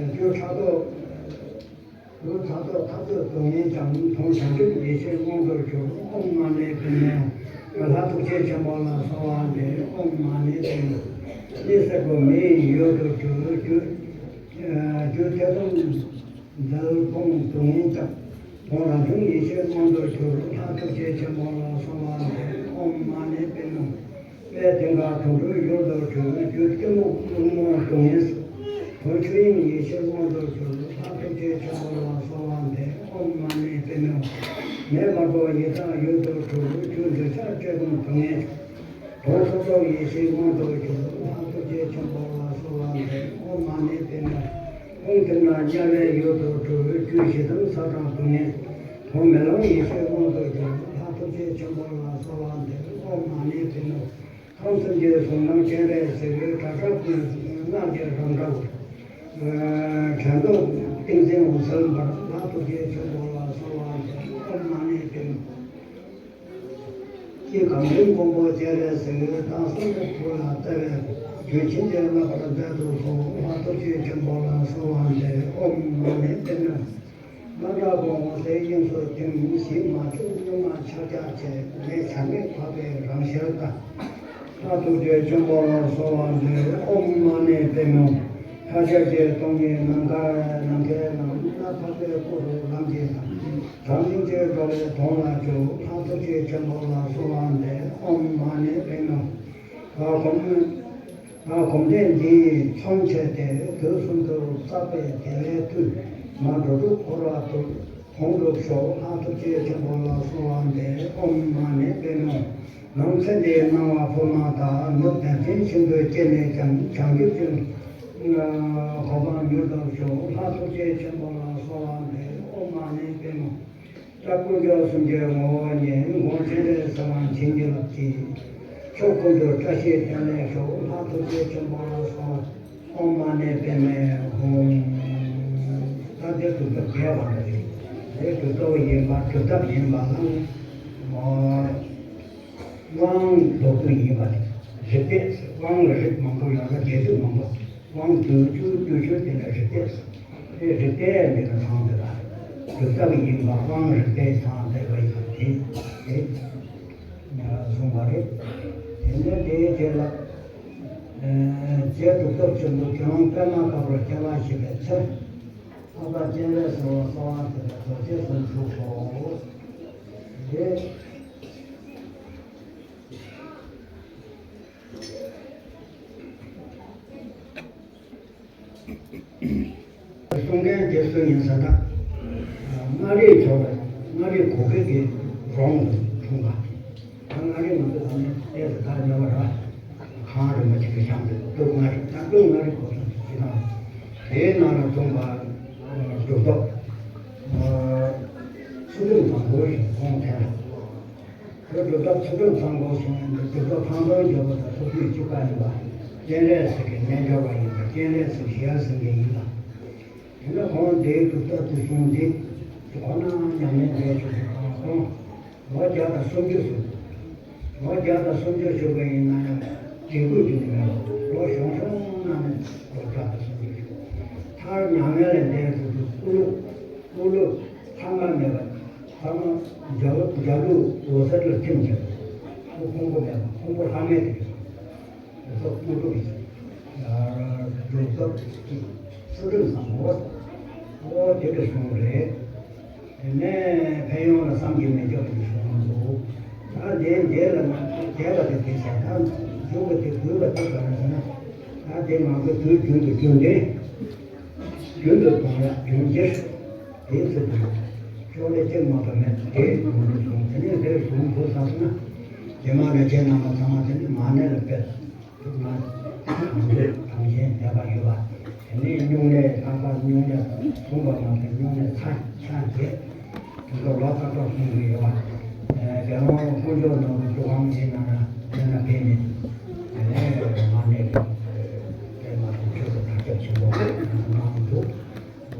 རྒྱུད་ཕྲག་དོག་རྒྱུད་ཕྲག་དོག་མཐར་ཐུག་སྡུག་བསྔལ་ཀྱང་། མཐོང་བྱང་ཆུབ་ཡེ་ཤེས་མངོན་དུ་གྱུར། ཨོཾ་མ་ཎི་པདྨེ་ཧཱུྃ། ལྷ་ཐུགས་རྗེ་ཆེན་པོ་ལ་གསོལ་བ་འདེབས། ཨོཾ་མ་ཎི་པདྨེ་ཧཱུྃ། གནས་སྲས་པོ་མི་ཡི་ཡུལ་དུ་གྱུར། རྒྱུད་རྒྱུད་ཐེ་ཚོམ་འདུལ། མཐོང་སྡུག་བསྔལ་ཀྱང་། མཐོང་རང་བྱུང་ཡེ་ཤེས་མངོན་དུ་གྱུར། ལྷ་ཐུགས་རྗེ་ཆེན་པོ་ལ་གསོལ་བ་འདེབས། ཨོཾ་མ་ཎི་པདྨེ་ཧཱུྃ། དཔལ་ལྡན་དགའ་སྟོན་འགྲོའི་ཡུལ་དུ་གྱུར། རྒྱུད་གཏི་མུག་ཀུན་སྨོན་སྡུག་བསྔལ་སེལ། དོན་ཆོས་དབྱིངས་ཡེ་ཤེས་མངོན་དུ་གྱུར། ལྷ་ཐུགས་རྗེ་ཆེན་པོ་ལ་གསོལ་བ་འདེབས། ཨོཾ་མ་ཎི་པདྨེ་ཧཱུྃ། མེ་འབར་པོ་ཡི་དྭགས་ཡུལ་དུ་གྱུར། རྒྱུད་འདོད་ཆགས་བཀྲེས་སྐོམ་སྡུག་བསྔལ། དོན་རྟོག་ཚོགས་ཡེ་ཤེས་མངོན་དུ་གྱུར། ལྷ་ཐུགས་རྗེ་ཆེན་པོ་ལ་གསོལ་བ་འདེབས། ཨོཾ་མ་ཎི་པདྨེ་ཧཱུྃ། ཁོང་དེ་ན་དམྱལ་བའི་ཡུལ་དུ་གྱུར། རྒྱུད་ཞི་དང་ཚ་གྲང་སྡུག་བསྔལ། དོན་མེ་ལོང་ཡེ་ཤེས་མངོན་དུ་གྱུར། ལྷ་ཐུགས་རྗེ་ཆེན་པོ་ལ་གསོལ་བ་འདེབས། ཨོཾ་མ་ཎི་པདྨེ་ཧཱུྃ། ཁམས་གསུམ་གྱི་གཟུགས་རྣམས་སྤྱན་རས་གཟིགས། སྒྲ་གྲགས་ཀྱི་སྔགས་ཀྱི་རང་སྒྲ་བར། དྲན་རྟོག་ཏིང་འཛིན་འོད་གསལ་འབར། ལྷ་ཐུགས་རྗེ་ཆེན་པོ་ལ་གསོལ་བ་འདེབས། ཨོཾ་མ་ཎི་པདྨེ་ཧཱུྃ། ཅེས་གང་འདུལ་མགོན་པོ་སྤྱན་རས་གཟིགས། རྟགས་གསུམ་གྱི་ཐུགས་ལ་བརྩེ་བས་བསྐུལ། རྒྱུད་བྱིན་གྱིས་བརླབ་པར་མཛད་དུ་གསོལ། ལྷ་ཐུགས་རྗེ་ཆེན་པོ་ལ་གསོལ་བ་འདེབས། ཨོཾ་མ་ཎི་པདྨེ་ཧཱུྃ། སྣང་གྲགས་ཀུན་འོད་གསལ་དབྱིངས་སུ་ཐིམ། གཞི་མ་བཅོས་གཉུག་མ་ཕྱག་རྒྱ་ཆེ། ལས་བྱར་མེད་འཕགས་པའི་རང་ཞལ་ལྟ། ལྷ་ཐུགས་རྗེ་ཆེན་པོ་ལ་གསོལ་བ་འདེབས། ཨོཾ་མ་ཎི་པདྨེ་ཧཱུྃ། ཐལ་བྱེད་ཀྱི་སྟོང་ཉིད་ནམ་མཁའ་ནམ་མཁའི་ནང་། ལྷ་འཕགས་པའི་སྐུ་རུ་ལམ་གྱིས་བལྟམས། གྲངས་ཅན་གྱི་འགྲོ་བའི་དོན་ལ་བཅུག། ལྷ་ཐུགས་རྗེ་ཆེན་པོ་ལ་གསོལ་བ་འདེབས། ཨོཾ་མ་ཎི་པདྨེ་ཧཱུྃ། ང་གོམ་ང་གོམ་འདྲིས་འདི་ཡིས་མཚོན་བྱས་ཏེ། དུས་གསུམ་དུ་བསགས་པའི་དགེ་བའི་མཐུས། ང་འགྲོ་དྲུག་འཁོར་བ་དུ་དོང་དུ་ཤོག། ལྷ་ཐུགས་རྗེ་ཆེན་པོ་ལ་གསོལ་བ་འདེབས། ཨོཾ་མ་ཎི་པདྨེ་ཧཱུྃ། ནམ་མཁའ་འདི་སྣང་བ་ཕུབ་མ་ཐག། ནུབ་བདེ་ཆེན་ཤིན་ཏུ་སྐྱེས་ནས་ཀྱང་། བྱང་ཆུབ་ཀྱི་གོ་འཕང་མྱུར་ཐོབ་ཤོག། ལྷ་ཐུགས་རྗེ་ཆེན་པོ་ལ་གསོལ་བ་འདེབས། ཨོཾ་མ་ཎི་པདྨེ་ཧཱུྃ། སྐྱབས་དཀོན་མཆོག་གསུམ་གྱི་ངོ་བོ་ཉིད། མགོན་སྤྱན་རས་གཟིགས་དབང་བྱིན་གྱིས་བརླབས་ཀྱིས། ཕྱོགས་ཀུན་ཏུ་བཀྲ་ཤིས་བརྟན་ལེགས་ཤོག། ལྷ་ཐུགས་རྗེ་ཆེན་པོ་ལ་གསོལ་བ། ཨོཾ་མ་ཎི་པདྨེ་ཧཱུྃ། ད་དེ་གྲུབ་ཐོབ་རྒྱས་པ་རེད། དེ་གྲུབ་ཐོབ་ཡིན་པ་གྲུབ་ཐོབ་ཡིན་པ་ལ། དབང་ལྡོག་ཏུ་ཡིན་པ་རེད། རིགས་པས་དབང་རིགས་མང་པོ་ཡོད་ལ་རྒྱས་བསྡུས་མང་པོ། དབང་བསྡུས་བཅུ་བཅུ་བཅུ་དེ་ལ་རིགས་པས། དེ་རིགས་པས་འདི་ལ་ཚང་དེ་ལ། གྲུབ་ཐོབ་ཡིན་པ་དབང་རིགས་པས་ཚང་དེ་བ་ཡིན་པ་དེ། དེ་གསུངས་པ་རེད། དེ་ནས་དེའི་རྗེས་ལ། རྗེ་གྲུབ་ཐོབ་ཆེན་པོ་མཁས་དབང་པདྨ་དཀར་པོར་སྐྱེ་བ་བཞེས་པའི་ཚེ། འཕགས་པ་སྤྱན་རས་གཟིགས་ལ་གསོལ་བ་འདེབས་པའི་རྡོ་རྗེ་གསུང་བཞུགས་སོ། དེ། གསུང་མཁན་དེ་སུ་ཡིན་ཟེར་ན། མངའ་རིས་ཕྱོགས་པའི་མངའ་རིས་གུ་གེ་གི་རོང་དུ། ཞིག་བཞེངས་ཏེ་སྟོད་མངའ་རིས་ན་སྟོད་མངའ་རིས་གོ་ས་ཞིག་དང་། དེའི་ནང་ན་ཙོང་ཁ་གྲུབ་ཐོབ་ཚུལ་ཁྲིམས་བཟང་པོ་ཞིག་ཁོང་འཐེན། དེ་གྲུབ་ཐོབ་ཚུལ་ཁྲིམས་བཟང་པོ་ཞིག་གྲུབ་ཐོབ་ཐང་སྟོང་རྒྱལ་པོ་དང་སོ་སོའི་གཅིག་པ་ཡིན་པ། སྤྱན་རས་གཟིགས་ཀྱི་རྣལ་འབྱོར་པ་ཡིན་པ། སྤྱན་རས་གཟིགས་ཞལ་གཟིགས་མཁན་ཡིན་པ། དེ་ནས་ཁོང་དེའི་གྲུབ་མཐའ་དེ་བཟུང་སྟེ། ཁོ་ན་ཉམས་ལེན་མཛད་ཆོག་པ་དང་། ལོ་བརྒྱ་དང་སུམ་ཅུ་སོང་། ལོ་བརྒྱ་དང་སུམ་ཅུ་བཞུགས་པ་ཡིན་ན་ཡང་དྲན་སྐུལ་གྱི་མེད་པ། ལོ་གཞོན་གཞོན་ན་ནས་ལོ་བརྒྱ་དང་སུམ་ཅུ་བཞུགས། མཐར་མྱ་ངན་ལས་འདས་སུ་སྐུ་ལུས་སྐུ་ལུས་ཐ་མ་མེད་པ། ཐ་མ་འཇའ་ལུ་འཇའ་ལུས་འོད་ཟེར་ལ་ཐིམ་ཀྱང་སྐུ་ཕུང་པོ་མེད་པ། ཕུང་པོ་ལྷག་མེད་དེ། སོགས་དངོས་གྲུབ་ཀྱི་གྲུབ་ཐོབ་ཀྱི་ཚུལ་ཁྲིམས་བཟང་པོ། འོ་དེ་འདྲ་གསུངས་རེད། དེ་ནས་ཕན་ཡོན་ལ་བསམ་གྱིས་མི་ཁྱབ་པ་ཞིག་གསུངས་འདུག་ད་དེ་འདས་ལ་འདས་པ་དེ་དེ་ས་ད་འཇུག་པ་དེ་དགོས་པ་དེ་ག་རེ་ཟེར་ན། ད་དེ་ང་ཚོ་དུས་རྒྱུན་དུ་རྒྱུན་ལྡན། རྒྱུན་དུ་གཏོང་ཡག་རྒྱུན་འཁྱོངས། དེའི་ཚུལ་དུ། ཤོག་ལེ་གཅིག་མ་གཏོགས་མེད་དེ་མ་ནུས་སོང་། དེ་ནས་དེར་གཞུང་དུ་ས་སོང་ན། རྗེས་མ་ནས་རྗེ་ནང་པ་ཚང་མ་དེ་ནི་མ་ཎི་ལ་ཕེབས། ཐུགས་ན་གང་འདོད་གང་ཞེན་མེད་པ་ཡོད་པ། དེ་ནས་སྨྱུང་གནས་ལྷག་པར་སྨྱུང་གནས་དང་མཚུངས་པ་མ་ཟད་སྨྱུང་གནས་ཚར་ཆ་བརྒྱད། དེ་ཚོ་ལོ་ཙཱ་ཙཱ་གསུང་གི་ཡོད་པ། དེ་ནས་དཀོན་མཆོག་ནོར་བུ་ཐུབ་དབང་ཡིན་ན་ན་དེ་ན་ཕེབས་ནས། དེ་ནས་མ་ཎི་ལ་ཕེབས་མ་ཐུབ་ཆོས་སུ་དར་ཁྱབ་ཆེན་པོ་གནང་འདུག་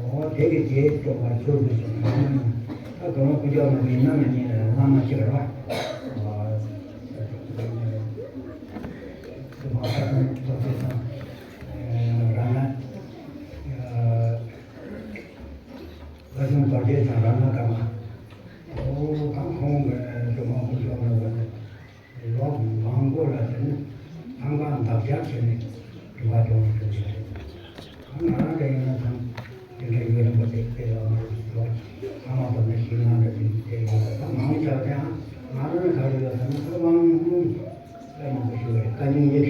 འོ་དེ་གི་རྗེས་ཐོབ་པ་ཚུལ་དུ་སོང་ན། ད་གོང་དཀོན་མཆོག་ནོར་བུའི་ནང་ན་ཉིད་ལ་བླ་མ་ཆེ་བ། སུ་མ་ཐར་ཐོབ་ཅེས་དང་། རང་ན། ལྷ་ཆུང་རྡོ་རྗེ་དང་ར་ན་ཀརྨ། འོ་ད་ཁོང་གི་སྒྲོལ་མ་དཀོན་མཆོག་ནོར་བུ་ལོ་མང་པོ་ལ་དེ་ནི་ཐང་པ་འདབ་ཆགས་བྱས་ནས་སྒྲུབ་པ་སྦྱོང་བར་ཞུ་ཞིང་། ང་རང་གི་ཡིན་ན་ཐང་དེ་འདྲ་ཡོད་རིན་པོ་ཆེ་དེ་ལ་མ་རུ་ལོ་ཐང་མ་དང་ནི་ཤིང་ནང་ལ་དེ་དེ་ཡོད་ད་མང་ཆགས་ཀྱང་ང་རང་ག་རེ་ཡོད་ཟེར་ན་ཐང་པ་དཔེ་མང་པོ་ཞུ་བའི་བཀའ་རྙིང་ཡིན།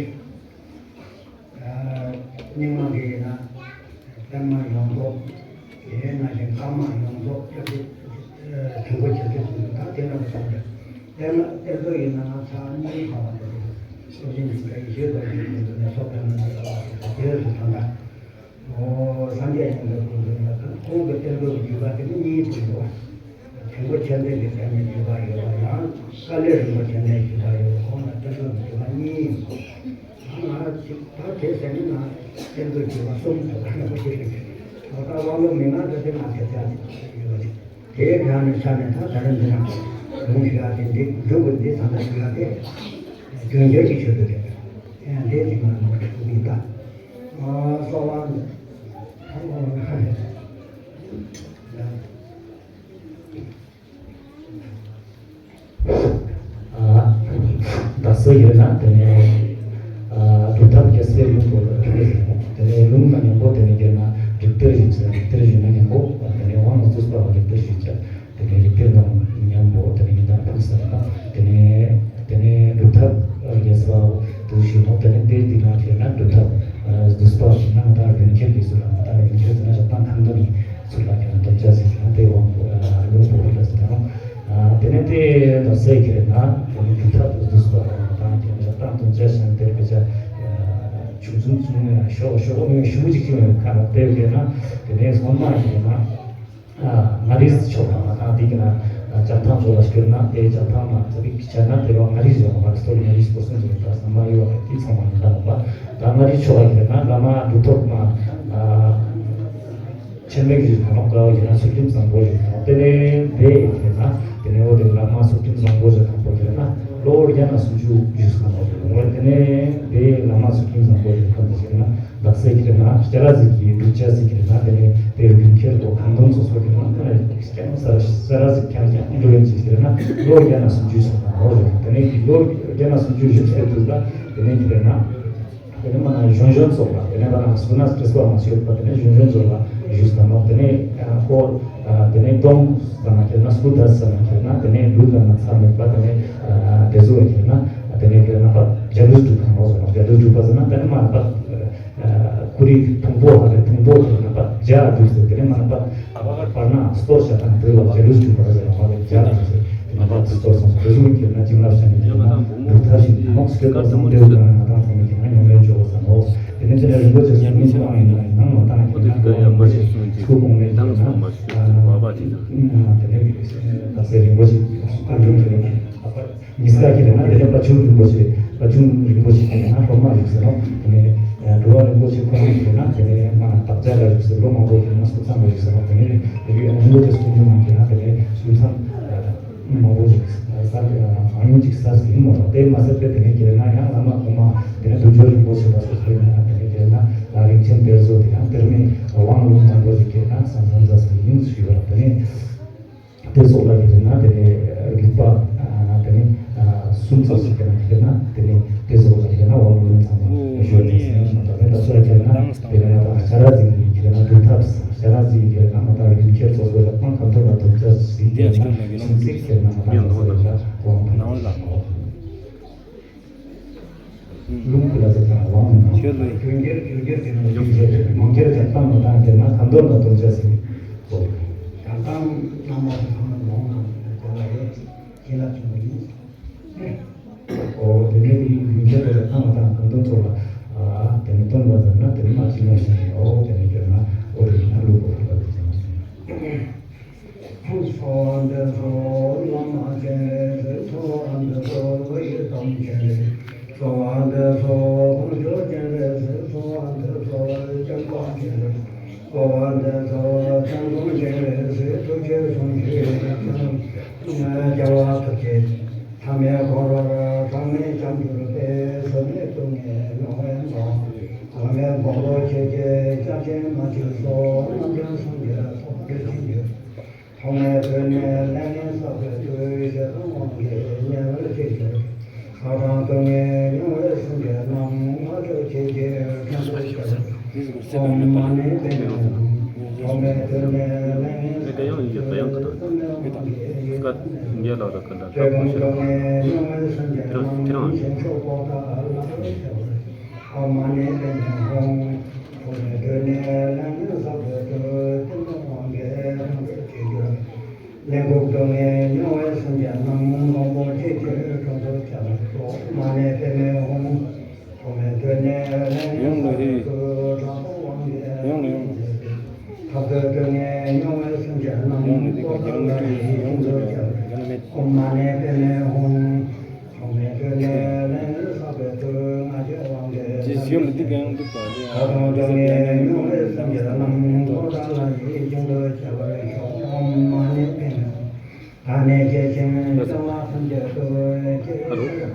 རྙིང་མ་གི་ཡིན་ན་པདྨ་ཡོངས་རྫོགས། དེ་ནང་བཞིན་ཀརྨ་ཡོངས་རྫོགས་སྐྱབས་རྗེ་དྲིན་པོ་ཆེ་ཚེ་བཙུན་ད་དེ་ལ་སོགས་པའི་གཏེར་ལ་གཏེར་མཛོད་ཡིན་ན་ཚར་གཉིས་ཐོབ་པ་དེ་སྟོབས་ཆེན་གྱི་བཀའ་ཡི་ཞེས་པ་ཡིན་ནས་སོགས་པའི་ནང་དེ་སུ་ད་ལྟ། འོ་སངས་རྒྱས་ཡིན་པའི་སྐུ་མདུན་ལ་ཁོང་གི་བསྟན་པའི་བརྒྱུད་པ་དེ་ནི་གཉིས་ཐོན་འདུག་དྲིན་པོ་ཆེ་འདི་གི་བསྟན་པའི་བརྒྱུད་པ་ཡོད་པ་ཡང་དཀའ་ལས་རིན་པོ་ཆེ་འདི་བརྒྱུད་པ་ཡོད་པ་ཁོང་ལ་བསྟན་པའི་བརྒྱུད་པ་གཉིས་ཡིན་འདུག་ང་ཅིག་ད་དེ་ཟེར་ནི་ང་བསྟན་པའི་བརྒྱུད་པ་གསུམ་ཐོབ་པ་ཡིན་པ་ཞིག་རེད། ད་ལྟ་དབང་པོ་མི་མངའ་དེ་ང་དེ་ཚེ་ཡོད་པ་ཞིག་དེའི་དགྲ་ནི་ཆ་ནས་ད་ད་རེས་འདི་ན་ལུང་ཞུ་ཡ་དེ་འདི་མཇུག་གི་འདི་ད་ལྟ་ཞུ་ཡ་དེ་རྒྱུན་འཁྱོངས་ཀྱི་ཆེད་དུ་རེད། ཡང་འདི་ཅིག་ང་མ་ཞུ་གི་ད། ཨ་གསོལ་བ་འདེབས། ཨ་དག་ས་ཡོད་ན་དེ་ནས་ཨ་སྒྲུབ་ཐབས་རྒྱལ་སྲས་ལུང་པོ་ལ་དེ་ནས་ལུང་ན་མཉམ་པོ་དེ་ནས་ཡོད་ན་རིགས་གཏེར་ཞིག་ཟེར་རིགས་གཏེར་ཞིག་ན་མཉམ་པོ་དེ་ནས་དབང་ལ་བཙུགས་པ་རིགས་གཏེར་ཞིག་བྱ། དེ་ནས་རིགས་གཏེར་དང་མཉམ་པོ་དེ་ནས་ཉི་ཟླ་ཕུག་ས་དང་དེ་ནས་དེ་ནས་སྒྲུབ་ཐབས་རྒྱལ་སྲས་དུ་ཞིག་ནོ། དེ་ནས་དེ་དེ་ན་ཁྱེར་ན་སྒྲུབ་ཐབས་བསྡུས་པ་ཞིག་ན་ང་དང་རྒྱུན་ཁྱེར་གྱི་ཚུལ་ལ་ང་དང་རྒྱུན་ཁྱེར་ཟེར་ན་ཞག་དང་ཁང་གདོང་ནི་ཚུལ་ལ་ཁྱེར་ན་སྟོབས་ཆ་ཟེར་ན་དེ་དབང་པོ་ལུང་པོ་ལ་ཟེར་ན། དེ་ནས་དེ་དག་ས་ཁྱེར་ན་དེ་ནས་སྒྲུབ་ཐབས་བསྡུས་པ་ང་དང་ཁྱེར་ན་ཞག་དང་སྟོབས་ཆ་ཟེར་ན་དེ་དཔེ་ཆ་ཆུང་ཆུང་ཆུང་ཞོག་ཞོག་མི་ཞུ་ཅིག་ཅིག་མི་ཁ་ན་དེ་ཁྱེར་ན་དེ་ནས་སྔོན་མ་ཁྱེར་ན། མངའ་རིས་ཕྱོགས་ལ་ང་དང་དེ་གི་ན་བྱང་ཐང་ཕྱོགས་ལ་སྐྱོད་ན་དེ་བྱང་ཐང་ན་ཚ་བིག་ཆ་ན་དེ་རུ་མངའ་རིས་ཡོང་བ་སྟོད་མངའ་རིས་སྐོར་སོང་ཟེར་ད་བསམ་པ་ཡོད་པ་དེ་ཚང་མ་ཡིན་ད་ནོ་པ། ད་མངའ་རིས་ཕྱོགས་ལ་ཁྱེར་ན་བླ་མ་གྲུབ་ཐོབ་མ་ཆེན་མོ་ཞིག་དང་ནོ་དགའ་བོ་ཡིན་ན་ཚུལ་ཁྲིམས་བཟང་པོ་ཞིག་དང་དེ་ནས་དེ་ཁྱེར་ན་དེ་ནས་འོ་དེ་བླ་མ་ཚུལ་ཁྲིམས་བཟང་པོ་ཞིག་དང་པོ་ཁྱེར་ན་ལོ་བརྒྱ་ན་སུམ་ཅུ་ཞིག་སོང་བ་དེ་ནས་དེ་བླ་མ་ཚུལ་ཁྲིམས་བཟང་པོ་ཞིག་དང་དེ་ཁྱེར་ན། དག་ས་ཁྱེར་ན་སྐྱ་ར་ཟིག་གི་སྒྲུབ་བྱ་ཟིག་ཁྱེར་ན་དེ་ནས་དེ་རྒྱུན་ཁྱེར་དུ་ཁང་སྟོང་སོ་སོ་ཁྱེར་ན་ཁོ་ནས་སྐྱ་ར་ཟིག་ཁྱེར་ཡང་འགྲོ་ཡིན་ཅིག་ཁྱེར་ན་ལོ་བརྒྱ་ན་སུམ་ཅུ་སོང་ན་ལོ་རེད། དེ་ནས་ལོ་བརྒྱ་ན་སུམ་ཅུ་བཞུགས་སའི་དུས་ལ་དེ་ནས་ཁྱེར་ན་དེ་ནས་མ་ན་གཞོན་གཞོན་ཚོགས་ལ་དེ་ནས་མ་ན་སུ་ན་སྤྲེལ་པ་མ་ཤོད་པ་དེ་ནས་གཞོན་གཞོན་ཚོགས་ལ་བཞུགས་ས་ནོ། དེ་ནས་ཁོ་དེ་ནས་གདོང་ས་ན་ཁྱེར་ན་སྐུ་ད་ས་ན་ཁྱེར་ན་དེ་ནས་ལུས་ལ་ན་ཚ་མེད་པ་དེ་ནས་དེ་ཟུག་ལ་ཁྱེར་ན་དེ་ནས་ཁྱེར་ན་པ་འཇའ་ལུས་སྒྲུབ་ཁང་ལོ་སོ་ནོ། འཇའ་ལུས་སྒྲུབ་པ་ཟེར་ན་དེ་ནས་མ་ན་པ། ཁོ་རི་ཕུང་པོ་ཧ་རེ་ཕུང་པོ་དེ་ན་པ་འཇའ་འདུག་ཟེར་དེ་ནས་མ་ན་པ་ཨ་བ་གར་པར་ན་སྟོར་བྱ་དང་དེ་ལ་འཇའ་ལུས་འཇུག་པ་ཟེར་ན་བ་རེ་འཇའ་འདུག་ཟེར་དེ་ ང་ཏང་ཚོ་ཚོར་སོང་། དེ་ཟུག་གི་ན་བྱིན་རླབས་ཤར་ནས་ཀྱི་ན་སྒྲུབ་ཐབས་ཤིག་ནོག་སྐྱོད་པ་སོང་། དེ་བོ་ང་ཏང་ཚང་མས་ཀྱི་ན་ཉམས་ལེན་བཅོ་དགོས་ས་ནོག་དེ་ནས་དེ་ནས་རིན་པོ་ཆེ་སུམ་ཅུ་ཡིན་ན་ཡང་ནང་ང་ཏང་ཀྱི་ན་དེ་བོ་རིན་པོ་ཆེ་སྐུ་གོང་མའི་ཀྱི་ན་དེ་ནས་དག་ས་རིན་པོ་ཆེ་ཨ་ཡོང་གི་ན་དེ་ནས་པ་ཆུང་རིན་པོ་ཆེ་པ་ཆུང་རིན་པོ་ཆེ་ཀྱི་ན་སློབ་མ་བཞུགས་ས་ནོག་དེ་ནས་འགྲོ་བ་རིན་པོ་ཆེ་ཁོང་གི་ན་དེ་ནས་མ་བདག་ཅག་ལ་བཞུགས་ས་ལོ་མང་པོ་ཀྱི་ན་སྐུ་མཚམས་ལ་བཞུགས་ས་ནོག་དེ་ནས་དེ་བོ་རིན་པོ་ཆེ་སུམ་ཅུ་ནང་གི་ན་དེ་ནས་སྐུ་མཚམས། མང་པོ་ཞིག་ས་ཨང་ཡུན་ཅིག་ས་ཟིན་མོ་རོ། དེ་མ་ཟད་པའི་དེ་ནས་ཁྱེར་ན་ཡང་བླ་མ་གོང་མ་དེ་ནས་དུས་འགྱུར་རིན་པོ་ཆེ་པ་སོགས་པའི་ནང་དེ་ནས་ཁྱེར་ན་རིན་ཆེན་གཏེར་མཛོད་དེ་ཡང་གཏེར་མའི་དབང་ལུང་མང་པོ་ཞིག་ཁྱེར་ན་སང་སང་ཛ་སི་ཡིན་ཞུ་བ་དེ་ནས་དེ་སོགས་ལ་ཁྱེར་ན་དེ་ནས་རིག་པ་དེ་ནས་གསུམ་ཙམ་ཞིག་ཁྱེར་ན་ཁྱེར་ན་དེ་ནས་དེ་སོགས་ལ་ཁྱེར་ན་དབང་ལུང་ཚང་མ་ཞུ་ནས་སེམས་ཞིག་མ་དག་པའི་ད་སོ་ཡ་ཁྱེར་ན་དེ་ནས་ད་ཤ་ར་ཟིན་ཁྱེར་ན་དུས་ཐབས། ཤ་ར་ཟིན་ཁྱེར་ན་མ་དག་ཡུལ་ཁྱེར་སོ་སོ་ལ་ཏང་ཁ་ཐོར་ལ་དོན་ཅ་ཟིན་ཁྱེར་ན་སུམ་ཚིག་ཁྱེར་ན་མ་དག་ཡུལ་ཁྱེར་ལ་དབང་དང་ལུང་ཁུ་ལ་ཟེར་དང་དབང་མི་ནོག་རྒྱུན་འཁྱེར་རྒྱུན་འཁྱེར་ཟེར་ན་རྒྱུན་འཁྱེར་ཡུལ་ཁྱེར་ཟེར་ཏང་མ་དག་ཁྱེར་ན་ཁ་ཐོར་ལ་དོན་ཅ་ཟིན་ཏང་ཏང་ནང་མ་ཟེར་ན་ལོང་ནང་ཁོ་ལ་ཡོད་ཁྱེར་ལ་ཆུང་ཡིན། འོ་དེ་ནས་དེ་ཡིན་རྒྱུན་འཁྱེར་དེ་ལ་ཐང་མ་ཐང་གང་དོན་ཚོགས་ལ་དེ་ནས་སྟོན་པ་ཟེར་ན་དེ་ནས་མ་ཅི་ནས་ཤེས་ནས་འོ་དེ་ནས་ཁྱེར་ན་འོ་དེ་ཡིན་ན་ལུགས་པོ་ཐུག་པ་དེ་ཅི་ནས་ཤེས་ན། ཚོགས་འདི་ཚོགས་བླ་མ་ཅན་རེད་ཟེར། ཚོགས་འདི་ཚོགས་ཡི་དམ་ཅན་རེད། ཚོགས་འདི་ཚོགས་དཀོན་མཆོག་ཅན་རེད་ཟེར། ཚོགས་འདི་ཚོགས་སྐྱབས་མགོན་ཅན་རེད། འོ་འདི་ཚོགས་སྐྱབས་མགོན་ཅན་རེད་ཟེར། ཐུགས་རྗེ་གསུང་ཆོས་ཀྱི་སྐྱབས་མགོན་རྒྱལ་བ་ཐུགས་རྗེ། ཐ་མལ་འཁོར་བར་ཐོགས་མེད་སྐྱབས་གྱུར་ཏེ། ཟག་མེད་སྡུག་བསྔལ་མྱོང་བའི་མགོན། འོ་མའི་མགོན་པོ་ཁྱེད་ཀྱི་སྐྱབས་ཆེན་མ་ཁྱེད་སོགས། རྣམ་གྲོལ་སངས་རྒྱས་ཐོབ་པར་བྱིན་གྱིས་རློབས། ཐོག་མེད་དུས་ནས་ལས་ངན་བསགས་པའི་མཐུས། ཞེ་སྡང་དབང་གིས་ཉེ་བར་གཅོད་གྱུར། བདག་དང་སྡུག་བསྔལ་མྱོང་བའི་སེམས་ཅན་རྣམས། ང་མཆོག་ཁྱེད་ཀྱིས་བྲན་དུ་བསྐྱལ། ཨོཾ་མ་ཎི་པདྨེ་ཧཱུྃ། ཐོག་མེད་དུས་ནས་ལས་ངན་བསགས་པའི་མཐུས། བདག་དང་སྡུག་བསྔལ་མྱོང་བའི་སེམས་ཅན་རྣམས། ཞིང་མཆོག་ཏུ་བདག་ལ་ཕྱག་འཚལ་ལོ། ཨོཾ་མ་ཎི་པདྨེ་ཧཱུྃ། ཐོག་མེད་དུས་ནས་ལས་ངན་བསགས་པའི་མཐུས། བདག་དང་སྡུག་བསྔལ་མྱོང་བའི་སེམས་ཅན་རྣམས། མགོན་པོ་ཁྱེད་ཀྱིས་བྲན་དུ་བསྐྱལ་ལོ། ཨོཾ་མ་ཎི་པདྨེ་ཧཱུྃ། ཐོག་མེད་དུས་ནས་ལས་ངན་བསགས་པའི་མཐུས། བདག་དང་སྡུག་བསྔལ་མྱོང་བའི་སེམས་ཅན་རྣམས། ཐོག་མེད་དུས་ནས་ལས་ངན་བསགས་པའི་མཐུས། བདག་ལ་ཕྱག་འཚལ་ལོ། ཨོཾ་མ་ཎི་པདྨེ་ཧཱུྃ། ཐོག་མེད་དུས་ནས་ལས་ངན་བསགས་པའི་མཐུས། ང་རྒྱལ་དབང་གིས་བྲན་དུ་བསྐྱལ། བདག་དང་སྡུག་བསྔལ་མྱོང་བའི་སེམས་ཅན་རྣམས། བདག་ལ་ཡིད་བཞིན་དུ་སྐྱབས་པར་ཤོག་ཨོཾ་མ་ཎི་པདྨེ་ཧཱུྃ། ད་ནི་སྐྱེས་ཆེན་སྐྱོ་མ་ཐམས་ཅད་སྐྱོབ་པའི་ཕྱིར།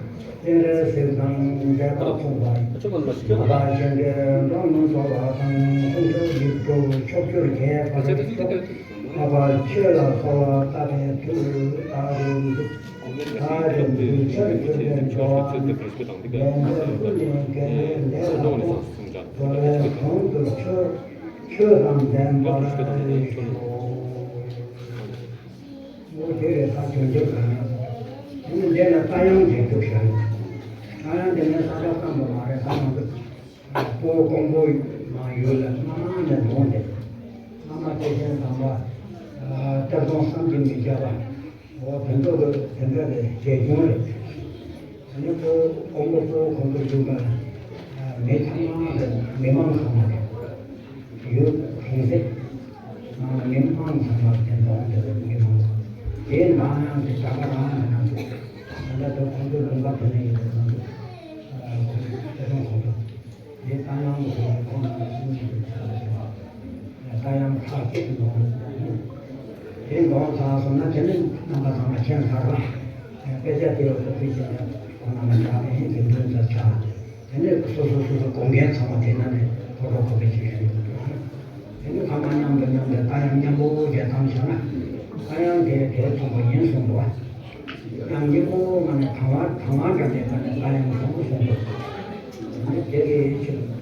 སྤྱན་རས་གཟིགས་དང་མཛད་པ་མཚུངས་པ། མ་དག་གཞན་དྲིས་སྐྱོན་མི་བཟོད་པ་དང་། དཀོན་མཆོག་ཡིད་འཕྲོག་ཕྱོགས་བཅུར་ཁྱབ་པར་ཤོག་ལྷག་པར་ཆོས་ལ་གསོལ་བ་བཏབ་པའི་མཐུས། བདག་རེ་འདུག་ད་རེ་འདུག་ཆར་ཆུ་ལྡན་འགྲོ་བ་མིའི། ལན་གཅིག་ཀུན་ནས་འགལ་བའི་ལས་ལ་སོགས། འགྲོ་བའི་དོན་དུ་ཆོས་ཆོས་དང་ལྡན་པར་ཤོག་འོ་དེ་རེད། ད་དོན་འགྲེལ་གང་ཡང་། དེ་ནི་འདི་ལ་རྟ་དབྱངས་ཀྱི་རྒྱུགས་ཤར། རྟ་དབྱངས་དེ་ནི་ས་ཆ་ཙམ་དུ་མ་རེད། ད་ང་ཚོ་སྤོ་བོ་ཀོང་པོ་ནང་ཡུལ་ལ་སྔ་མ་ནས་འདོན་ཏེ། སྔ་མ་སྐྱེས་ཆེན་དམ་པ་གཏེར་སྟོན་བསམ་གྱིས་མི་ཁྱབ་པ། འོ་དེ་ཚོ་གི་དེ་འདྲ་རེད། དགེ་སྦྱོང་རེད། ཨ་ནི་ཁོ་ཀོང་པོ་སྤོ་བོ་ཁོང་ཚོ་བཞུགས་པ་ལ་མི་ཚང་མ་རེད། མི་མང་ཚང་མ་རེད། ཡུལ་གྲོང་གསེབ་ནང་ལ་མི་མང་ཚང་མ་དེ་འདོན་དེ་རེད། མི་མང་དེ་ནང་ཡང་དེ་གྲྭ་པ་རང་ཡང་ན་འདུག་ད་ལྟ་དུ་ཁོང་ཚོ་ལུང་པ་དེ་ནས་ཡིན་པ་ན་འདུག་ཁོང་ཚོ་དེ་དང་ཁོང་ཚོ། དེ་རྟ་དབྱངས་ཀྱི་ཁོང་ཚོ་གསུང་གི་ཆ་ལ་རྟ་དབྱངས་ཁྲག་སྐྱེད་འདོན། དེ་འདོན་ཚར་སོང་ན་དེ་ནི་རྣམ་པ་ཚང་མ་མཁྱེན་ཚར་བ། དཔེ་ཆ་དེ་བ་ཁོ་ཚོས་ཀྱང་ཁོ་རྣམ་པ་ཡང་ནས་ཡང་དུ་འདོན་ཚར་ཆ། དེ་ནས་སོ་སོ་སོ་སོ་དགོངས་འགལ་ཚང་མ་དེ་ན་ནས་ཐོ་རོ་ཁོ་པའི་ཅིག་ཞུས་འདུག་དེ་ནས་ཚང་མ་མཉམ་དུ་མཉམ་དུ་རྟ་དབྱངས་མཉམ་པོ་བྱས་བཏང་བཞག་ན། རྟ་དབྱངས་དེ་དེ་མཚུངས་པ་ཡིན་གསུངས་འདུག་བ། ཡང་སྙིང་པོ་མ་ནས་དང་བ་དང་བ་འདྲ་མེད་པ་ནས་རྟ་དབྱངས་མང་པོ་གསུངས་འདུག་དེ་ནས་དེ་གི་ཕྱིར།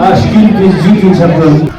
ཨ་ཤི་ཀི་ཏི་ཇི་ཏི་ཆབ་སྲིད།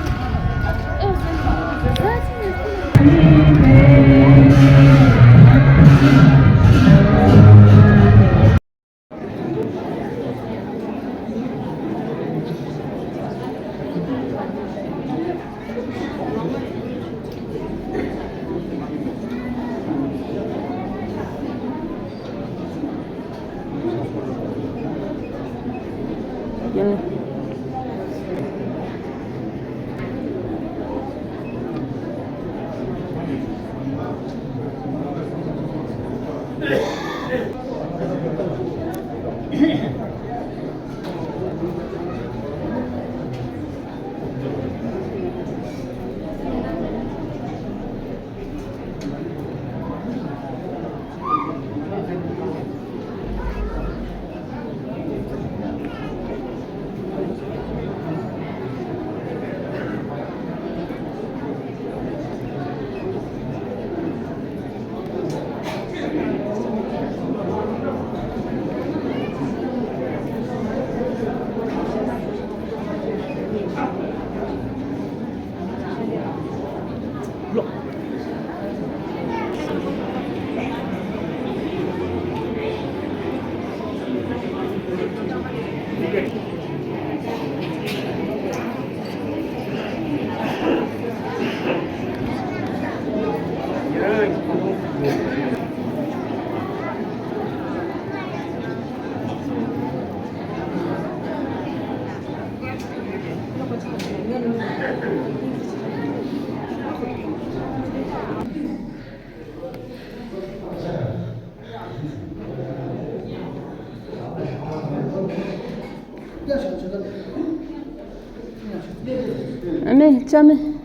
ཨ་མེ་ཅ་མེ།